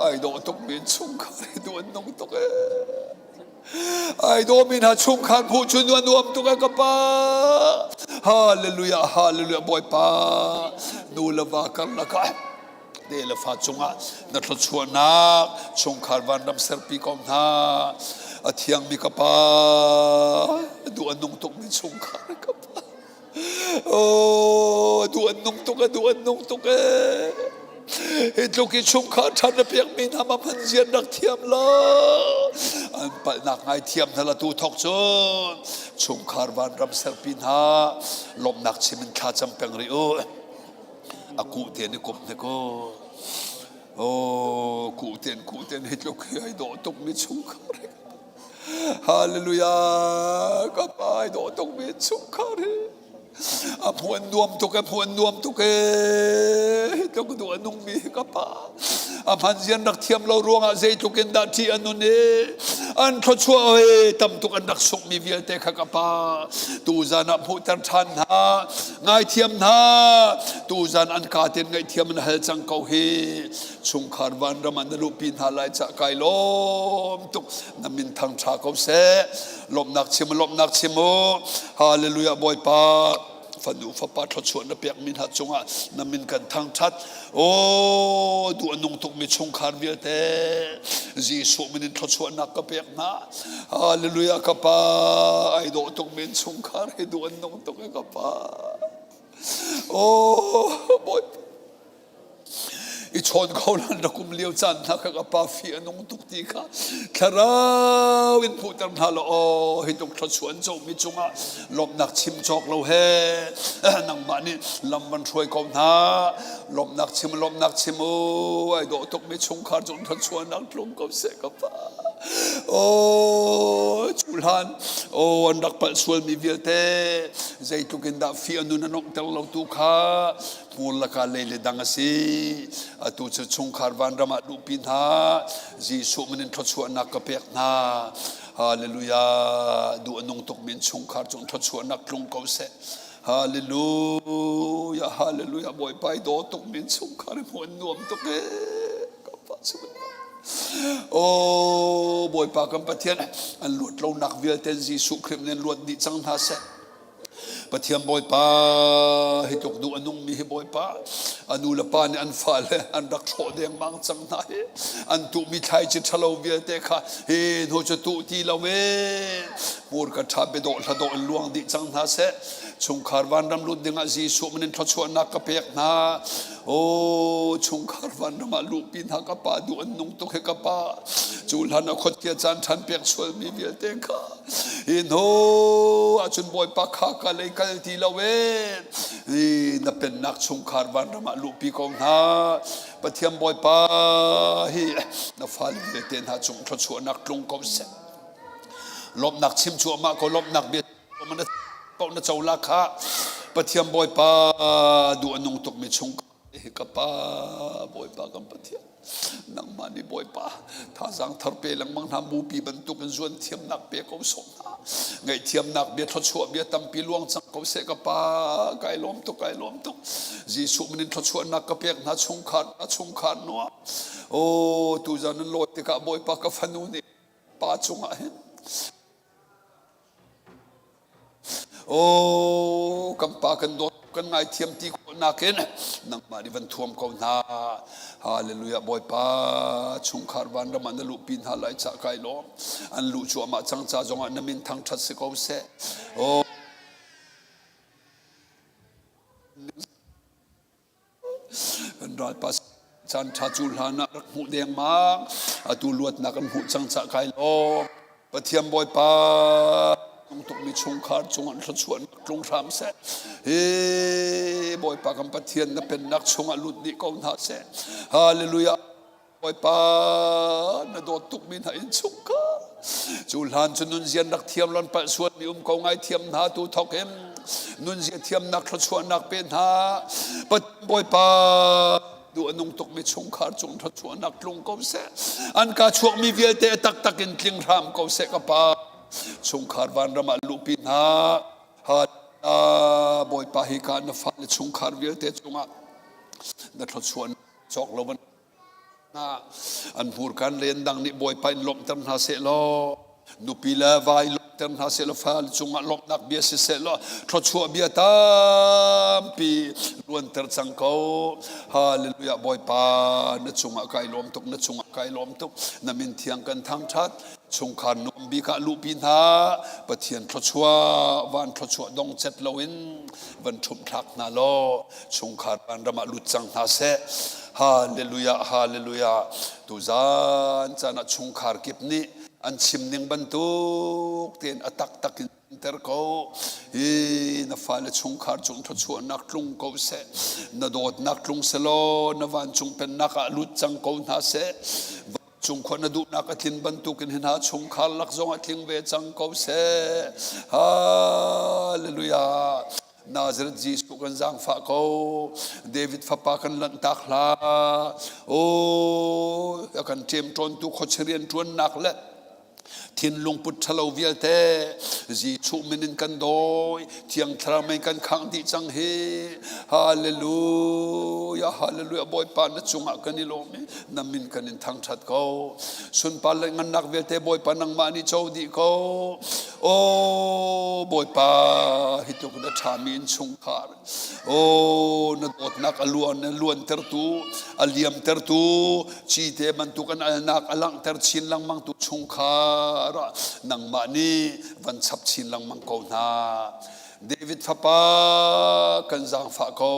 ai dawh tuk mi chungkhar hi duh an nung tuk ee. Ai dawh mi hna chungkhar hmuh cu nu a nuam tuk ee ka pa. Hallelujah, hallelujah, Bawipa. Nu le va karlak ah te le fa cungah na thluachuahnak chungkhar vanram serpi ko hna a thiangmi ka pa duh a nung tukmi chungkhar ka pa oh duh an nung tuk a duh an nung tuk ee hi tluk i chungkhar ṭhan na pekmi hna ma hman zian rak thiam lo an palhnak ngai thiam hna la tu thok cun chungkhar vanram serpi hna lawmhnak chim in thla cam peng rih u A kuh te ni kup hnek aw. Oh, kuh ten kuh ten hi tluk hi ai dawh tuk mi chungkhar hi. Hallelujah. Ka pa ai dawh tuk mi chungkhar hi. A hmuan nuam tuk e, hmuan nuam tuk e. Hi tluk duh a nung mi hi ka pa. A hman zian rak thiam lo ruangah zeitluk in dah ṭih a nun i an thluachuah he tam tuk an rak sunghmi vialte kha ka pa tuzan ah hmuhter ṭhan hna ngaithiam hna tuzan an ka ten ngaihthiam an hal cang ko hi chungkhar vanram ah na luhpi hna lai cah kai lawm tuk na min thang ṭha ko seh lawmhnak chim lawmhnak chim u hallelujah bawipa fanu fapa thluachuah na pekmi hna cungah na min kan thangṭhat o duh a nung tukmi chungkhar vialte Jesuh min in thluachuahnak ka pek hna hallelujah ka pa ai dawh tukmi chungkhar hi duh an nung tuk e ka pa oh bawipa I chawn kho lan rak um lio caan hna kha ka pa fi a nung tuk ti kha thlarau in hmuhter hna law aw hi tluk thluachuah an comi cungah lawmhnak chim cawk lo he nangmah nih lam van hruai ko hna lawmhnak chim lawmhnak chim u ai dawh tukmi chungkhar cung thluachuahnak tlung ko seh ka pa aw cu hlan aw an rak palh sualmi vialte zeitluk in dah fi a nun a nomhter lo tu kha Hmur lakah lei le dang a si. Atu cu chungkhar vanram ah luhpi hna. Jesuh min in thluachuahnak ka pek hna. Hallelujah. Duh a nung tuk min chungkhar cung thluachuahnak tlung ko seh. Hallelujah. Hallelujah. Bawipa i daw tuk min chungkhar i hmuh an nuam tuk ee. Ka pa Oh, Bawipa kan Pathian an luat lonak vialte Jesuh Khrih nih luat dih cang hna seh. Pathian Bawipa hi tluk duh a nungmi hi Bawipa a nu le pa nih an fale an rak thlawh dengmang cang hna hi an tuhmi thlaici ṭhalo vialte kha hi hnu cu tuh ti lo e hmurka ṭha biadawh hladawh in luang dih cang hna seh chungkhar vanram lut dingah Jesuh min in thluachuahnak ka pek hna o chungkhar vanram ah luhpi hna ka pa duh an nung tuk he ka pa cu hlan ah khuatia caan ṭhan pek sualmi vialte kha Hi hnu ahcun Bawipa kha ka lei kal ti lo ee. Hi na pennak chungkhar vanram ah luhpi ko hna. Pathian Bawipa hi na fale vialte hna cung thluachuahnak tlung ko seh. Lawmhnak chim cuahmah ko lawmhnak bia na paoh na co la kha Pathian Bawipa duh a nung tukmi chung Hi ka pa Bawipa kan Pathian nangmah nih Bawipa thazaang thar pe lengmang hna mupi bantuk in zuan thiamnak pe ko sawh hna ngaihthiamnak bia thluachuah bia tampi luang cang ko seh ka pa kai lawm tuk kai lawm tuk Jesuh min in thluachuahnak ka pek hna chungkhar hna chungkhar nuah o tuzan nan lawi tikah Bawipa ka fanu nih pa cungah hin Aw. Kan pa kan dawt kan ngaithiam ti khawhnak in nangmah nih van thuam ko hna. Hallelujah Bawipa chungkhar vanram ah na luhpi hna lai ca kai lawm. An luh cuahmah cang ca zongah na min thangṭhat si ko seh. Oh Kan ralpa caan ṭha cu hlan ah rak hmuh dengmang. Atu luatnak an hmuh cang cah kai lawm. Pathian Bawipa tung tukmi chungkhar cung an thluachuahnak tlung hram seh. Hi Bawipa kan Pathian na pennak chungah lut dih ko hna seh. Hallelujah. Bawipa na dawt tukmi hna innchungkhar cu hlan cu nunzian rak thiam lon palh sualmi um ko ngai thiam hna tu thawk in nunzia thiamnak thluachuahnak pe hna Bawipa duh a nung tukmi chungkhar cung thluachuahnak tlung ko seh an ka chuakmi vialte taktak in tling hram ko seh ka pa chungkhar vanram ah luhpi hna ha Bawipa hi ka na fale chungkhar vialte cungah na thluachuah cawk lo An hmurka len dang nih Bawipa in lawmhter hna seh law nupi le va i lawmhter hna seh law fale cungah lawmhnak bia si seh law thluachuah bia tampi luanter cang ko. Hallelujah Bawipa na cungah kai lawm tuk na cungah kai lawm tuk na min thiang kan thangthat chungkhar nuam bik ah luhpi hna Pathian thluachuah van thluachuah dong cet loin van ṭhumh thlak hna law chungkhar vanram ah lut cang hna seh. Hallelujah, hallelujah. Tuzan caan ah chungkhar kip nih an chim ning bantuk tein a taktak in ter ko. Hi na fale chungkhar cung thluachuahnak tlung ko seh. Na dawtnak tlung selaw na vancung pennak ah lut cang ko hna seh. Cungkhua na duhnak a tlin bantukin hi hna chungkhar lak zong a tling ve cang ko seh. Hallelujah. Nazareth Jesuh kan zaangfah ko. David fapa kan lanhtak hlah. Oh, a kan ṭemṭawntu khuachia rianṭuannak le thinlung put ṭhalo vialte Jesuh min in kan dawi. Thiang Thlarau mei kan khangh dih cang hi. Hallelujah, hallelujah. Bawipa na cungah kan i lawm i na min kan in thangṭhat ko. Sunpar le ngannak vialte Bawipa nangmah nih co dih ko. Aw Bawipa, hi tluk na ṭhami innchungkhar, aw na dawtnak a luan a luantertu, a liamtertu, cite bantuk an alnak a langhter chin lengmangtu chungkhar ah nangmah nih van chap chin lengmang ko hna. David fapa kan zaangfah ko.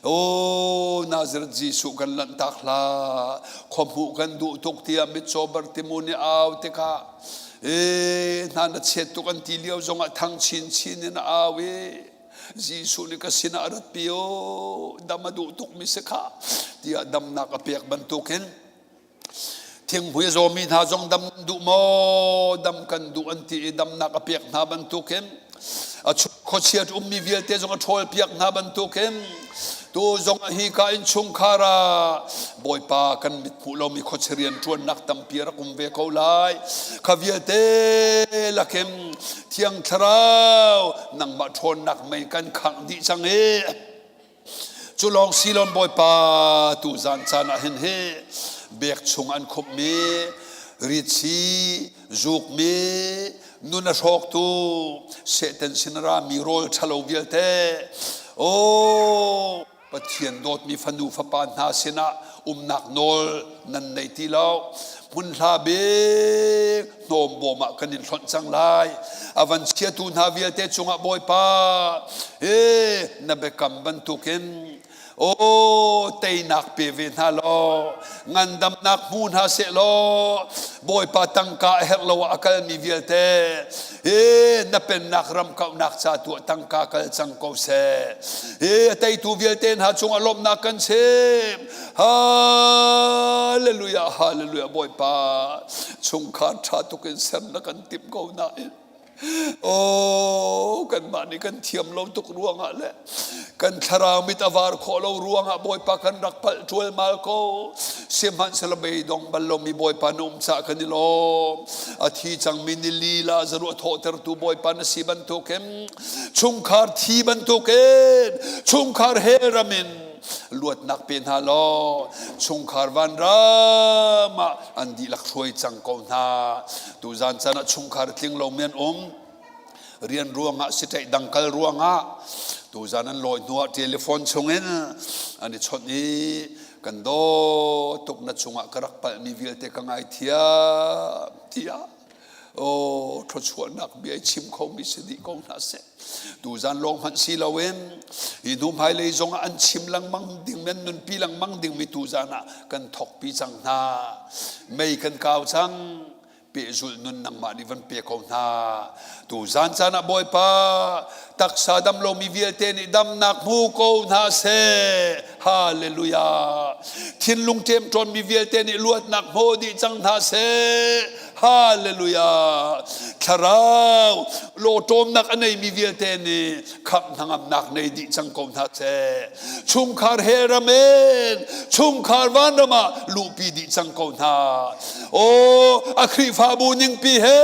Aw Nazareth Jesuh kan lanhtak hlah. Khua hmuh kan duh tuk tiah mitcaw Bartimu nih au tikah e hna na chiat tuk an ti lio zongah thang chinchin in a au i Jesuh nih ka sinah rat pi u dam a duh tukmi si kha tiah damnak a pek bantukin thinghmui a zawmi hna zong dam duh maw dam kan duh an ti i damnak a pek hna bantukin a khuachia ummi vialte zong a ṭhawl piak hna bantukin tu zong hi ka innchungkhar ah Bawipa kan mit hmuh lomi khuachia rian ṭuannak tampi a rak um ve ko lai kha vialte lakin Thiang Thlarau nangmah ṭhawnnak mei kan khangh dih cang i Cu lawng si lon Bawipa tu zan caan ah hin hi bek chung an khumhmi ritsi zukmi nun a hrawktu Satan sin a rami rawl ṭhalo vialte aw Pathian dawtmi fanu fapa hna sinah umnak nawl nan nei ti lo hmun hla bik hnawm bawm ah kan in hlonh cang lai a van chiatu hna vialte cungah Bawipa he na biakam bantukin aw teinak pe ve hna law ngandamnak hmu hna seh law Bawipa tangka a herh lo ah a kalmi vialte he na pennak ram kauhnak ca tu ah tangka kal cang ko seh he a teitu vialte hna cungah lawmhnak kan chim Hallelujah, hallelujah, Bawipa chungkhar ṭha tuk in ser na kan timh ko nain Oh, kanmah nih kan thiam lo tuk ruangah le kan thlarau mit a var khawh lo ruangah Bawipa kan rak palh ṭualmal ko. Sihmanhsehlaw beidong bal lomi Bawipa na um caah kan i lawm. A thi cangmi ni lila zaruah thawhtertu Bawipa na si bantukin chungkhar thi bantukin chungkhar hell ram in luatnak pe hna law chungkhar vanram ah an dihlak hruai cang ko hna tuzan caan ah chungkhar tling lomi an um. Rian ruangah sitaih dang kal ruangah tuzan an lawi hnuah telephone chungin an i chawnh i kan dawt tuk na cungah ka rak palhmi vialte ka ngaithiam tiah aw thluachuahnak bia i chim khomi si dih ko hna seh. Tuzan lawng hmanh si loin hi hnu hmailei zongah an chim lengmang ding nan nunpi lengmang dingmi tuzan ah kan thokpi cang hna. Mei kan kau cang. Pehzulh nun nangmah nih van pe ko hna. Tuzan caan ah Bawipa taksa dam lomi vialte nih damnak hmu ko hna seh. Hallelujah. Thinlung ṭemṭawnmi vialte nih luatnak hmu dih cang hna seh. Hallelujah. Thlarau lawṭawmnak a neimi vialte nih khamh hnangamnak nei dih cang ko hna seh. Chungkhar hell ram in chungkhar vanram ah luhpi dih cang ko hna. Aw a Khrihfabu ningpi he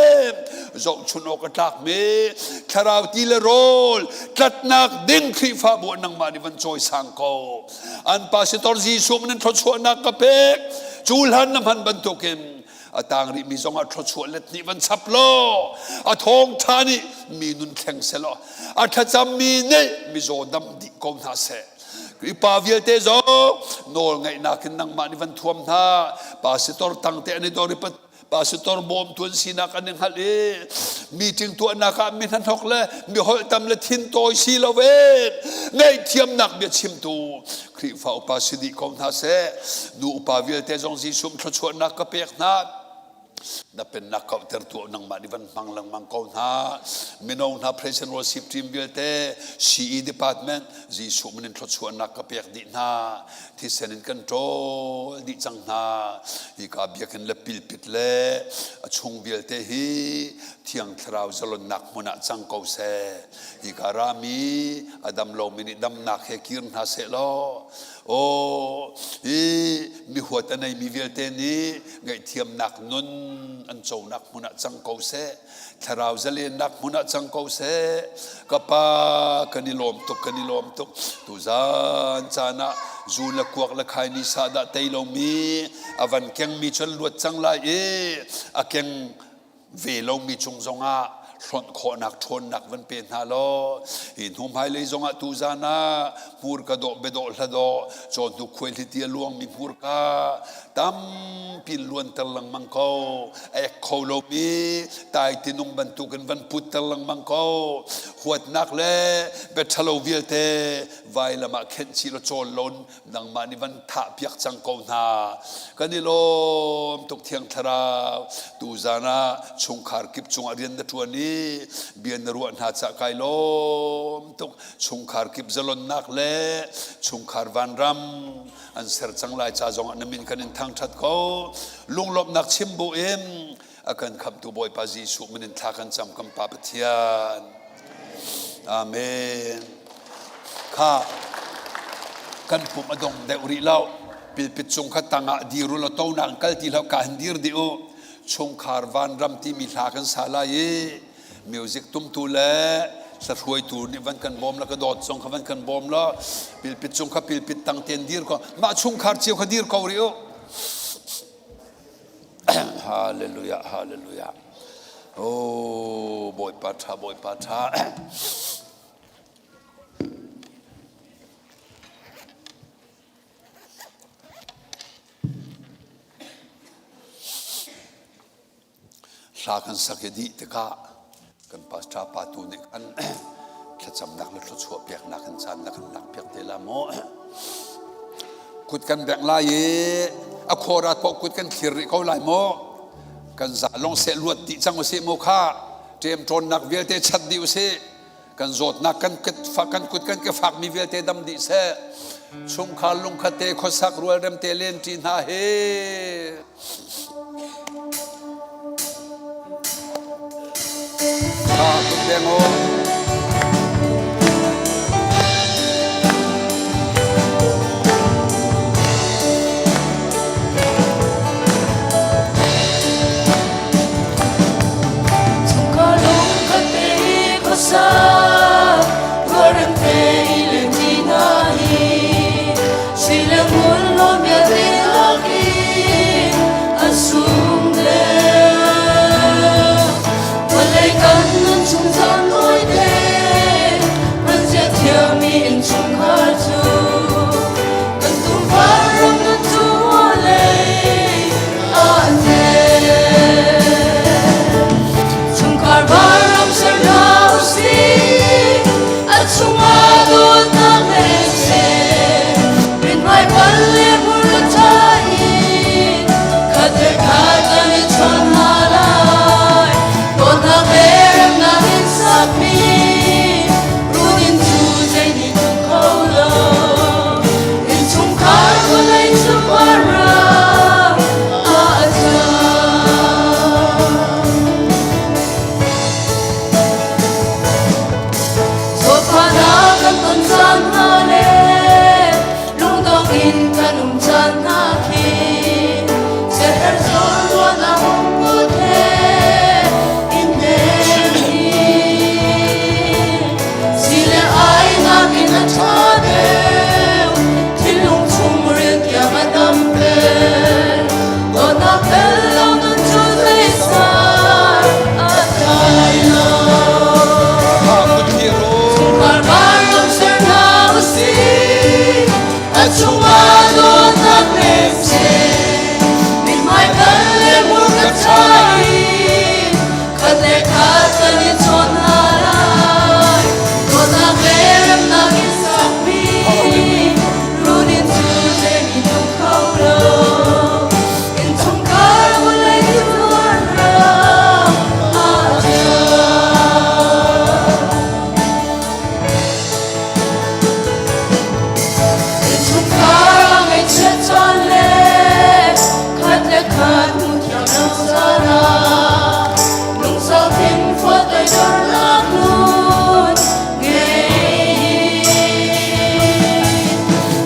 zohchun awk a tlakmi thlarau ti le rawl tlatnak ding Khrihfabu ah nangmah nih van cawisang ko. An pastor Jesuh nan thluachuahnak ka pek. Cu hlan na hman bantukin a tang rihmi zongah thluachuah let nih van chap law a thawngṭha nih mi nun thleng selaw a thlacammi nih mizaw dam dih ko hna seh pa vialte zong nawl ngeihnak in nangmah nih van thuam hna pastor tangte an i dor i pastor bawmtu an sinak an i hngalh i meeting tuahnak ah mi hnahnok le mi holh tam le thin tawi si lo in ngaihthiamnak bia chimtu Khrihfa upa si dih ko hna seh. Nu upa vialte zong Jesuh thluachuahnak ka pek hna. Na pennak kauhter tu nangmah nih van hmang lengmang ko hna. Mino hna praise and worship team vialte CE department Jesuh min in thluachuahnak ka pek dih hna. Thisen in kan ṭawl dih cang hna. Hika biakinn le pilpit le a chung vialte hi Thiang Thlarau zalonnak hmun ah cang ko seh. Hika rami a dam lomi nih damnak he kir hna seh law aw hi mihuat a neimi vialte nih ngaihthiamnak nun an conak hmun ah cang ko seh thlarau zalennak hmun ah cang ko seh ka pa kan i lawm tuk kan i lawm tuk tuzan caan ah zu le kuak le khai ni sa dah tei lomi a van kengmi cun luat cang lai i a keng ve lomi cung zongah hlonh khawhnak ṭhawnnak van pe hna law hi hnu hmailei zongah tuzan ah hmurka dawh biadawh hladawh cawhnuk khuaihliti a luangmi hmurka tampi luanter lengmang ko a ek kho lomi tai tinung bantukin van putter lengmang ko huatnak le bia ṭhalo vialte vailam ah khenh chih law cawl lon nangmah nih van thah piak cang ko hna kan i lawm tuk thiang thlarau tuzan ah chungkhar kip cungah rian na ṭuan i bia na ruah hna cah kai lawm tuk chungkhar kip zalonnak le chungkhar vanram an ser cang lai ca zongah na min kan in thangṭhat ko lunglawmhnak chim bu in a kan khamtu Bawipa Jesuh min in thla kan cam kan Pa Pathian Amen kha kan pum a dong deuh rih lo pilpit cung kha tangah dir u law to nak kal ti hlah ka hin dir dih u chungkhar vanram timi hla kan sa lai i music tumtu le hruaitu nih van kan bawm la ka dawt zong kha van kan bawm la pilpit cung kha pilpit tang ten dir ko mah chungkhar cio kha dir ko rih u Hallelujah, hallelujah. Oh, Bawipa ṭha, Bawipa ṭha. Hla kan sak i dih tikah kan pastor pa tu nih khan thlacamnak le thluachuah peknak in caan na kan lak piak te la maw kut kan bengh lai i a khuarat paoh kut kan thlir rih ko lai maw kan za long seh luat dih cang usih mu kha ṭemṭawnnak vialte chat dih usih kan zawtnak kan kan kut kan ke fakmi vialte dam dih seh chungkhar lungkhat te khuasak rualrem te len ṭi hna hi Ah, kut beng u. ṭha deuh. Thinlung chungril tiang a dam peng. Dawtnak tel lo nun cu zeisar a tlai lo. Chungkhar vanram ser hna usih, a chungah dawtnak nem seh. Mithmai kal le hmurka ṭha in khat le khat kan i chawn hna lai. Dawtnak le remnak in sakmi runinn cu zei nih tluk kho lo. Innchungkhar vawlei tuan ram ah Innchungkhar a ngaihchiat caan le khat le khat hmu thiam lo caan ah lungsau thinfual toidornak nun ngei.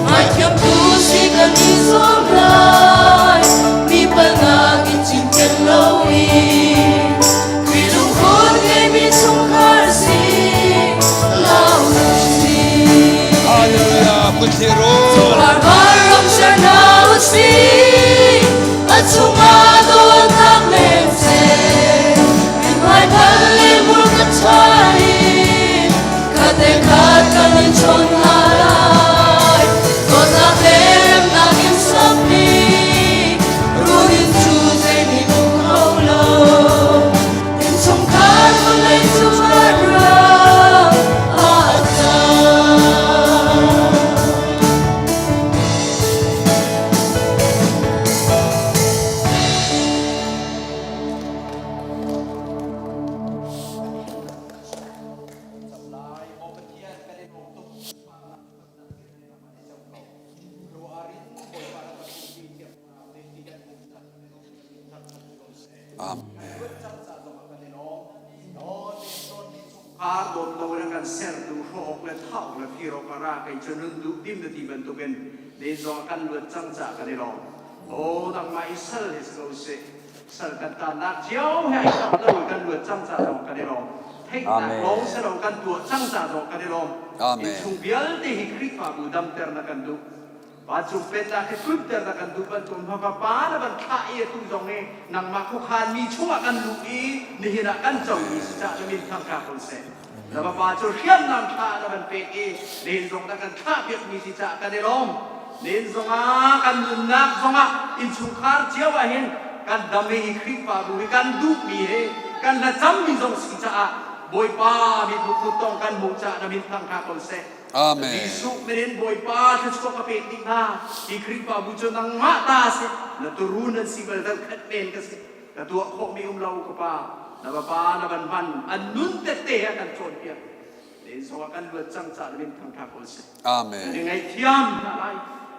Ngaithiamtu si kan i zuam lai, mi palnak i cinken loin. Khrih lungput ngeimi chungkhar si lau usih. Hallelujah. Kutthlir u. Chungkhar vanram ser hna usih, a chungah dawtnak leng seh. Mithmai phal le hmurka ṭha in khat le khat kan i chawn hna lai. Dawtnak le remnak in sakmi runinn cu zei nih uk kho lo. Innchungkhar vawlei cu ram ah a cang. Aa dawt lo in a kan sertu hrawh awk le thah awk le fir awk a ra kei cu nun duh tim na ti bantukin len zong a kan luat cang caah kan i lawm. Aw nangmah i sal hi si ko sih. Sal kan tannak cio he ai kap lo i kan luat cang ca zong kan i lawm. Theihnak lawng si lo kan tuah cang ca zong kan i lawm. Innchung vialte hi Khrihfabu damter na kan duh. Vancung pennak hi tlunter na kan duh bantuk in fapa na van thlah i atu zong hi nangmah khuakhan mi chungah kan luh i nihin ah kan comi si cah na min thangka ko seh. Na fapa cu hriamnam thla na van pek i nihin zong na kan thlah piakmi si cah kan i lawm. Nihin zongah kan nunnak zongah innchungkhar cio ah hin kan dam i hi Khrihfabu hi kan duhmi hi kan hlacammi zong si caah Bawipa mithmuh tong kan hmuh caah na min thangka ko seh. Amen. Jesuh min in Bawipa thluachuah ka pek dih hna. Hi Khrihfabu cu nangmah ta a si. Na turun an si bal dal khat men ka si. Ka tuah khawhmi um lo ka pa. Na vapa na van hman an nun tette he a kan cawnpiak. Len zong ah kan luat cang caah na min thangṭha ko seh. Amen. Kan i ngaihthiam hna lai.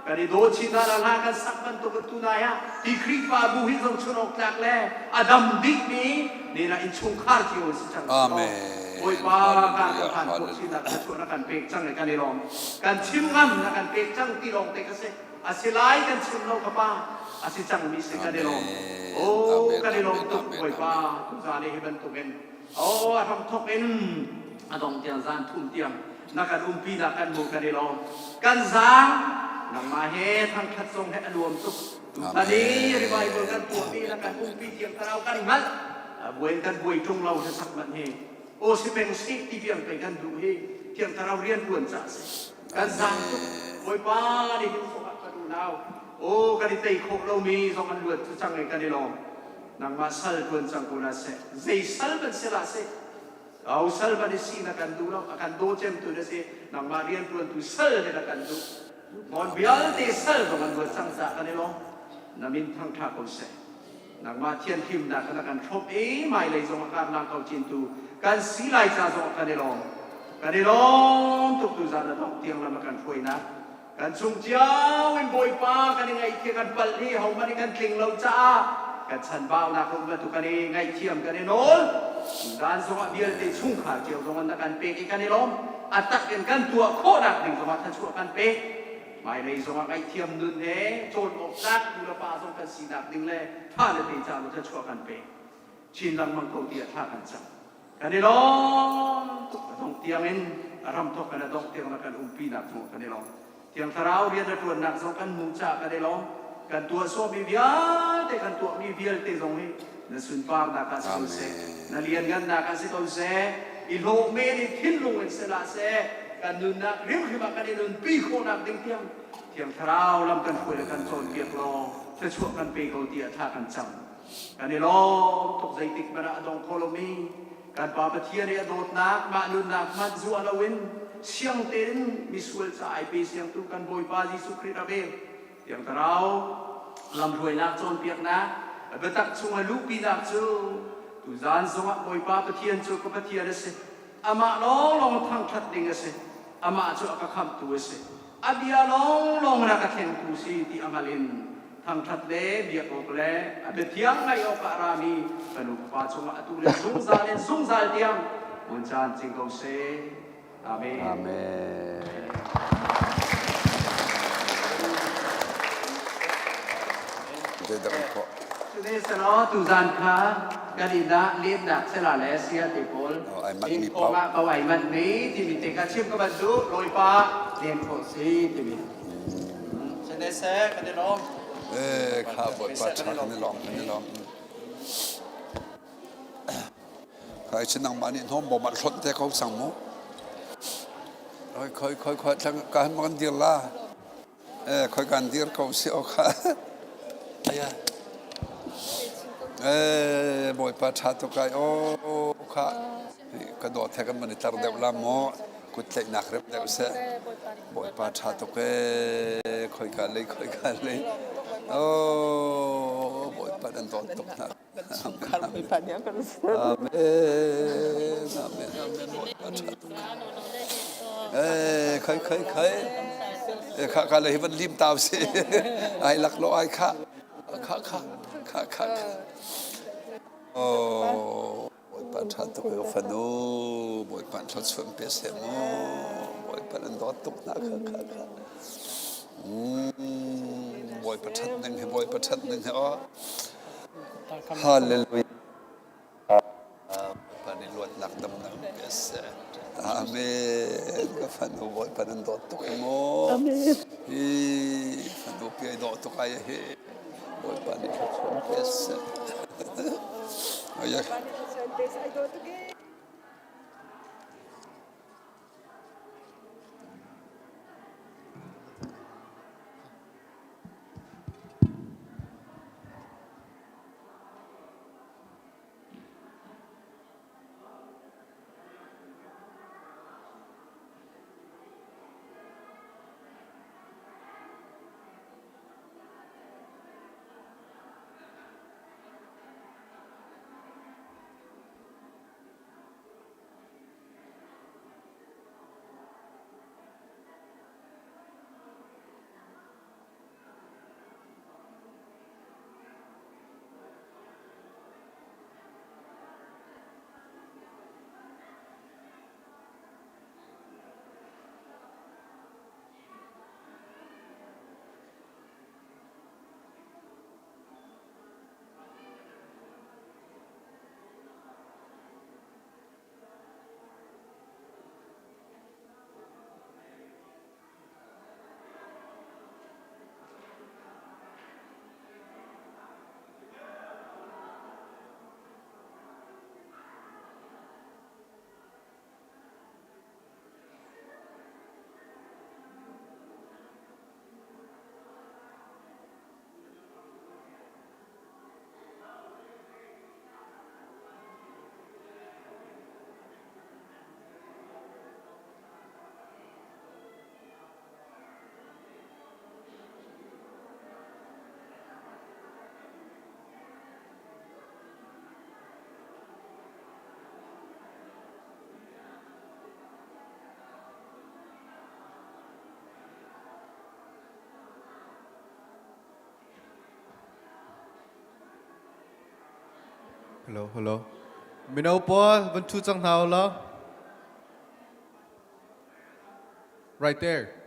Kan i daw chin hna lai. Kan sak bantuk in tunai ah hi Khrihfabu hi zohchun awk tlak le a dam dihmi nena innchungkhar cio an si cang. Amen. Bawipa kan kan phan khawh sinak thluachuah na kan pek cang i kan i lawm. Kan chim ngam na kan pek cang ti lawng te ka si. A si lai kan chim lo ka pa. A si cangmi si kan i lawm. Oh, kan i lawm tuk Bawipa. Tuzan hi bantukin Oh, a hramthok in a dong tiang zan thum tiang na kan umpi na kan mu kan i lawm. Kan zaang nangmah he thangthat zong he a nuam tuk. Tutan i revival kan tuahmi na kan umpi tiang thlarau kan hngalh. Buai kan buai ṭung lo hlasak manh hi. Aw si peng sih ti tiang pei kan duh hi thiang thlarau rian ṭuan ca si. Kan zaang tuk. Bawipa nih hin sawh kan unau. Aw kan i tei khawh lomi zong an luat cu cang i kan i lawm. Nangmah sal ṭuan cang ko hna seh. Zei sal ban si hlah seh. Au sal ban i si na kan duh lo. A kan daw cemtu na si. Nangmah rianṭuantu sal he na kan duh. Mon vialte sal zong an luat cang caah kan i lawm. Na min thangṭha ko seh. Nangmah thianhlimnak na kan hrawmh i hmailei zong a karlang ko cintu kan si lai ca zong kan i lawm. Kan i lawm tuk tu zan na dongh tiang lam a kan hruainak. Kan chung cio in Bawipa kan i ngaihthiam kan palh hi hohmanh i kan tling lo caah kan chanbaunak um bantuk kan i ngaihthiam kan i nawl. Zan zongah vialte chungkhar cio zong na kan pek i kan i lawm. A tak in kan tuah khawhnak ding zongah thluachuah kan pek. Hmailei zongah ngaihthiam nun he cawn awk tlak nu le pa zong kan sinak ding le fale te ca thluachuah kan pek. Chin lengmang ko tiah thla kan cam. Kan i lawm tuk a dongh tiangin. A hramthawk in a dongh tiang na kan umpinak cungah kan i lawm. Thiang Thlarau rian na ṭuannak zong kan hmuh caah kan i lawm. Kan tuah sawhmi vialte, kan tuahmi vialte zong hi na sunparnak ah si ko seh, na lianngannak ah si ko seh, i hlawh men i thinlung in si hlah seh, kan nunnak hrimhrim ah kan i nunpi khawhnak ding tiang Thiang Thlarau lam kan hruai le kan cawnpiak law thluachuah kan pe ko tiah thla kan cam. Kan i lawm tuk zeitik hmanh ah a dong kho lomi kan Pa Pathian i a dawtnak mah nunnak hmanh zuah loin siang tein misual ca ai pe siangtu kan Bawipa Jesuh Khrih a vel. Thiang Thlarau lamhruainak cawnpiaknak biatak chungah luhpinak cu tuzaan zongah Bawipa Pathian cu ka Pathian a si. Amah lawnglawng thangṭhat ding a si. Amah cu a ka khamhtu a si. A bia lawnglawng in a ka thlengtu si ti a hngalh in thangṭhat le biak awk le a biathiang ngaih awkah a rami ka nu ka pa cungah atu le zungzal in zungzal tiang hmun caan cing ko seh. Amen. Amen. Zeidah kan khawh? Sihmanhsehlaw tuzan kha kan inn ah lennak sela le sia te pawl inn ah ko ai manh mi timi te kha chim ka van duh Bawipa len khawh si timi. Sene kan i lawm. Eh kha Bawipa tha kan i lawm kan i lawm. Khai chin nangmah nih hnawm bawm ah hlonh te ko cang mu. Khoi khoi khoi khoi thlang ka han kan dir la. Eh khoi kan dir ko si o kha. Aya. Eh Bawipa tha tuk ai o kha. Ka dawt he kan man i tar deuh la maw kut tlaihnak rem deuh seh. Bawipa ṭha tuk ee khoika lei khoika lei. Oh Bawipa nan dawt tuk hna. Amen. Amen. Amen. Bawipa ṭha tuk. Eh khoi khoi khoi. Eh kha kha le hi van lim tau si. Ai lak lo ai kha. Kha kha kha kha. Oh Bawipa ṭha tuk ka fanu Bawipa thluachuah pe seh mu Bawipa nan dawt tuk hna kha kha kha Bawipa ṭhat ning hi Bawipa ṭhat ning hi aw Hallelujah Bawipa nih luatnak damnak pe seh Amen ka fanu Bawipa nan dawt tuk hi mu hi fanu pi ai dawh tuk ai hi Bawipa nih thluachuah pe seh. Hello, hello. Mino pawl van ṭhu cang hna u law. Right there.